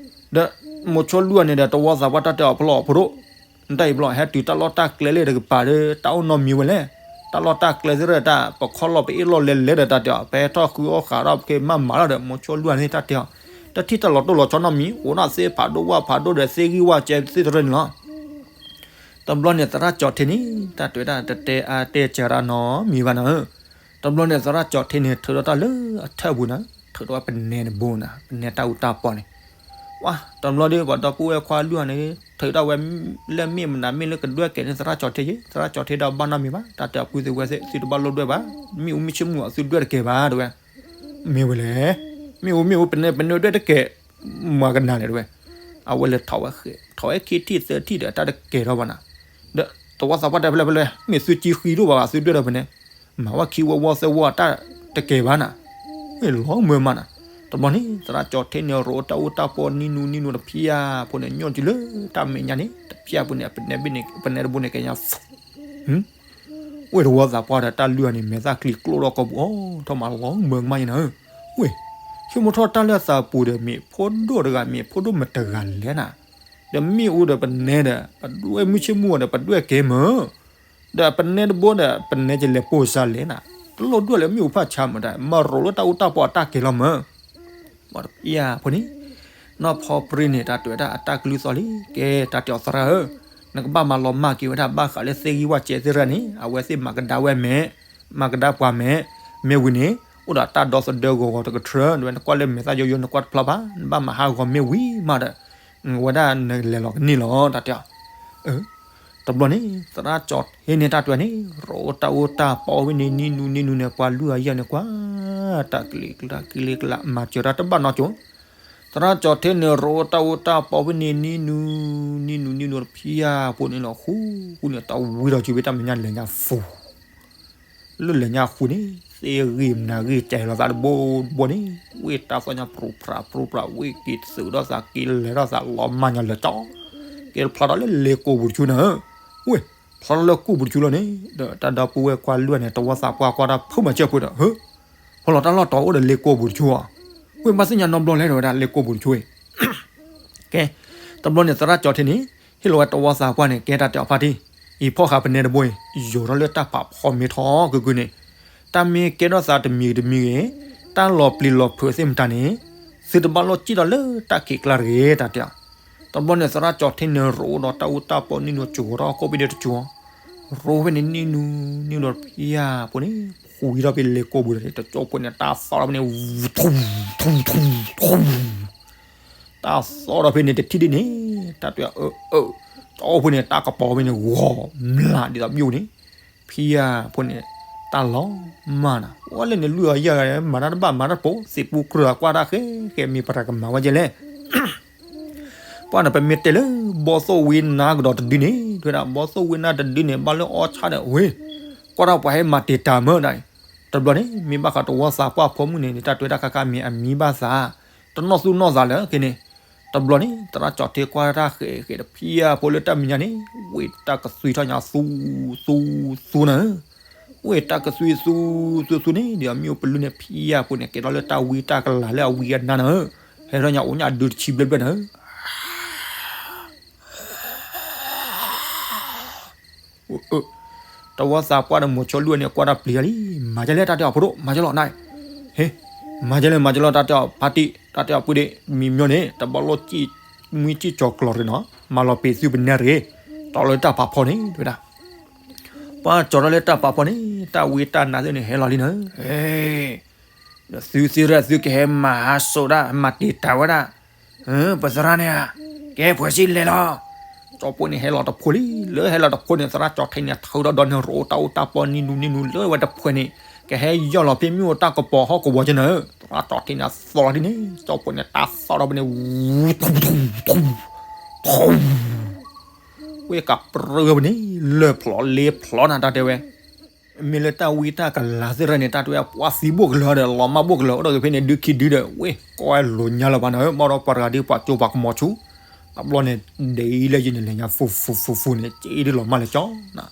ဒီးမိၤဆိလွံၢ်အန့ၣ်ဒီး တဝီသးပှၢ်တၢ်တဲအီၤဖျီၣ်အဖိဒိၣ် နတၢ်အံၤဖျီၣ် ဟဲတုၤတၢ်လီၢ်တၢ်ကျဲလၢတကပၤဒီး တၢ်အိၣ်နီတမံၤဝဲလဲၣ်. တၢ်လီၢ်တၢ်ကျဲသ့ၣ်တဖၣ် ပခီၣ်လီၤပအ့ၣ်လီၢ်လဲၤလဲၤဒီးတၢ်တဲအီၤ ပဟဲထီၣ်ဃုအီၣ်ဃးဒီးပက့ၤမၤမၤလီၤဒီး မိၤဆိလွံၢ်န့ၣ်တၢ်တဲအီၤ တထံၣ်တၢ်လီၤတိၢ်လီၤဆီနီတမံၤ အိၣ်ဒၣ်သ့ၣ်ဖးဒိၣ်ဝၣ်ဖးဒိၣ်ဒီးသ့ၣ်ဂံၢ်ဝၣ်ကဲသ့ၣ်တဖၣ်န့ၣ်လီၤ. တဘျီန့ၣ် သရၣ်ကၠီၤထံန့ၣ် တၢ်တဲဝဲဒၣ်တတဲအါတဲစှၤတၢ်နီတမံၤဘၣ်နၤဧၢ. တဘျီန့ၣ် သရၣ်ကၠီၤထံန့ၣ် ထုးထီၣ်တၢ်လၢအထၢၣ်ပူၤနၤ ထုးထီၣ်ဝဲပနဲတဘိနၤ ပနဲတၢ်အူတၢ်ပီၢ်န့ၣ် ဝါ တဘျီဒီး ပှၤဒီပုၢ်ဝဲၢ်ခွါလွံၢ်ဂၤန့ၣ် ထုးထီၣ်ဝဲလၢမ့ၣ်မနုၤမ့ၣ်လၢကဒွဲၣ်ကဲၤန့ၢ်သရၣ်ကၠီၤထံယဲၢ် သရၣ်ကၠီၤထံဒီးဘၣ်နီတမံၤဘၣ် တၢ်တဲအီၤပုၢ်သ့ၣ်ဝဲၢ်သ့ၣ် သုတဘၣ်လိၣ်ဒွဲၣ်ဘၣ် မ့ၣ်အူမ့ၣ်ဆ့ၣ်မုၢ်အီၤ သုဒွဲၣ်တကဲၤဘၣ်တဲဝဲ မ့ၢ်ဝဲလဲၣ် မ့ၣ်အူမ့ၣ်အူ ပနဲပနဲဒွဲၣ်တကဲၤ မၤကနၤလဲၣ်တဲဝဲ အဝဲလဲၤထီၣ်ဝဲဃဲ ထီၣ်ဝဲခံထံၣ်သၢထံၣ်ဒီးတၢ်တကဲၤထီၣ်ဘၣ်နၤ ဒီးသဝီသးပှၢ်တဲဖဲလဲၣ်ဖဲလဲၣ် မ့ၢ်သုကံဃံဒိၣ်ဘၣ်ဘၣ် သုဒွဲၣ်ဒီးပနဲ မၤဝဲခံဝီဝီသၢဝီတၢ်တကဲၤဘၣ်နၤ မ့ၢ်လီၤမၢမးနၤ တဘျီန့ၣ် သရၣ်ကၠီၤထံန့ၣ် ရိးတၢ်အူတၢ်ပီနံနူနံနူတဖျၢၣ်ဖိန့ၣ် ညီၣ်ကၠုလၢတၢ်မဲာ်ညါန့ၣ် တဖျၢၣ်ဖိန့ၣ် အပနဲဘ့ၣ်န့ၣ် ပနဲတဘိန့ၣ် ကညါ ဝ့ၢ်တဝီသးပှၢ်ဒီးတၢ်လုၢ်အီၤန့ၣ် မဲာ်သၣ်ကျံၤကျိၣ်ထီၣ်ကိာ်ပူၤအီၤ ထီၣ်မးလီၤမၢ်ကမၣ်ယဲနၤဧၢ, ဝ့ၢ်, ဆိကမိၣ်ထီၣ်တၢ်လၢအသးပူၤဒီး မ့ၢ်ဖိဒိၣ်တဂၤ မ့ၢ်ဖိဒိၣ်မတၤတဂၤလဲၣ်နၤ, ဒီးမ့ၣ်အူဒီးပနဲဒီး ပဒွဲၣ်မုၢ်ဆ့ၣ်မုၢ်ဂီၤဒီး ပဒွဲၣ်ကဲမၢ်, ဒီးပနဲတဘိဒီး ပနဲကလဲၤပိၢ်စါလဲၣ်နၤ, တလိၣ်ဒွဲၣ်လၢမ့ၣ်အူဖးဆါမတၤ မၤရိးလၢတၢ်အူတၢ်ပီအတၢ်ကဲၤလီၤမၢ် မတဖံယၤဖိန့ၣ်, နီၢ်ဖီပြံန့ၣ် တၢ်တဲဝဲဒၣ်အတၢ်ကလုၢ်သီၣ်လံ ကဲတၢ်တဲအီၤသရၣ်ဧၢ, နကဘၣ်မၤလီၤမၢ်က့ၤဝဲဒၣ် ဘၣ်ဃးလၢသ့ၣ်ဂံၢ်ဝၣ်စဲးသ့ၣ်ရၣ်န့ၣ် အဝဲသ့ၣ်မၤကဒါဝဲမဲာ်, မၤကဒါပှၤမဲာ်, မ့ၢ်ဝံၤန့ၣ် အိၣ်ဒီးတၢ်ဒီသဒၢဂီၤဂီၤတကထြၢ ဝဲနကွၢ်လၢမဲာ်သၣ်ယိယိ နကွၢ်တဖျါဘၣ် နဘၣ်မၤဟးဂီၤမ့ၢ်ဝံၤမးဒီး ဝဲဒၣ်နလဲၤလီၤကန့ၢ်လီၤ တၢ်တဲအီၤ တဘျီန့ၣ် သရၣ်ကၠီၤထံန့ၣ် တၢ်တဲန့ၣ် ရိးတၢ်အူတၢ်ပီဝဲန့ၣ် နံနူနံနူန့ၣ် ပှၤလုၢ်အယၢ်န့ၣ် ကွၢ် တၢ်ကလံၤကျါကလံၤကျါ မၤစၢၤတၢ်တဘၣ်နီတကၠိ, သရၣ်ကၠီၤထံန့ၣ် ရိးတၢ်အူတၢ်ပီဝဲန့ၣ် နံနူ နံနူနံနူတဖျၢၣ်ဖိန့ၣ်လီၤ ဃူဃူန့ၣ် တၢ်ဝံထီၣ်ကၠူဝဲတၢ်မဲာ်ညါလဲၤညါ ဖူ လၢလဲၤညါဃူန့ၣ် သ့ၣ်ဂံၢ်မနၤဂံၢ်ကဲၤလီၤသးတဘိတဘိန့ၣ် ဝ့ၢ်တၢ်သီၣ်ညါပြူပြးပြူပြး ဝ့ၢ်က့ၤသုးထီၣ်သး က့ၤလဲၤထီၣ်သး လီၤမၢ်ညါလၢာ်ကၠီ, က့ၤဖျါထီၣ်လၢလ့ကိာ်ပူၤတကၠူနၤဧၢ, ဝ့ၢ်, ဖျါထီၣ်လၢကိာ်ပူၤတကၠူလီၤန့ၣ် ဒီးတၢ်ဒီပုၢ်ဝဲၢ်ကွၢ်လွံၢ်န့ၣ် တဝီသးပှၢ်ကွၢ်တၢ်ဖုးမၤစၢၤဖိဒီး ဟၢ, ဖီလီၤတၢ်လီၢ်တီၤအိၣ်ဒီးလ့ကိာ်ပူၤတကၠူဧါ, ဝ့ၢ်ဘၣ်သ့ၣ်ညါနီတဘျီလဲၣ်ဒီးဝဲဒၣ်လ့ကိာ်ပူၤတကၠူအံၤ ကဲ, တဘျီန့ၣ်သရၣ်ကၠီၤထံန့ၣ် ဟ့ၣ်လီၤဝဲတဝီသးပှၢ်န့ၣ် ကဲတၢ်တဲအီၤဖါတံၢ်, အံၤဖီၣ်ဃာ်ပနဲတဘိအံၤ ယိၤထီၣ်လၢတၢ်ဖးဖီမ့ၤထီၣ်ကုၢ်ကုၢ်န့ၣ်, တၢ်မ့ၢ်ကဲထီၣ်သးတမံၤတမံၤဂ့ၤ, တၢ်လီၤပျံၤလီၤဖုးသ့ၣ်မတၤန့ၣ်, သုတဘၣ်လိၣ်စံၣ်ထီၣ်လၢတၢ်ခံးကျါတဂ့ၤ တၢ်တဲအီၤ, တဘျီန့ၣ် သရၣ်ကၠီၤထံန့ၣ် ရိးဒီးတၢ်အူတၢ်ပီနံနူကၠိၤထီၣ်ကိးဘ့ၣ်ဒဲတကၠိၤ ရိးဖဲန့ၣ်နံနူ, နံနူတဖျၢၣ်ဖိန့ၣ် ဃူဝံထီၣ်ဖဲလ့ကိာ်ပူၤဒီး တကၠိဖိန့ၣ် တၢ်သီၣ်ထီၣ်ဖဲန့ၣ် ဝူ, ထူ, ထူ, ထူ, ထူ, တၢ်သီၣ်ထီၣ်ဖဲန့ၣ်တထံၣ်ဒ်န့ၣ်, တၢ်တဲအၢ, အၢ, ကၠိဖိန့ၣ် တၢ်ကပီၤဖဲန့ၣ် ဂီၤမျးဒ်သိးဘျိန့ၣ်, ဖံယၤဖိန့ၣ် တၢ်လီၤမၢ်နၤ, ဝဲလၢန့ၣ်လွံၢ်အီၤယဲၢ်ဂၤ မၤတၢ်တဘၣ်မၤတၢ်တပိၤ သ့ၣ်ပူၤကြၢးကွၢ်တၢ်ဃဲဃဲ မ့ၢ်ပတၢ်ကမၤဝဲကဲလဲၣ် ပှၢ်န့ၣ် ပမ့ၢ်တဲလၢ ဘီသိၣ်ဝံနါကဒီးတဒုန့ၣ် တဲဝဲဒၣ် ဘီသိၣ်ဝံနါတဒုန့ၣ် ဘၣ်လၢအီၣ်ဆၣ်ဒီး ဝ့ၢ်, ကွၢ်တၢ်ပှၤဟဲမၤတ့ၢ်တၢ်မၢဒၣ်အံၤ, တဘျီန့ၣ် မ့ၢ်ဘၣ်ဃးတဝီသးပှၢ်ဖိမုၣ်န့ၣ် တၢ်တဲဝဲဒၣ်ခါခါမ့ၢ်အမံဘၣ်သး, တနီၣ်သူၣ်နီၣ်သးလၢက့န့ၣ်, တဘျီန့ၣ် သရၣ်ကၠီၤထံကွၢ်တၢ်ဃဲဃဲတဖံယၤဖိလၢတၢ်မဲာ်ညါန့ၣ် ဝ့ၢ်တၢ်ကသွံထီၣ်ညါသူ, သူ, သူနၤဧၢ ဝ့ၢ်တၢ်ကသွံသူ, သူ, သူန့ၣ် ဒီးမ့ၣ်အူပလူန့ၣ် ဖံယၤဖိန့ၣ် ကဲထီၣ်လၢတၢ်ဝံတၢ်ကလၤလၢအဝံအနါနၤဧၢ, ဟဲထီၣ်ညါအိၣ်ညါဒုတဆံဘျဲၣ်ဘျဲၣ်နၤဧၢ တဝီသးပှၢ်ဒီးမိၤဆိလွံၢ်န့ၣ် ကွၢ်တၢ်ပျံၤတၢ်လံ, မၤကဲလဲၣ်တၢ်တဲအီၤဖိဒိၣ် မၤကဲလီၤနၤ, ဟ့, မၤကဲလဲၣ် မၤကဲလီၤ တၢ်တဲအီၤဖါတံၢ် တၢ်တဲအီၤပုၢ်ဒ့ၣ် မံၤမၠိန့ၣ် တဘၣ်လိၣ်စံၣ်, မံစံၣ်ကၠီၤကျီၤတဂ့ၤနီၤ, မၤလီၤပံာ်သုပနဲတဂ့ၤ, တီၤလၢတၢ်ဖးဖီန့ၣ် တဲဝဲဒၣ် ပှၢ်ကၠီၤထီၣ်လၢတၢ်ဖးဖီန့ၣ် တၢ်ဝံတၢ်နါသ့ၣ်န့ၣ် ဟဲလီၤလံနၤ, ဒီးသုသ့ၣ်ရၣ်သုကဟဲမၤဟးစိာ်ဒၣ် မၤတ့ၢ်တၢ်ဝဲဒၣ်, ပသရၣ်န့ၣ်ဧါ, ကဲပှဲၤစံၣ်လဲၤလီၤ, ကၠီဖိန့ၣ်ဟဲလီၤတဖိလံ, လၢဟဲလီၤတဖိန့ၣ် သရၣ်ကၠီၤထံန့ၣ် ထုးထီၣ်ဒီးန့ၣ် ရိးတၢ်အူတၢ်ပီနံနူနံနူလၢဝဲတဖှဲးန့ၣ်, ကဟဲယီၢ်လီၤဖဲမ့ၣ်အူတၢ်ကပီၤဟီၣ်ကဝီၤကဲနၤဧၢ, သရၣ်ကၠီၤထံန့ၣ် သီၣ်လီၤဒ်န့ၣ် ကၠီဖိန့ၣ် တၢ်သီၣ်ထီၣ်ဖဲန့ၣ် ဝူ, ထူ, ထူ, ထူ ဝ့ၢ်ကးပြၢဖဲန့ၣ် လၢၢ်ဖျိးလ့ဖျိးနၤတၢ်တဲဝဲ, မ့ၢ်လၢတၢ်ဝံတၢ်ကလၤသ့ၣ်တဖၣ်န့ၣ် တၢ်တဲဝဲပှၤသံဘိၣ်ကလၢာ်ဒီး လီၤမၢ်ဘိၣ်ကလၢာ် အိၣ်ဒီးက့ၤဖဲန့ၣ် ဒုခံဒုဒီး ဝ့ၢ် ကီဝဲလိာ်ညါလၢၤဘၣ်နၤဧၢ, ဘၣ်ဒီးပှၤတဂၤဒ်ပှၤကၠိပှၤကမီၤဆူၣ်, တဘျီန့ၣ် ဒ်အံၤလၢယလဲၤညါ ဖူ ဖူ ဖူ ဖူန့ၣ် က့ဒ်လီၤမၢ်လၢာ်ကၠီနၤ,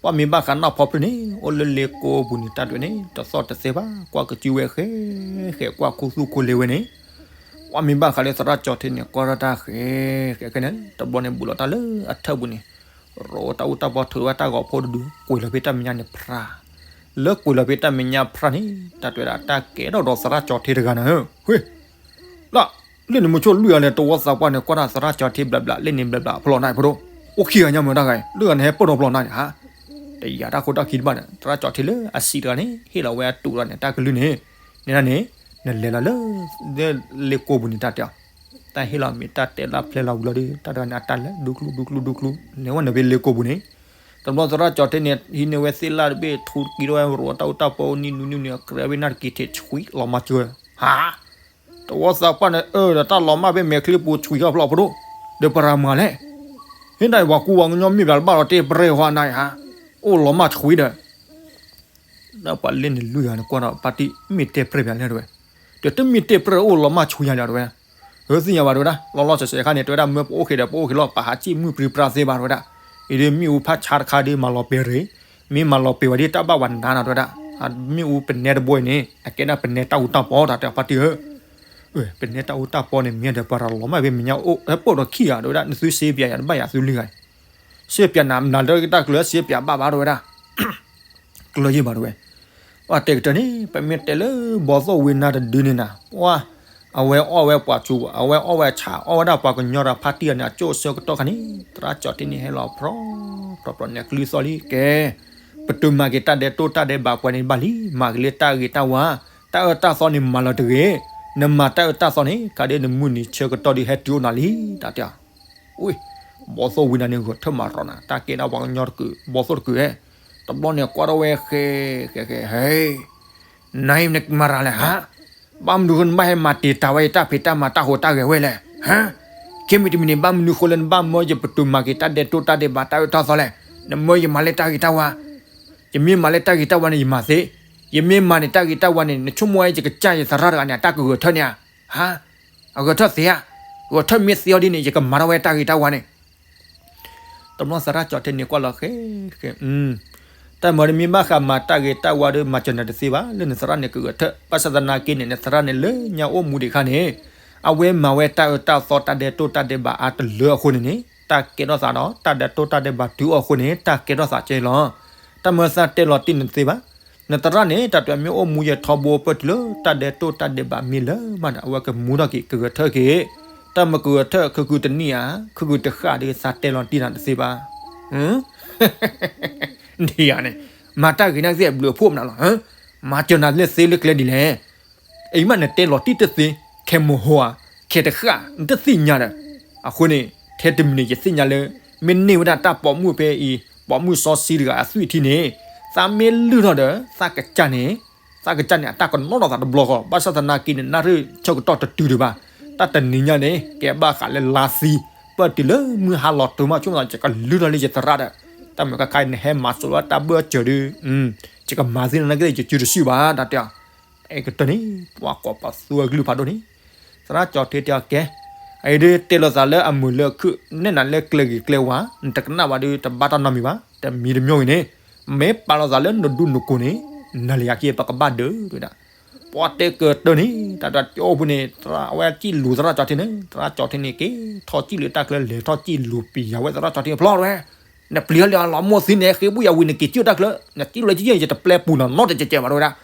ပှၢ်မ့ၢ်ဘၣ်ဃးနီၢ်ဖီပြံန့ၣ် အိၣ်လၢလ့ကိပူၤန့ၣ် တၢ်တဲဝဲန့ၣ် တသီၣ်တသဲဘၣ် ကွၢ်ကစုဝဲဃဲ ဃဲကွၢ်ခူသူၣ်ခူလ့ဝဲန့ၣ် ပှၢ်မ့ၢ်ဘၣ်ဃးလၢသရၣ်ကၠီၤထံန့ၣ် ကွၢ်ထီၣ်တၢ်ဃဲ ဃဲဃဲန့ၣ် တဘျီန့ၣ် ဘူးလီၤတၢ်လၢအထၢၣ်ပူၤန့ၣ် ရိးတၢ်အူတၢ်ပီထုးဝဲတၢ်ဂီၤဖိတဒု ကွံာ်လီၤဖဲတၢ်မဲာ်ညါန့ၣ်ဖြါ, လၢကွံာ်လီၤဖဲတၢ်မဲာ်ညါဖြါန့ၣ် တၢ်တဲဝဲဒၣ်တၢ်ကဲထီၣ်ဒီးသရၣ်ကၠီၤထံတဂၤနၤဧၢ, ဝ့ၢ် လၢ လၢန့ၣ်မုဆိလွံၢ်အံၤန့ၣ် တဝီသးပှၢ်န့ၣ် ကွၢ်တၢ်သရၣ်ကၠီၤထံဘျးဘျး လၢန့ၣ်ဘျးဘျးဖီလီၤနၤဖိဒိၣ်, အိၣ်ခံဂၤညါမ့ၢ်တၢ်ဂၤအံၤ လၢဂၤန့ၣ်ဟဲပၢၢ်ထီၣ်ဖီလီၤနၤန့ၣ်ဧါ, တယာ်တၢ်ခိတၢ်ခံတဘၣ်ဒီး သရၣ်ကၠီၤထံလၢအစံးတဂၤန့ၣ် ဟ့ၣ်လီၤဝဲအတူးဒီးန့ၣ် တၢ်ကလုၢ်န့ၣ်, န့ၣ်ဒၣ်န့ၣ် နလဲၤလီၤလၢ လ့ကိပူၤန့ၣ် တၢ်တဲအီၤ, တၢ်ဟ့ၣ်လီၤမ့ၢ်တၢ်တဲလၢဖျဲလီၤဝံၤလီၤဒီး တၢ်တဂၤန့ၣ် အတၢ်လဲၤဒူကျူဒူကျူဒူကျူ လဲၤဝဲန့ၣ်ဖဲလ့ကိပူၤန့ၣ်, တဘျီသရၣ်ကၠီၤထံန့ၣ် ဟံးန့ၢ်ဝဲသ့ၣ်လၢတဘ့ၣ်ထူတကံဒီးဝဲ ရိးတၢ်အူတၢ်ပီနံနူနံနူ အကြဲးဝဲနၢ်တက့ၤထံးဆွံလီၤမၢ်စၢၤ, ဟါ တဝီသးပှၢ်န့ၣ် အၢ ဒီးတၢ်လီၤမၢ်ဖဲမဲာ်ချံပူၤဆွံထီၣ်ဖျီၣ်ဖိဒိၣ်, ဒီးပရၤမၤလဲၣ်, ဟ့ၣ်ဒၣ်အံၤပှၤကူပှၤကညီမ့ၢ်ပှၤတဘၣ်ဒီးတဲပရဲၣ်ဟီနၤဧါ, အိၣ်လီၤမၢ်ဆွံဒီး ဒီးပှၤလၢန့ၣ်လွံၢ်ဂၤန့ၣ်ကွၢ်ဒီး ပၢ်တံၢ်မ့ၢ်တဲပြဲၢ်ပၠးလဲၣ်တဲဝဲ, တဲတမ့ၢ်တဲပြၢအိၣ်လီၤမၢ်ဆူညါဒီး တဲဝဲဒၣ်, သ့ၣ်ညါဘၣ် တဲဝဲဒၣ်, လီၤလီၤဆဲးဆဲးအခါန့ၣ် တဲဝဲဒၣ် မၢပအိၣ်ဃ့ဒီးပအိၣ်ဃ့လီၤ ပဟးစံၣ်မုၢ်ပြံပြါသ့ဘၣ် တဲဝဲဒၣ်, အံၤဒ်မ့ၣ်အူဖးဆါတခါဒီးမၤလီၤပဲၤရ့ၣ်, မ့ၢ်မၤလီၤပဲၤဝဲဒ်တၢ်ဘၣ်ဝဲနါနီၤ တဲဝဲဒၣ်, မ့ၣ်အူပနဲတဘိအံၤန့ၣ် အကဲဒၣ်ပနဲတၢ်အူတၢ်ပီတၢ်တဲအီၤဖါတံၢ်ဧၢ ပနဲတၢ်အူတၢ်ပီန့ၣ် မ့ၢ်ဒီးပှၤတလီၤမၢ်ဖဲမဲာ်ညါအိၣ် ဟဲပိာ်ဒီးခံဂၤ တဲဝဲဒၣ်, နသုစ့ပၠးယၤတဘၣ်ယၤသုလွံၢ်ဂၤ, စ့ပၠးနၤ နၤလၢတၢ်ကျၢၤစ့ပၠးဘၣ်ဘၣ် တဲဝဲဒၣ်, ကျၢၤယံာ်ဘၣ် တဲဝဲ, ပှၤတဲကတၢၢ်န့ၣ် ပမ့ၢ်တဲလၢဘီသိၣ်ဝ့နါတဒုန့ၣ်နၤ ပှၤ, အဝဲအီၣ်ဝဲပှၤစူၤ အဝဲအီၣ်ဝဲဆၣ် အီၣ်ဝဲဒၣ်ပှၤကညီဒီးဖါတံၢ်အန့ၣ် အကၠိၣ်အဆၢကတီၢ်ခါန့ၣ် သရၣ်ကၠီၤထံန့ၣ်ဟဲလီၤဖျီ, ဖျီဖျီန့ၣ် အကလုၢ်သီၣ်လံ ကဲ, ပတုၤမၤက့ၤတၢ်ဒဲးတိၢ်တၢ်ဒဲးဘးပှဲၤန့ၣ်ဘၣ်လံ မၤက့ၤလၢတၢ်ဂ့ၤတၢ်ဝါ, တၢ်အၢတၢ်သီန့ၣ်မၤလီၤတဂ့ၤ, နမၤတၢ်အၢတၢ်သီန့ၣ် ခါဒ်နမုၢ်နံၤဆၢကတီၢ်ဒ်ဟဲတုၤအိၣ်နၤလံ တၢ်တဲ ဝ့ၢ်, ဘီသိၣ်ဝံနၤန့ၣ် ဂဲၤထၢၣ်မၤရီနၤ တၢ်ကဲဒၣ်ပှၤကညီတကုး ဘီသိၣ်တကုးဧဲ, တဘျီန့ၣ်ကွၢ်ထီၣ်ဝဲဃဲ, ဃဲဃဲ, ဟဲ, နအံၤနကမၤရၤလဲၣ်ဟါ, ဘၣ်မနုၤဃိနဘၣ်ဟဲမၤတံာ်တာ်ဝဲယတၢ်ဖံးတၢ်မၤတၢ်ဟူးတၢ်ဂဲၤဝဲလဲၣ်, ဟါ, ခဲမံၤတမံၤန့ၣ် ဘၣ်မနုၤဃိလၢနဘၣ်မၢယပတုၤမၤက့ၤတၢ်ဒဲးတိၢ်တၢ်ဒဲးဘးတၢ်အၢတၢ်သီလဲၣ်, နမၢယမၤလၢတၢ်ဂ့ၤတၢ်ဝါ, ယမ့ၢ်မၤလၢတၢ်ဂ့ၤတၢ်ဝါန့ၣ် ယမၤသ့, ယမ့ၢ်မၤန့ၣ်တၢ်ဂ့ၤတၢ်ဝါန့ၣ် နဆိကမိၣ်ဝဲယကစၢ်ယသရၣ်တဂၤန့ၣ် အတၢ်ကဂဲၤထၢၣ်န့ၣ်ဧါ ဟါ, အဂဲၤထၢၣ်သ့ဧါ, ဂဲၤထၢၣ်မ့ၢ်သ့အီၤဒ်န့ၣ် ယကမၤထီၣ်ဝဲတၢ်ဂ့ၤတၢ်ဝါန့ၣ်, တဘျီသရၣ်ကၠီၤထံန့ၣ်ကွၢ်လီၤဃဲ, ဃဲ, တၢ်မၤဒီးမ့ၢ်ဘၣ်ဃးမၤတၢ်ဂ့ၤတၢ်ဝါဒီး မၤစၢၤနၤတသ့ဘၣ် လၢနသရၣ်န့ၣ်ကဂဲၤထၢၣ် ဘၣ်ဆၣ်သနာ်က့န့ၣ် နသရၣ်န့ၣ်လၢညါအိၣ်မူဒံးအခါန့ၣ် အဝဲမၤဝဲတၢ်အၢတၢ်သီတၢ်ဒဲးတိၢ်တၢ်ဒဲးဘးအါတလၢအဃိန့ၣ်န့ၣ် တၢ်ကဲထီၣ်သးဒီး တၢ်ဒဲးတိၢ်တၢ်ဒဲးဘးတုၤအီၤအဃိန့ၣ် တၢ်ကဲထီၣ်သးကဲလီၤ. တၢ်မၤသးတဲလီၤတံၢ်နတသ့ဘၣ် နသရၣ်န့ၣ် တၢ်တမ့ၢ်အိၣ်မူယဲထီဘိပၢၢ်တုၤလၢတၢ်ဒဲးတိၢ်တၢ်ဒဲးဘးမ့ၢ်လၢမးဒီး အဝဲကမူထီၣ်က့ၤ ကဂဲၤထၢၣ်က့ၤ, တၢ်မ့ၢ်ကဂဲၤထၢၣ် ခုခုတနံၣ်ဧါ, ခုခုတဃၣ်ဒီး သးတဲလီၤတံၢ်နၤတသ့ဘၣ်. ဒ်ယၤန့ၣ် မၤတၢ်ဂ့ၤနာ်က့ ဘျုးဖှိၣ်မနုၤလီၤ, မၤစၢၤနၤလၢသ့လၢကျဲဒ်လဲၣ်. အံၤမးနတဲလီၤတံၢ်တသ့, ခဲမုၢ်ဟိဧါ, ခဲတဃၣ် နတသ့ၣ်ညါဒီး, အဃိန့ၣ် ထဲတမံၤန့ၣ် ယသ့ၣ်ညါလၢ မ့ၢ်န့ၢ်ဝဲဒၣ်တၢ်ပိာ်မုၣ်ဖဲအံၤ ပိာ်မုၣ်စီဆှံတဂၤအသွံၣ်ထံန့ၣ် သးမ့ၢ်လုၢ်ထီၣ်ဒီး သးကစၢ်န့ၣ်, သးကစၢ်န့ၣ် အတၢ်ကနီၣ်ထီၣ်သးတဘျီဃီ ဘၣ်ဆၣ်သနာ်က့န့ၣ် နၣ်ရံၣ်ဆၢကတီၢ်တတုၤဒံးဘၣ်. တၢ်တနံၤညါန့ၣ် ကဲဘၣ်ဃးလၢလါသံ ပၢၢ်တုၤလၢမုၢ်ဟါလီၤတိၤမး ဆိကမိၣ်သး ယကလုၢ်ထီၣ်လၢယသရၣ်ဒီး တၢ်မ့ၢ်ခါခါအံၤ နဟဲမၤစိးလၢတၢ်ဘၢၣ်စၢၤဒီး ယကမၤသ့နၤနာ်က့ ယစုတစုဘၣ် တၢ်တဲအီၤ. အဲကတၢၢ်န့ၣ် ပှၤကိးပသူအကလုၢ်ဖးဒိၣ်န့ၣ် သရၣ်ကၠီၤထံတဲအီၤ ကဲ, အအံၤဒ်တဲလိာ်သးလၢအမုာ်လၢအခု နဲၣ်နၤလၢကျဲဂ့ၤကျဲဝါ နတကနၣ်ဘၣ်ဒီး တဘၣ်တၢ်နီတမံၤဘၣ်. တမံၤတမံၤအံၤန့ၣ် မ့ၢ်ပာ်လိာ်သးလၢနဒူနကိးန့ၣ် နၤလၢယၤခံ ပကဘၣ်ဒၢး တဲဝဲဒၣ်. ပှၤတဲကတၢၢ်န့ၣ် တၢ်တၢ်ကၠိပူၤန့ၣ် အဝဲစံၣ်လူၤသရၣ်ကၠီၤထံန့ၣ် သရၣ်ကၠီၤထံန့ၣ် က့ၤထီၣ်စံၣ်လၢတၢ်ချၢ လဲၤထီၣ်စံၣ်လူၤပျံၤယၤဝဲသရၣ်ကၠီၤထံအဖျီတဝဲ နပျံၤလီၤလီၤမိၢ်သံန့ၣ် ဃ့ဘူၣ်ယၤဝံၤ နက့ၤစံၣ်တၢ်ချၢ နစံၣ်လီၤစံၣ် ယတပျဲပူၤနီၤနီတကဲးဘၣ် တဲဝဲဒၣ်.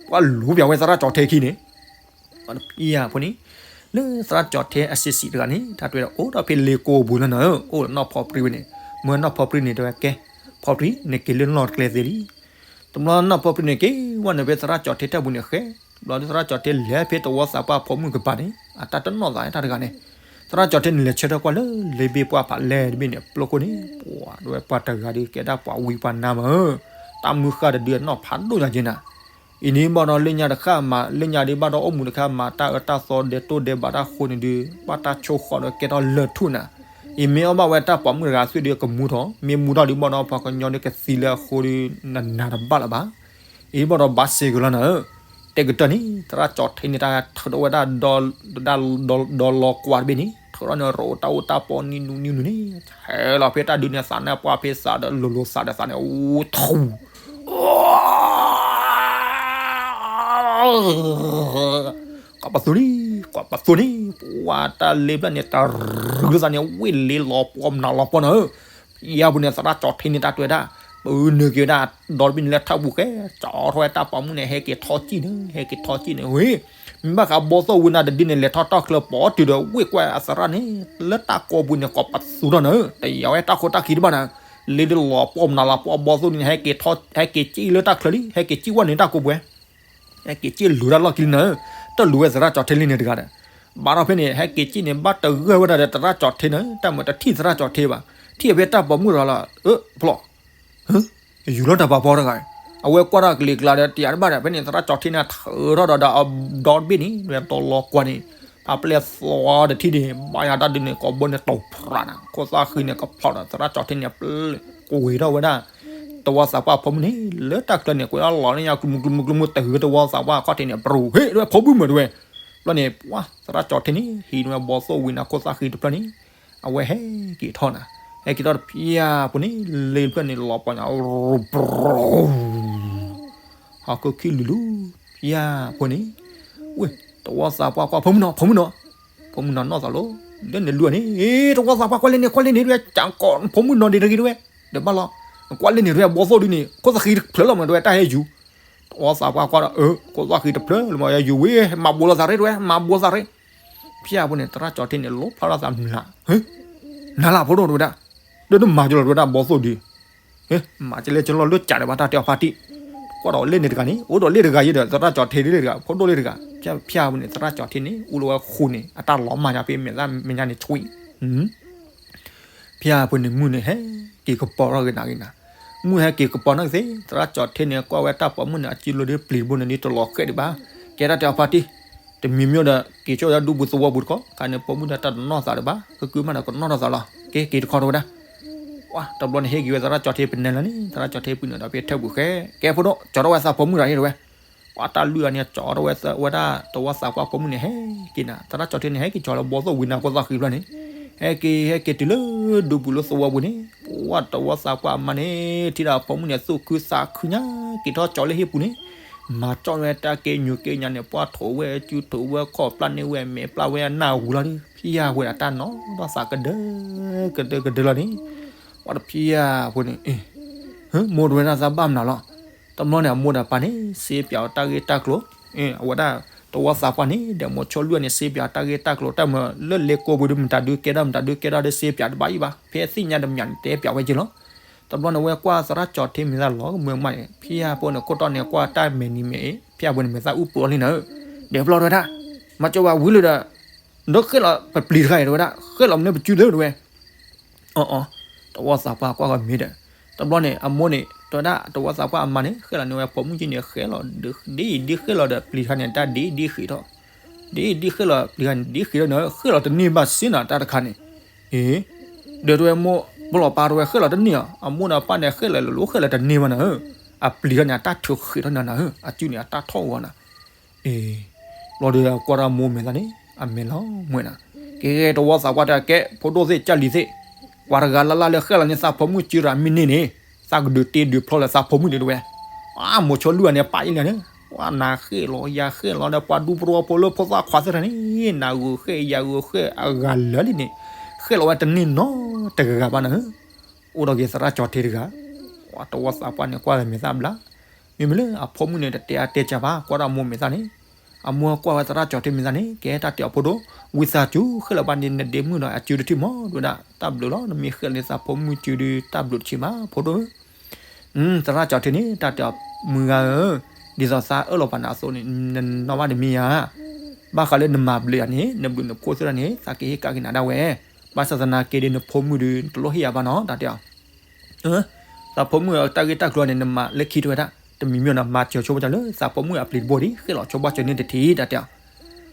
ပှၤလူၤပျံၤဝဲသရၣ်ကၠီၤထံခံန့ၣ် ပှၤတပျံၤယၤဖိန့ၣ် လၢသရၣ်ကၠီၤထံအဆံးဆံးတဂၤန့ၣ် တၢ်တဲဝဲဒၣ် အိၣ်ဒီးဖဲလ့ကိပူၤလီၤနီၤ အိၣ်ဒီးနီၢ်ဖီပြံဝဲန့ၣ် မၢနီၢ်ဖီပြံန့ၣ် တဲဝဲ ကဲ ဖီပြံ နက့ၤလၢနီၢ်ကျဲသ့လံ. တဘျီနီၢ်ဖီပြံန့ၣ် က့ၤဝဲန့ၣ်ဖဲသရၣ်ကၠီၤထံတၢ်ပူၤန့ၣ်ဃဲ တဘျီသရၣ်ကၠီၤထံလဲၤဖဲသဝီသးပှၢ်ဖိမုၣ်ကပၤန့ၣ် အတၢ်တနီၣ်သးတၢ်တဂၤန့ၣ် သရၣ်ကၠီၤထံန့ၣ် လဲၤဆၢထၢၣ်ကွၢ်လၢလ့ဘ့ၣ်ပှၢ်ဖးလဲၢ်တဘ့ၣ်န့ၣ် ပျိခိၣ်န့ၣ် ပှၤဒဝဲပှၤတဂၤဒီး ကဲဒၣ်ပှၤဝံပှၤနါမး တၢ်မုၢ်ဃၢ်တဒုအနီၢ်ဖးဒိၣ်ညါက့နၤ အံၤန့ၣ်ဘၣ်ဒီးလၢညါတခါမး လၢညါဒ်ဘၣ်ဒီးအိၣ်မူတခါမး တၢ်အၢတၢ်သီဒဲးတိၢ်ဒဲးဘးတၢ်ဃိန့ၣ်ဒီး ဘၣ်တၢ်ဆိၣ်ဃီဒီးကဲထီၣ်လၢၢ်ထူၣ်နၤ အံၤမ့ၢ်အီၣ်ဘၣ်ဝဲတၢ်ပိာ်မုၣ်တဂၤသွံၣ်ဒီးကမူထီၣ် မ့ၢ်မူထီၣ်ဒ်ဘၣ်ဒီးပှၤကညီဒီးကသံလၢအဃိဒီး နနၤတဘၣ်လၢၤဘၣ်. အံၤဘၣ်ဒီးဘၣ်စ့ကလီၤနၤဧၢ တဲကတၢၢ်န့ၣ် သရၣ်ကၠီၤထံန့ၣ် တၢ်ထုးထီၣ်ဝဲဒၣ် ဒီလီၤကွၢ်တဘ့ၣ်န့ၣ် ထုးထီၣ်န့ၣ် ရိးတၢ်အိၣ်တၢ်ပီနံၤနူနံၤနူန့ၣ် ဟဲလီၤဖဲတၢ်ဒုးန့ၣ် သးန့ၣ်ပှၢ်ဖဲသးဒီးလိၤလိၤသးဒီးသးန့ၣ် အိၣ်ထူ ကွၢ်ပသူန့ၣ် ကွၢ်ပသူန့ၣ် ပှၤတၢ်လ့ဘျၣ်န့ၣ် တရုၤသးန့ၣ် ဝ့ၢ်လ့လီၤပှီၢ်မနုၤလီၤပှီၢ်နၤဧၢ ယါပူၤန့ၣ် သရၣ်ကၠီၤထံန့ၣ် တၢ်တဲဝဲဒၣ် ပနုာ်က့ၤဝဲဒၣ် ဒီတဘ့ၣ်န့ၣ်လၢထၢၣ်ပူၤဃဲ ကၠီထီၣ်ဝဲတၢ်ပိာ်မုၣ်န့ၣ် ဟဲက့ၤထီၣ်စံၣ်န့ၣ် ဟဲက့ၤထီၣ်စံၣ်န့ၣ် ဝ့ၢ် မ့ၢ်ဘၣ်ဃးဘီသိၣ်ဝံနၤတဒုန့ၣ် လဲၤထီၣ်တီၢ်ချၢပိာ်တုၤဒီး ဝ့ၢ်ကွၢ်အသရၣ်န့ၣ် လၢတၢ်ကိးပူၤန့ၣ် ကိးပသူထီၣ်နၤဧၢ တယၤဝဲတၢ်ခိတၢ်ခံတဘၣ်နၤ လ့ဒ်လီၤပှီၢ်မနုၤလီၤပှီၢ်ဘီသိၣ်န့ၣ် ဟဲက့ၤထီၣ် ဟဲက့ၤစံၣ်လၢတၢ်ချၢလံ ဟဲက့ၤစံၣ်ဝဲန့ၣ်တၢ်ကိးပူၤ ဟဲက့ၤစံၣ်လူၤတၢ်လီၢ်ခံလံနၤဧၢ တၢ်လူၤဝဲသရၣ်ကၠီၤထံလံန့ၣ်တဂၤဒီး ဘၣ်ထီၣ်ဖဲန့ၣ် ဟဲက့ၤစံၣ်န့ၣ် ဘၣ်တဂၢၢ်ဝဲဒၣ်ဒီးသရၣ်ကၠီၤထံနၤဧၢ တၢ်မၤတထံၣ်သရၣ်ကၠီၤထံဘၣ် ထံၣ်ဖဲတၢ်ပိာ်မုၣ်တဂၤလီၤ အၢ ဖျီၣ် ယူၤလီၤတၢ်ပာ်ဖီတဂၤ အဝဲကွၢ်ထီၣ်ကလံၤကျါဒီး တယၤတဘၣ်ဒီး ဖဲန့ၣ် သရၣ်ကၠီၤထံန့ၣ် ထုးထီၣ်ဒီးဒီးအဒီတဘ့ၣ်န့ၣ် ဒီလီၤကွၢ်န့ၣ် ဖးပျဲၢ်သီတထံၣ်န့ၣ် ဘၣ်ယၤတၢ်ဒုးန့ၣ် ကိးဘီန့ၣ်တိာ်ဖြးနၤ ခိၣ်သၣ်ဃံန့ၣ်ကဖျီၣ်ဒီး သရၣ်ကၠီၤထံန့ၣ် ပျဲၢ် ကွံာ်ထီၣ်ဝဲဒၣ် သဝီသးပှၢ်ဖိမုၣ်န့ၣ် လၢတၢ်ချၢန့ၣ် ကွံာ်ထီၣ်လီၤန့ၣ် ယၤကျူမူကျူမူကျူမူ တဂ့ၤသဝီသးပှၢ်ခီၣ်ထံးန့ၣ် ပရူၤ ဟ့ၣ် တဝဲဖိမုၣ်မးတဝဲ ဘျီန့ၣ် ပှၤသရၣ်ကၠီၤထ့န့ၣ် ဟံးန့ၢ်ဝဲဘီသိၣ်ဝံနၤခိၣ်သၣ်ဃံတဖျၢၣ်န့ၣ် အဝဲဟဲက့ၤထီၣ်နၤ, ဟဲက့ၤထီၣ်တဖျၢၣ်ဖိန့ၣ် လ့တဖျၢၣ်န့ၣ် လီၤပှၤညါ ဟီၣ်ခိၣ်ခံလုာ်လူၤ ဖၠၣ်ဖိန့ၣ်, ဝ့ၢ် တဝီသးပှၢ်ကွၢ် ဖိမုၣ်နီၤ ဖိမုၣ်နီၤ, ဖိမုၣ်နီၤနီၢ်သးလီၤ, လၢန့ၣ်လွံၢ်န့ၣ် တဝီသးပှၢ် ကွၢ်လၢန့ၣ် ကွၢ်လၢန့ၣ်တဝဲ ကးကီး ဖိမုၣ်နီၤဒံးတဂ့ၤတဝဲ, ဒီးဘၣ်လီၤ, ကွၢ်လၢန့ၣ်တဝဲ ဘီသိၣ်ဒုန့ၣ် ခိၣ်သၣ်ဃံတဖျၢၣ်လီၤမး တဝဲတၢ်ဟဲယူၤ, တဝီသးပှၢ်ကွၢ်ဒီး အၢ ခိၣ်သၣ်ဃံတဖျၢၣ်လီၤမး ယယူၤဝံၤ မၤဘိးလိာ်သးရ့တဝဲ မၤဘိးသးရ့, ဖၠၣ်ဖိန့ၣ် သရၣ်ကၠီၤထ့န့ၣ် လိၣ်ဖျါထီၣ်သးမျး, နၤလၢဖိဒိၣ်တဝဲဒၣ်, ဒီးနမၤကလီၤတဝဲဒၣ် ဘီသိၣ်ဒု ဟ့ မၤကလဲကလီၤလၢကးဒီးဘၣ် တၢ်တဲအီၤဖါတံၢ်, ကွၢ်ဒီးလ့န့ၣ်တဂၤန့ၣ် အိၣ်ဒီးလ့တဂၤယဲဒီး သရၣ်ကၠီၤထ့လ့တဂၤ ဖိဒိၣ်လ့တဂၤ, ဖၠၣ်ဖိန့ၣ် သရၣ်ကၠီၤထ့န့ၣ် အိၣ်လၢဝဲဃိန့ၣ် အတၢ်လီၤမၢ်ညါဖဲမဲာ်သၣ်မဲာ်ညါန့ၣ်ဆွံ, ဖၠၣ်ဖိန့ၣ် မုၢ်န့ၣ်ဟဲက့ၤကပီၤထီၣ်က့ၤနၤက့ၤနၤ, မုၢ်ဟဲက့ၤကပီၤနီၣ်ကသ့ သရၣ်ကၠီၤထ့န့ၣ် ကွၢ်ဝဲတၢ်ပိာ်မုၣ်န့ၣ် အစုလိၤဒ်ပျံၤတဘိန့ၣ် ဒ်တလီၤဃဲးဒံးဘၣ်, ကဲတၢ်တဲအီၤဖါတံၢ်, တမံၤမံၤဒီး က့ၤဆိဝဲဒၣ်ဒူပူၤသဝီပူၤတခီ, ခါန့ၣ်ပိာ်မုၣ်ဒီးတၢ်တနီၢ်သးဒံးဘၣ်, ကကုမၣ်ဒီးကနီၢ်ထီၣ်သးလီၤ, က့ၤက့ၤတခီတဝဲဒၣ် ဝဲ တဘျီန့ၣ်ဟ့ၣ်က့ၤဝဲသရၣ်ကၠီၤထ့ပနဲလၢန့ၣ် သရၣ်ကၠီၤထ့ပုၢ်န့ၣ်ဒီးဖဲထဲပူၤဃဲ, ကဲဖိဒိၣ် ကၠီၤထီၣ်ဝဲသးပိာ်မုၣ်ဒီးဟ့ၣ်တဝဲ, ဝဲတၢ်လုၢ်အီၤန့ၣ် ကၠီၤထီၣ်ဝဲသး ဝဲဒၣ်တဝီသးပှၢ်ပိာ်မုၣ်န့ၣ် ဟဲက့ၤနၤ သရၣ်ကၠီၤထ့န့ၣ် ဟဲက့ၤကၠီၤလၢဘီသိၣ်ဝံနၤခိၣ်သၣ်ဃံတဖျၢၣ်န့ၣ်, ဟဲက့ၤ ဟဲက့ၤတုၤလၢဒူပူၤလၢသဝီပူၤန့ၣ်, ဝဲတဝီသးပှၢ်အမါန့ၣ် ထံၣ်ဒၣ်အပိာ်မုၣ်န့ၣ် သူၣ်ခုသးခုညါ က့ၤထီၣ်ကၠီၤလၢဟံၣ်ပူၤန့ၣ်, မၤကၠီၣ်ဝဲတၢ်ကဲညိၣ်ကဲညါန့ၣ် ပှၢ်ထိးဝဲစု ထိးဝဲခီၣ် ပျၢ်န့ၢ်ဝဲအမဲာ် ပျၢ်ဝဲအနၢ်ဝံၤလီၤဒီး ဖၠၣ်ဖိဒီးတၢ်နီၢ်ထီၣ်သးကဒၢကဒၢကဒၢလီၤန့ၣ်, ဝဲတဖၠၣ်ဖိန့ၣ် မိၢ်တဝဲဒၣ်သးဘၣ်မနုၤလီၤ, တဘျီန့ၣ် အမိၢ်ဒီးပၢ်န့ၣ် စ့ပၠးအီၤတၢ်ဂ့ၢ်တၢ်ကျိၤ, အဝဲဒၣ်တဝီသးပှၢ်န့ၣ် ဒီးမိၤဆိလွံၢ်န့ၣ် စ့ပၠးအီၤတၢ်ဂ့ၢ်တၢ်ကျိၤ တၢ်မၤလၢလဲၤကိးပူၤဒီး မတၤဒုးကဲထီၣ် မတၤဒုးကဲထီၣ်ဒီး စ့ပၠးတဘၣ်အံၤဘၣ်, ဖဲသ့ၣ်ညါတမံၤန့ၣ် တဲပၠးဝဲက့ၤလီၤ. တဘျီန့ၣ် ဝဲကွၢ်သရၣ်ကၠီၤထ့မဲာ်သၣ်လီၤကမၢမးန့ၣ် ဖၠၣ်ဖိန့ၣ် ခိၣ်တီၢ်န့ၣ် ကွၢ်တၢ်မဲာ်နံၤမဲာ်အံၤ ဖၠၣ်ဖိန့ၣ် မဲာ်သၣ်အူပၢၤအီၤလံနၤဧၢ, ဒီးဘျီတဝဲဒၣ် မၤစၢၤဝဲဝံၤလၢဒီး ဒီးဃဲၣ်လီၤပပျံၤတခါအံၤတဝဲဒၣ် ဃဲၣ်လီၤမနုၤပစုလၢတဝဲ အီၤအီၤ, တဝီသးပှၢ်ကွၢ်ဂီၤမ့ၢ်ဒီး, တဘျီန့ၣ် အမိၢ်န့ၣ် တဝဲဒၣ် တဝီသးပှၢ်အမါန့ၣ် ဃဲၣ်လီၤန့ၢ်ဝဲပိာ်မုၣ်က့န့ၣ် ဃဲၣ်လီၤ ဒ်အံၤဒ်ဃဲၣ်လီၤဒီး ပျံၤတခါန့ၣ် တၢ်ဒ်အံၤဒ်ဃံးထီၣ်, ဒ်အံၤဒ်ဃဲၣ်လီၤ ပျံၤတခါန့ၣ် ဒ်ဃံးထီၣ်န့ၣ် ဃဲၣ်လီၤတန့ၢ်ဘၣ်စ့ၢ်နီၤ တၢ်တခါန့ၣ်, အ့ ဒီးတဝဲမိၢ် ပလီၤပာ်တဝဲဃဲၣ်လီၤတန့ၢ်အီၤ အမိၢ်ဒီးပၢ်န့ၣ် ဃဲၣ်လီၤလိၤလိၤ ဃဲၣ်လီၤတန့ၢ်ဘၣ်နၤဧၢ, အပျံၤတခါန့ၣ် အတၢ်ထုးဃံးထီၣ်နၤနၤဧၢ, အစုန့ၣ် အတၢ်ထီၣ်ဂီၤနၤ အ့ ဘျီဒီးကွၢ်တၢ်မိၢ်မဲာ်သၣ်န့ၣ် အမဲာ်လီၤမှဲၤနၤ, ကဲ တဝီသးပှၢ်တဲကဲ ဖိဒိၣ်သ့ၣ်ကၢ်လံၤသ့ၣ်, ပှၤတဂၤလၢ်လၢ်လၢဃဲၣ်လီၤန့ၢ်သးဖိမုၣ်စုရၤမ့ၢ်န့ၢ်န့ၣ်, သးကဒုးတ့ဒုးဖျီလၢသးဖိမုၣ်ဒုးတဝဲ, အမိၤဆိလွံၢ်အန့ၣ် ပာ်အံၤလံန့ၣ်, ပှၤနၤဃဲၣ်လီၤယၤဃဲၣ်လီၤဒီး ပှၤဒူပရီဖိလၢဖိသၣ်ခွါသ့ၣ်တဖၣ်န့ၣ် နၤဂုာ်ဃဲၣ်ယၤဂုာ်ဃဲၣ်အဂၤလၢာ်လံန့ၣ်, ဃဲၣ်လီၤဝဲတန့ၢ်နီတဂၤဘၣ်နၤဧၢ, အိၣ်ဒီးက့ၤသရၣ်ကၠီၤထ့တဂၤ, တဝီသးပှၢ်န့ၣ် ကွၢ်လၢမဲာ်သၣ်ဘျါ မ့မ့ၢ်လၢအဖိမုၣ်န့ၣ် တတဲအါတဲစှၤဘၣ် ကွၢ်တၢ်မိၢ်မဲာ်သၣ်န့ၣ်, အမိၢ်ကွၢ်ဝဲသရၣ်ကၠီၤထ့မဲာ်သၣ်န့ၣ် ကဲတၢ်တဲအီၤဖိဒိၣ်, ဝံသးစူၤဃဲၣ်လီၤဘၣ်န့ၣ် နဒ့မုၣ်ဒီးအစုတထံၣ်မး ဒဝဲဒၣ် တၢ်ဘျုးလီၤ နမ့ၢ်ဃဲၣ်လီၤန့ၢ်သးဖိမုၣ်စုဒီး တၢ်ဘျုးတဆံးဘၣ် ဖိဒိၣ်ဧၢ, သရၣ်ကၠီၤထ့န့ၣ် တၢ်တဲအီၤမုၢ်ဂၤဧၢ, ဒ်သိးသးအၢၣ်လီၤပာ်နၤအသိးန့ၣ် နနီၢ်ဘၣ်တမံၤဧါ, ဘၣ်ဃးလၢနမၤဘျုးယၤန့ၣ် နဘျုးနဖှိၣ်သ့ၣ်တဖၣ်န့ၣ် သးကဟ့ၣ်ကဒါက့ၤနၤဒၣ်ဝဲ, ဘၣ်ဆၣ်သနာ်က့ဒီးနဖိမုၣ်ဒီး နတလိၣ်ဟ့ၣ်ယၤဘၣ်နီၤ တၢ်တဲအီၤ သးဖိမုၣ်အတၢ်ဂ့ၢ်တၢ်ကျိၤန့ၣ် နမၤလၢခံတဝဲဒၣ်, တမံၤမံၤနၤ မၤစၢၤဆိဘၣ်စၢၤလၢသးဖိမုၣ်အပျံၤတဘိဒံး ဃဲၣ်လီၤဆိဘၣ်စၢၤန့ၣ်တထံၣ် တၢ်တ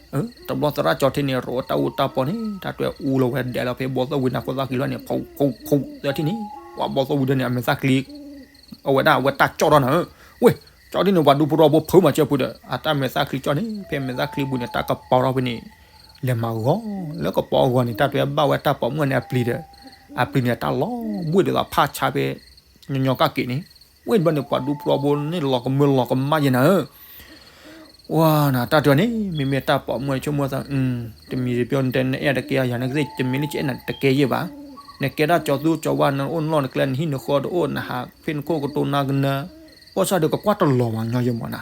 ဲအီၤ, တဘျီသရၣ်ကၠီၤထ့န့ၣ် ရိးတၢ်အူတၢ်ပီန့ၣ် တၢ်တွဲအူလီၤဝဲဒဲးလီၤဖဲဘီသိၣ်ဝံနၤခိၣ်သၣ်ဃံလီၤန့ၣ် ဖီခိၣ်ခိၣ်သၢထံၣ်န့ၣ်, ပှၤဘီသိၣ်ဝံဒီးန့ၣ် အမဲာ်သၣ်ချံ အဝဲဒၣ်အဝဲတၢ်ကၠီၣ်ထီၣ်နၤဧၢ, ဝ့ၢ် ကၠီၤထ့န့ၣ် ပှၤဒူပရီဖိဖုးမၤစၢၤပူၤဒီး အတၢ်မဲာ်သၣ်ချံကၠီၣ်န့ၣ် ဖဲမဲာ်သၣ်ချံပူၤန့ၣ် တၢ်ကပီၤထီၣ်ဖဲန့ၣ် လဲၤမၤဂီၤ လၢကပီၤအဂီၢ်န့ၣ် တၢ်တွဲဘၣ်ဝဲတၢ်ပိာ်မုၣ်န့ၣ်အပျံၤဒီး အပျံၤန့ၣ် တၢ်လီၤဘှ့ၣ်ဒ်သိးဖးဆါဖဲ ညီညီကၣ်က့ၤန့ၣ်, ဝ့ၢ်ဘျီန့ၣ် ပှၤဒူပရီဖိန့ၣ် လီၤကမၢလီၤကမၣ်ယဲနၤဧၢ ဝါနၤ တၢ်တဲန့ၣ် မ့မ့ၢ်တၢ်ပိာ်မုၣ်ဆိကမိၣ်သး တမံၤတပျီ နအဲၣ်တကဲယၤ နကသ့ၣ် တမံၤလၢကအဲၣ်နၤတကဲယဲၢ်ဘၣ်, နကဲဒၣ်ကၠီၤသူကၠီၤဝါ နအိၣ်နလီၢ်နကျဲ နဟံၣ်နဃီတအိၣ် နဟးဖဲနခိၣ်ကတိၤနၤကနၢၤ, ပှၢ်ဆၣ်ဒီးကကွၢ်တလီၤမးညီယဲၢ်မးနၤ,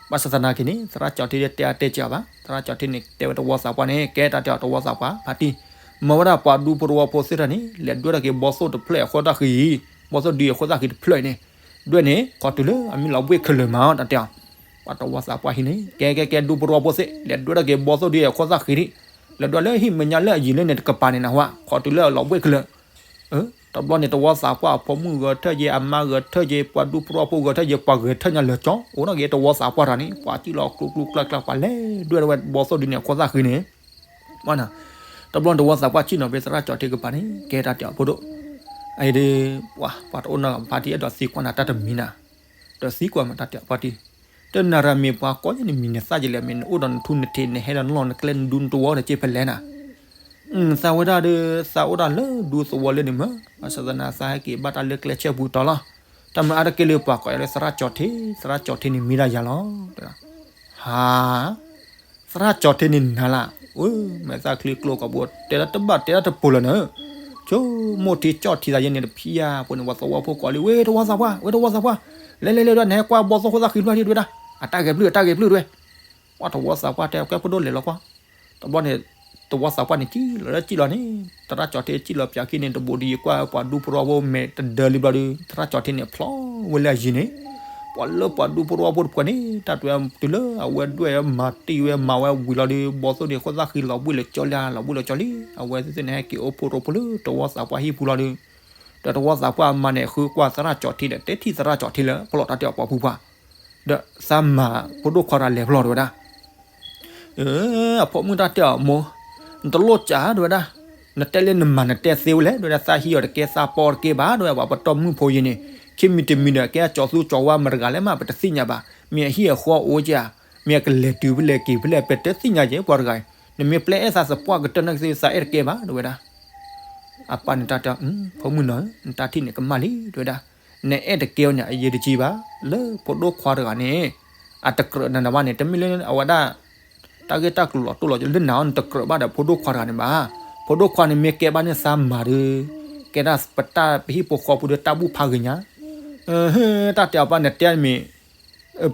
ဘၣ်ဆၣ်သနာ်က့န့ၣ် သရၣ်ကၠီၤထ့တဲအါတဲစှၤဘၣ်, သရၣ်ကၠီၤထ့န့ၣ် တဲဝဲတဝီသးပှၢ်န့ၣ် ကဲတၢ်တဲအီၤတဝီသးပှၢ် ဖါတံၢ်, မၤဝဲဒၣ်ပှၤဒူပရီဖိသ့ၣ်တဖၣ်န့ၣ် လဲၤဒွဲၣ်ထီၣ်က့ၤဘီသိၣ်တဖျၢၣ်အခိၣ်သၣ်ဃံ, ဘီသိၣ်ဒုအခိၣ်သၣ်ဃံတဖျၢၣ်အံၤန့ၣ်, ဒွဲၣ်န့ၣ် ခီတုၤလၢအမ့ၢ်လီၤဘှ့ၣ်ခဲလၢာ်မး တၢ်တဲအီၤ ပှၤတဝီသးပှၢ်ဟံးန့ၣ် ကဲကဲကဲ ဒူပရီဖိသ့ၣ် လဲၤဒွဲၣ်ထီၣ်က့ၤဘီသိၣ်ဒုအခိၣ်သၣ်ဃံဒံး, လဲၤဒွဲၣ်လၢဟံၣ်မဲာ်ညါလၢအယံၤလၢန့ၣ်တကပၤန့ၣ်နဟါ, ခီတုၤလၢအလီၤဘှ့ၣ်ခဲလၢာ်, တဘျီန့ၣ် တဝီသးပှၢ်အဖိမုၣ်ဂဲၤထၢၣ်က့ၤ အမါဂဲၤထၢၣ်က့ၤ ပှၤဒူပရီဖိဂဲၤထၢၣ်က့ၤ ပှၤဂဲၤထၢၣ်ညါလၢာ်ကၠီ အိၣ်ထီၣ်က့ၤတဝီသးပှၢ်တၢ်န့ၣ် ပှၤစံၣ်လီၤကျူကျူကျါကျါ ပှၤလဲၤဒွဲၣ်ထီၣ်ဝဲဘီသိၣ်ဒုန့ၣ်အခိၣ်သၣ်ဃံန့ၣ် တဘျီန့ၣ် တဝီသးပှၢ်စံၣ်နီၤဖဲသရၣ်ကၠီၤထ့ကပၤန့ၣ် ကဲတၢ်တဲအီၤဖိဒိၣ်, အအံၤဒီး ပှၤတအိၣ်နီတဂၤ ဖါတံၢ် အဲၣ်ဒိးသံကွၢ်နၤတၢ်တမံၤနၤ, ဒီးသံကွၢ်မး တၢ်တဲအီၤဖါတံၢ်, တနၢ်ရၤမ့ၢ်ပှၤကိးယဲၢ်နမံၤနသၣ်ယလဲၣ်, မ့ၢ်နအိၣ်ဒီးနထူနထံး နဟဲဒီးနလီၢ်နကျဲ နဒူနသဝီဒီးက့ဖဲလဲၣ်နၤ. သးဝဲဒၣ်ဒီး သးအိၣ်ဒၣ်လၢဒူသဝီလၢန့ၣ်မ့ၢ် ဘၣ်ဆၣ်သနာ်က့ သးဟဲက့ၤဘၣ်တၢ်လၢကျဲဆၢပူၤတီၤလီၤ. တၢ်မၤအါတက့ၢ်လၢပှၤကိးယၤလၢသရၣ်ကၠီၤထံး, သရၣ်ကၠီၤထံးန့ၣ်မ့ၢ်ဒၣ်ယၤလီၤ. ဟါ, သရၣ်ကၠီၤထံးန့ၣ်နၤလၢ, မဲာ်သၣ်ချံကျိကိာ်ပူၤ တဲဒၣ်တဘၣ်တဲဒၣ်တပူၤလၢၤနၤ. ဆိမိၣ်ထံကၠီၣ်ထံသးယဲန့ၣ်တဖံးဧါ, အဃိန့ၣ် ပှၤသဝီဖိကိးလံ, ဝဲတဝီသးပှၢ်, ဝဲတဝီသးပှၢ်, လဲၤလဲၤလဲၤဒီး နဟဲကွၢ်ဘီသိၣ်ခိၣ်သၣ်ဃံဖျၢၣ်ဒံးဝဲဒၣ်, အတၢ်ဂဲၤပျုၢ် အတၢ်ဂဲၤပျုၢ်ဒံးဝဲ. ပှၤသဝီသးပှၢ်တဲ ကဲပဒိၣ်လဲၤလီၤကွၢ်. တဘျီန့ၣ် သဝီသးပှၢ်န့ၣ် စံၣ်လီၤလၢစံၣ်လီၤန့ၣ် သရၣ်ကၠီၤထံးစံၣ်လီၤပၠးခံန့ၣ် တဘိးဒယံၤကွၢ်ပှၤဒူဖိသဝီဖိမဲာ်တဒၢလံဘျီဒီး သရၣ်ကၠီၤထံးန့ၣ် ဖျီဝဲလၢအယံၤန့ၣ်, ပှၤလၢပှၤဒူဖိသဝီဖိတပှၢ်န့ၣ် တၢ်တဲဝဲတုၤလၢအဝဲဒွဲၣ်မၤတံၢ်ဝဲမၤဝဲဝံၤလီၤဒီး ဘီသိၣ်န့ၣ်ခိၣ်သၣ်ဃံလီၤဘှံးလၢကၠီလံဧါ လီၤဘှံးလၢကၠီလံ, အဝဲသ့ၣ်န့ၣ်ဟဲက့ၤအိၣ်ဖှိၣ်ရိဖှိၣ်လၢသဝီသးပှၢ်ဟံၣ်ပူၤလီၤဒီး ဒီးသဝီသးပှၢ်အမါန့ၣ် ဃုကွၢ်သရၣ်ကၠီၤထံးဒီး တဲထံၣ်သရၣ်ကၠီၤထံးလၢ ပလီၢ်တၢ်တဲအီၤပှၤဖုပှၢ်, ဒီးသးမၤဖိဒိၣ်ခွါတဂၤလဲၤပလီၢ်တဲဝဲဒၣ်. အဖိမုၣ်တၢ်တဲအီၤမိၢ်, နတလိၣ်ကးတဲဝဲဒၣ်, နတဲလၢနမၤနတဲသ့ဝဲလဲၣ် တဲဝဲဒၣ်, သးဟံးအီၤတကဲသးပီတကဲဘၣ် တဲဝဲ, ပှၤပတီၢ်မုၣ်ဖိယံၤန့ၣ် ခံမံၤတမံၤဒီး ကဲအကၠီၤသူကၠီၤဝါမတၤတဂၤလဲၣ်မး ပတသ့ၣ်ညါဘၣ်, မ့ၢ်အဟံၣ်အဃီအိၣ်ကဲဧါ, မ့ၢ်အကလဲၤတုၤဖဲလဲၣ်က့ၤဖဲလဲၣ် ပတသ့ၣ်ညါကဲ ပှၤတဂၤအံၤ, နမ့ၢ်ပျဲအဲၣ်သးသပှၢ်ကတၢၢ်နာ်က့ သးအဲၣ်တကဲဘၣ် တဲဝဲဒၣ်. အပၢ်န့ၣ်တၢ်တဲ, ဖိမုၣ်နီၤ, နတၢ်ထံၣ်န့ၣ်ကမၣ်လံ တဲဝဲဒၣ်, နအဲၣ်တကဲဝဲန့ၣ် အယံာ်တက့ၢ်ဘၣ်, လၢဖိဒိၣ်ခွါတဂၤန့ၣ် အတကြၢးနၤဘၣ်န့ၣ် တမ့ၢ်လၢအဝဲဒၣ် တၢ်ဂ့ၢ်တၢ်ကျိၤလီၤတိၢ်လီၤ လၢနၤအီၤ နတကြၢးဘၣ်ဒီးဖိဒိၣ်ခွါတဂၤန့ၣ်ဘၣ်. ဖိဒိၣ်ခွါန့ၣ်မ့ၢ်ကဲဘၣ်န့ၣ်သးမၤဒီး ကဲဒၣ်ပတၢ်ပဟံၣ်ဖိဃီဖိဒီးတၢ်ဘူၣ်ဖးဂ့ၤညါ, တၢ်တဲအီၤပၢ်နတဲမ့ၢ်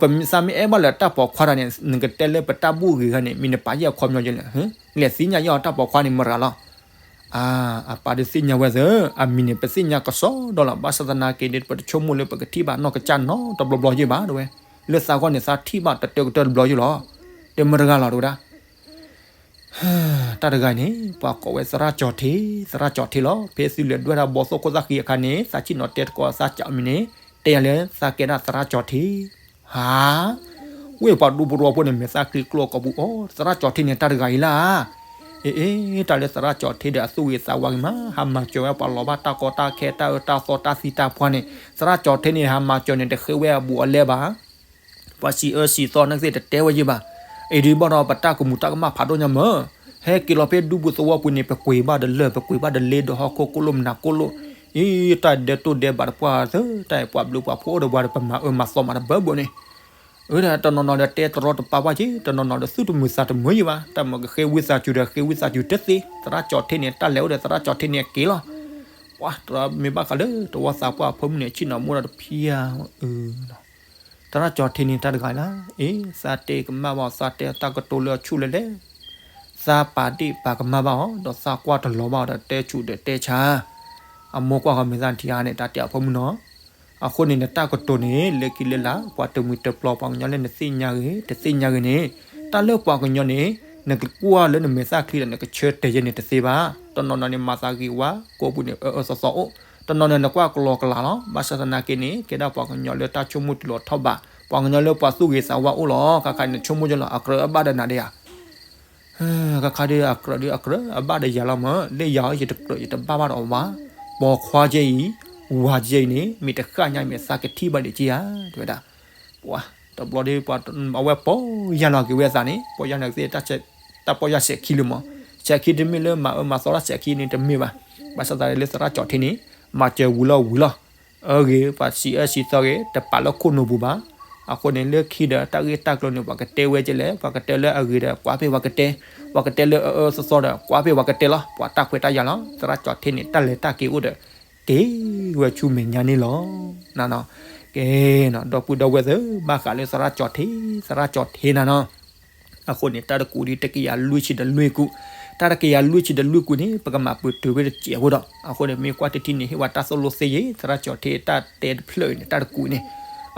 ပမ့ၢ်သးမ့ၢ်အဲၣ်ဘၣ်လၢတၢ်ပိာ်ခွါတဂၤန့ၣ် နကတဲလၢပတၢ်ဘူၣ်ဂ့ၤဂၤန့ၣ် မ့ၢ်နပာ်ယဲၢ်အခီပညီယဲလဲၣ်, လဲၤသ့ၣ်ညါယဲၢ်အီၤတၢ်ပိာ်ခွါန့ၣ်မတၤတဂၤလီၤ. အပၢ်ဒုးသ့ၣ်ညါဝဲသ့, အမံၤန့ၣ် ပသ့ၣ်ညါကစီဒီလီၤ, ဘၣ်ဆၣ်သနာ်က့န့ၣ် ပတဆိကမိၣ်လၢပကထံၣ်ဘၣ်နီၢ်ကစၢ်နီတဘျီဘျီယဲၢ်ဘၣ် တဲဝဲ, လၢသးဂီၢ်န့ၣ် သးထံၣ်ဘၣ်တတၢၢ်ကတၢၢ်တဘျီယဲၢ်လီၤ, ဒီးမတၤတဂၤလီၤ တဲဝဲဒၣ်. တၢ်တဂၤအံၤန့ၣ် ပှၤကိးဝဲသရၣ်ကၠီၤထံး, သရၣ်ကၠီၤထံးလီၤ. ဖဲသုလဲၤဒွဲၣ်တၢ်ဘီသိၣ်ခိၣ်သၣ်ဃံအခါန့ၣ် သးစံၣ်နီၤတဲသကိးသးကၠီၤမံၤန့ၣ် တဲယၤလၢသးကဲဒၣ်သရၣ်ကၠီၤထံး, ဟါ, ဝ့ၢ်ပှၤဒူဖိသဝီဖိန့ၣ် မဲာ်သၣ်ချံကျိကိာ်ပူၤအီၤ သရၣ်ကၠီၤထံးန့ၣ် တၢ်တဂၤအံၤလၢ အ့ အ့ တၢ်လၢသရၣ်ကၠီၤထံးဒီးအသူၣ်ဂ့ၤသးဝါဂ့ၤမး ဟးမၤစၢၤဝဲပှၤလီၤဘၣ်တၢ်ကီတၢ်ခဲတၢ်အၢတၢ်သီတၢ်သံတၢ်ပှၢ်န့ၣ် သရၣ်ကၠီၤထံးန့ၣ် ဟးမၤစၢၤန့ၣ် တဃ့ဝဲအဘူးအလဲဘၣ် ပှၤစံးအၢစံးသီနာ်က့တတဲဝဲယဲၢ်ဘၣ်. အံၤဒုးဘၣ်ဒီးပတၢ်ကမူၤတၢ်ကမၣ်ဖးဒိၣ်ညါမး, ဟဲက့ၤလီၤဖဲဒူပူၤသဝီပူၤန့ၣ် ပကွံာ်ဘၣ်ဒီးလၢၢ် ပကွံာ်ဘၣ်ဒီးလ့ဒီးဟီၣ်ခိၣ်ကိၣ်လိၣ်မနၤကိၣ်လိၣ်, အံၤ တၢ်ဒဲးတိၢ်ဒဲးဘးတပှၢ်သၢ တၢ်အံၤပှၤဘျုးပှၤဖှိၣ်အိၣ်ဒီးပှၤဒီးပမၤအၢမၤသီမးတဘၢဘၢန့ၣ်, အၢ တနီၤနီၤဒီးတဲတရီတပါပှၢ်က့ၤ တနီၤနီၤဒီးသူၣ်တမုာ်သးတမုာ်ယဲၢ်ဘၣ် တၢ်မၤကဃ့ဝံသးစူၤဒီးဃ့ဝံသးစူၤတသ့ သရၣ်ကၠီၤထံးန့ၣ် တၢ်လဲၤအိၣ်ဒီးသရၣ်ကၠီၤထံးန့ၣ်အက့ၤလီၤ. ပှၤတမ့ၢ်ဘၣ်ဃးလၢတဝီသးပှၢ်အဖိမုၣ်န့ၣ် ဆ့ၣ်နီၤမိၢ်ဒီးတဖံးဧါ အၢ သရၣ်ကၠီၤထံးန့ၣ် တၢ်တဂၤလၢ အ့ သးတဲကမၣ်ဘၣ်အီၤ သးတဲတၢ်ကတိၤလၢအဆူၣ်လဲၣ်လဲၣ်, သးပာ်ဒ့ၣ်ပာ်ကမၣ်ဘၣ်အီၤ ဒီးသးကွၢ်တလီၤဘၣ်အီၤဒီးတဲဆူၣ်ဒီးတဲဆါ, အမိၢ်ကွၢ်ဃီမဲာ်သၣ်ထံအါန့ၣ် တၢ်တဲအဖိမုၣ်နီၤ. အဃိန့ၣ် နတၢ်ကတိၤန့ၣ် လၢခံလၢလာ် ပှၤတမှံၤတပျီၤ ပှၤကညီလၢနသ့ၣ်ညါဂ့ၤ တသ့ၣ်ညါဂ့ၤန့ၣ်, တၢ်လၢပှၤကညီန့ၣ် နကကွၢ်လၢနမဲာ်သၣ်ချံဒီး နကဆၢတဲာ်ယဲန့ၣ်တသ့ဘၣ်. တနီၤနီၤန့ၣ် မၤသးဂ့ၤဝါ ကိးပူၤန့ၣ် အၢအၢသီသီအိၣ်, တနီၤန့ၣ် နကွၢ်ကလီကလးလီၤ. ဘၣ်ဆၣ်သနာ်က့န့ၣ် ကဲဒၣ်ပှၤကညီလၢတၢ်ဆိကမိၣ်တုၤလီၤထီၣ်ဘး, ပှၤကညီလၢပှၤသူၣ်ဂ့ၤသးဝါအိၣ်လီၤ. ခါခါန့ၣ် နဆိကမိၣ်ယဲလီၤ အကြၢးအဘၣ်ဒီးနၤဒီးယၤ ခါခါဒီးအကြၢးဒီးအကြၢး အဘၣ်ဒီးယၤလီၤမး, လၢယၤအီၤ ယတကြၢးယတဘၣ်ဘၣ်ဒီးအီၤဘၣ်. ပိာ်ခွါကဲအံၤ ဝၤကဲအံၤန့ၣ် မ့ၢ်တဃၣ်ညါမ့ၢ်သးကထံၣ်ဘၣ်ဒံးက့ဧါ တဲဝဲဒၣ်. ပှၤတဘျီဒီး ပှၤအဝဲပီၢ်ယၢ်လီၤက့ၤဝဲသးန့ၣ် ပီၢ်ယၢ်လီၤက့ၤသ့ၣ် တၢ်ပီၢ်ယၢ်စဲးခံလၢမး, စဲးခံတမ့ၢ်လၢမၤအၢမၤသီတၢ်စဲးခံန့ၣ်တမ့ၢ်ဘၣ်. ဘၣ်ဆၣ်သနာ်က့လၢသရၣ်ကၠီၤထံးန့ၣ် မၤစၢၤဝံၤလီၤဝံၤလီၤ အၢဂ့ၤ ပှၤစံးအၢစံးသီဂ့ၤ တပာ်လၢခိၣ်နူာ်ပူၤဘၣ်. အဃိန့ၣ် လၢခံဒီးတၢ်ဂ့ၢ်တၢ်ကျိၤန့ၣ် ပှၤကတဲဝဲကလဲၣ်, ပှၤကတဲလၢအဂ့ၤဒီး ကွၢ်ဖဲပှၤကတဲ, ပှၤကတဲလၢအအၢအၢသီသီဒီး ကွၢ်ဖဲပှၤကတဲလီၤ. ပှၤတၢ်ခွဲးတၢ်ယာ်လီၤ. သရၣ်ကၠီၤထံးန့ၣ် တၢ်လဲၤတၢ်က့ၤအိၣ်ဒီး က့ၤဝဲဆူမဲာ်ညါန့ၣ်လီၤ. ကဲ, ဒီပုၢ်ဒီဝဲၢ်သ့ၣ် ဘၣ်ဃးလၢသရၣ်ကၠီၤထံး, သရၣ်ကၠီၤထံးနၤနီၤ အဃိန့ၣ် တၢ်တကူးဒ်တကယၤလွံၢ်ဆံဒီးလွံၢ်ကူး, တၢ်တကယၤလွံၢ်ဆံဒီးလွံၢ်ကူးန့ၣ် ပကမၤပတုာ်ဝဲတစဲးဖိဒီး အဃိန့ၣ် မ့ၢ်ကွၢ်တထံၣ်န့ၣ် ဟ့ၣ်ဝဲတၢ်သိၣ်လိသ့ယဲၢ် သရၣ်ကၠီၤထံးတၢ်တဲတဖျၢၣ်အံၤန့ၣ် တၢ်တကူးန့ၣ်,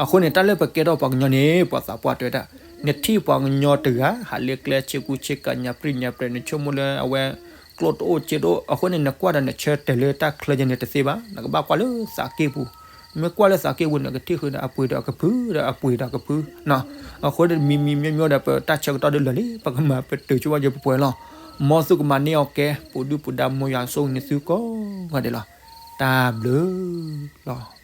အဃိန့ၣ် တၢ်လၢပကဲထီၣ်ပှၤကညီန့ၣ် ပှၤသးပှၢ်တဲဝဲဒၣ်, နထံၣ်ပှၤကညီတဂၤ ဟးလၢကျဲဆ့ကူဆ့ကၤညါပြံၢ်ညါပြဲၤ နဆိကမိၣ်လၢအဝဲ ကျိၣ်တအိၣ်စ့တအိၣ် အဃိန့ၣ် နကွၢ်ဒီးနဆၢတဲာ်လၢတၢ်ချၢယဲၢ်န့ၣ်တသ့ဘၣ်. နကဘၣ်ကွၢ်လၢသးက့ၢ်ပူၤ, မ့ၢ်ကွၢ်လၢသးက့ၢ်ပူၤန့ၣ် ကထံၣ်ဃုာ်ဒီးအပှ့ၤဒီးအကဖုဒီးအပှ့ၤဒီးအကဖု အဃိန့ၣ် မံၤမံၤမံၤမံၤဒီး ပတၢ်ဆၢကတီၢ်ဒ်လဲၣ်လံ ပကမၤပတုာ်ဆိဝဲယဲၢ်ပှဲၤပှဲၤလီၤ. မ်သုကမၤန့ၢ်အီၤကဲ ပူၤဒုၣ်ပူၤဒါ မ်ယွၤဆိၣ်ဂ့ၤန့ၢ်သုကိးဂၤဒဲးလီၤ. တၢ်ဘျုးလီၤ.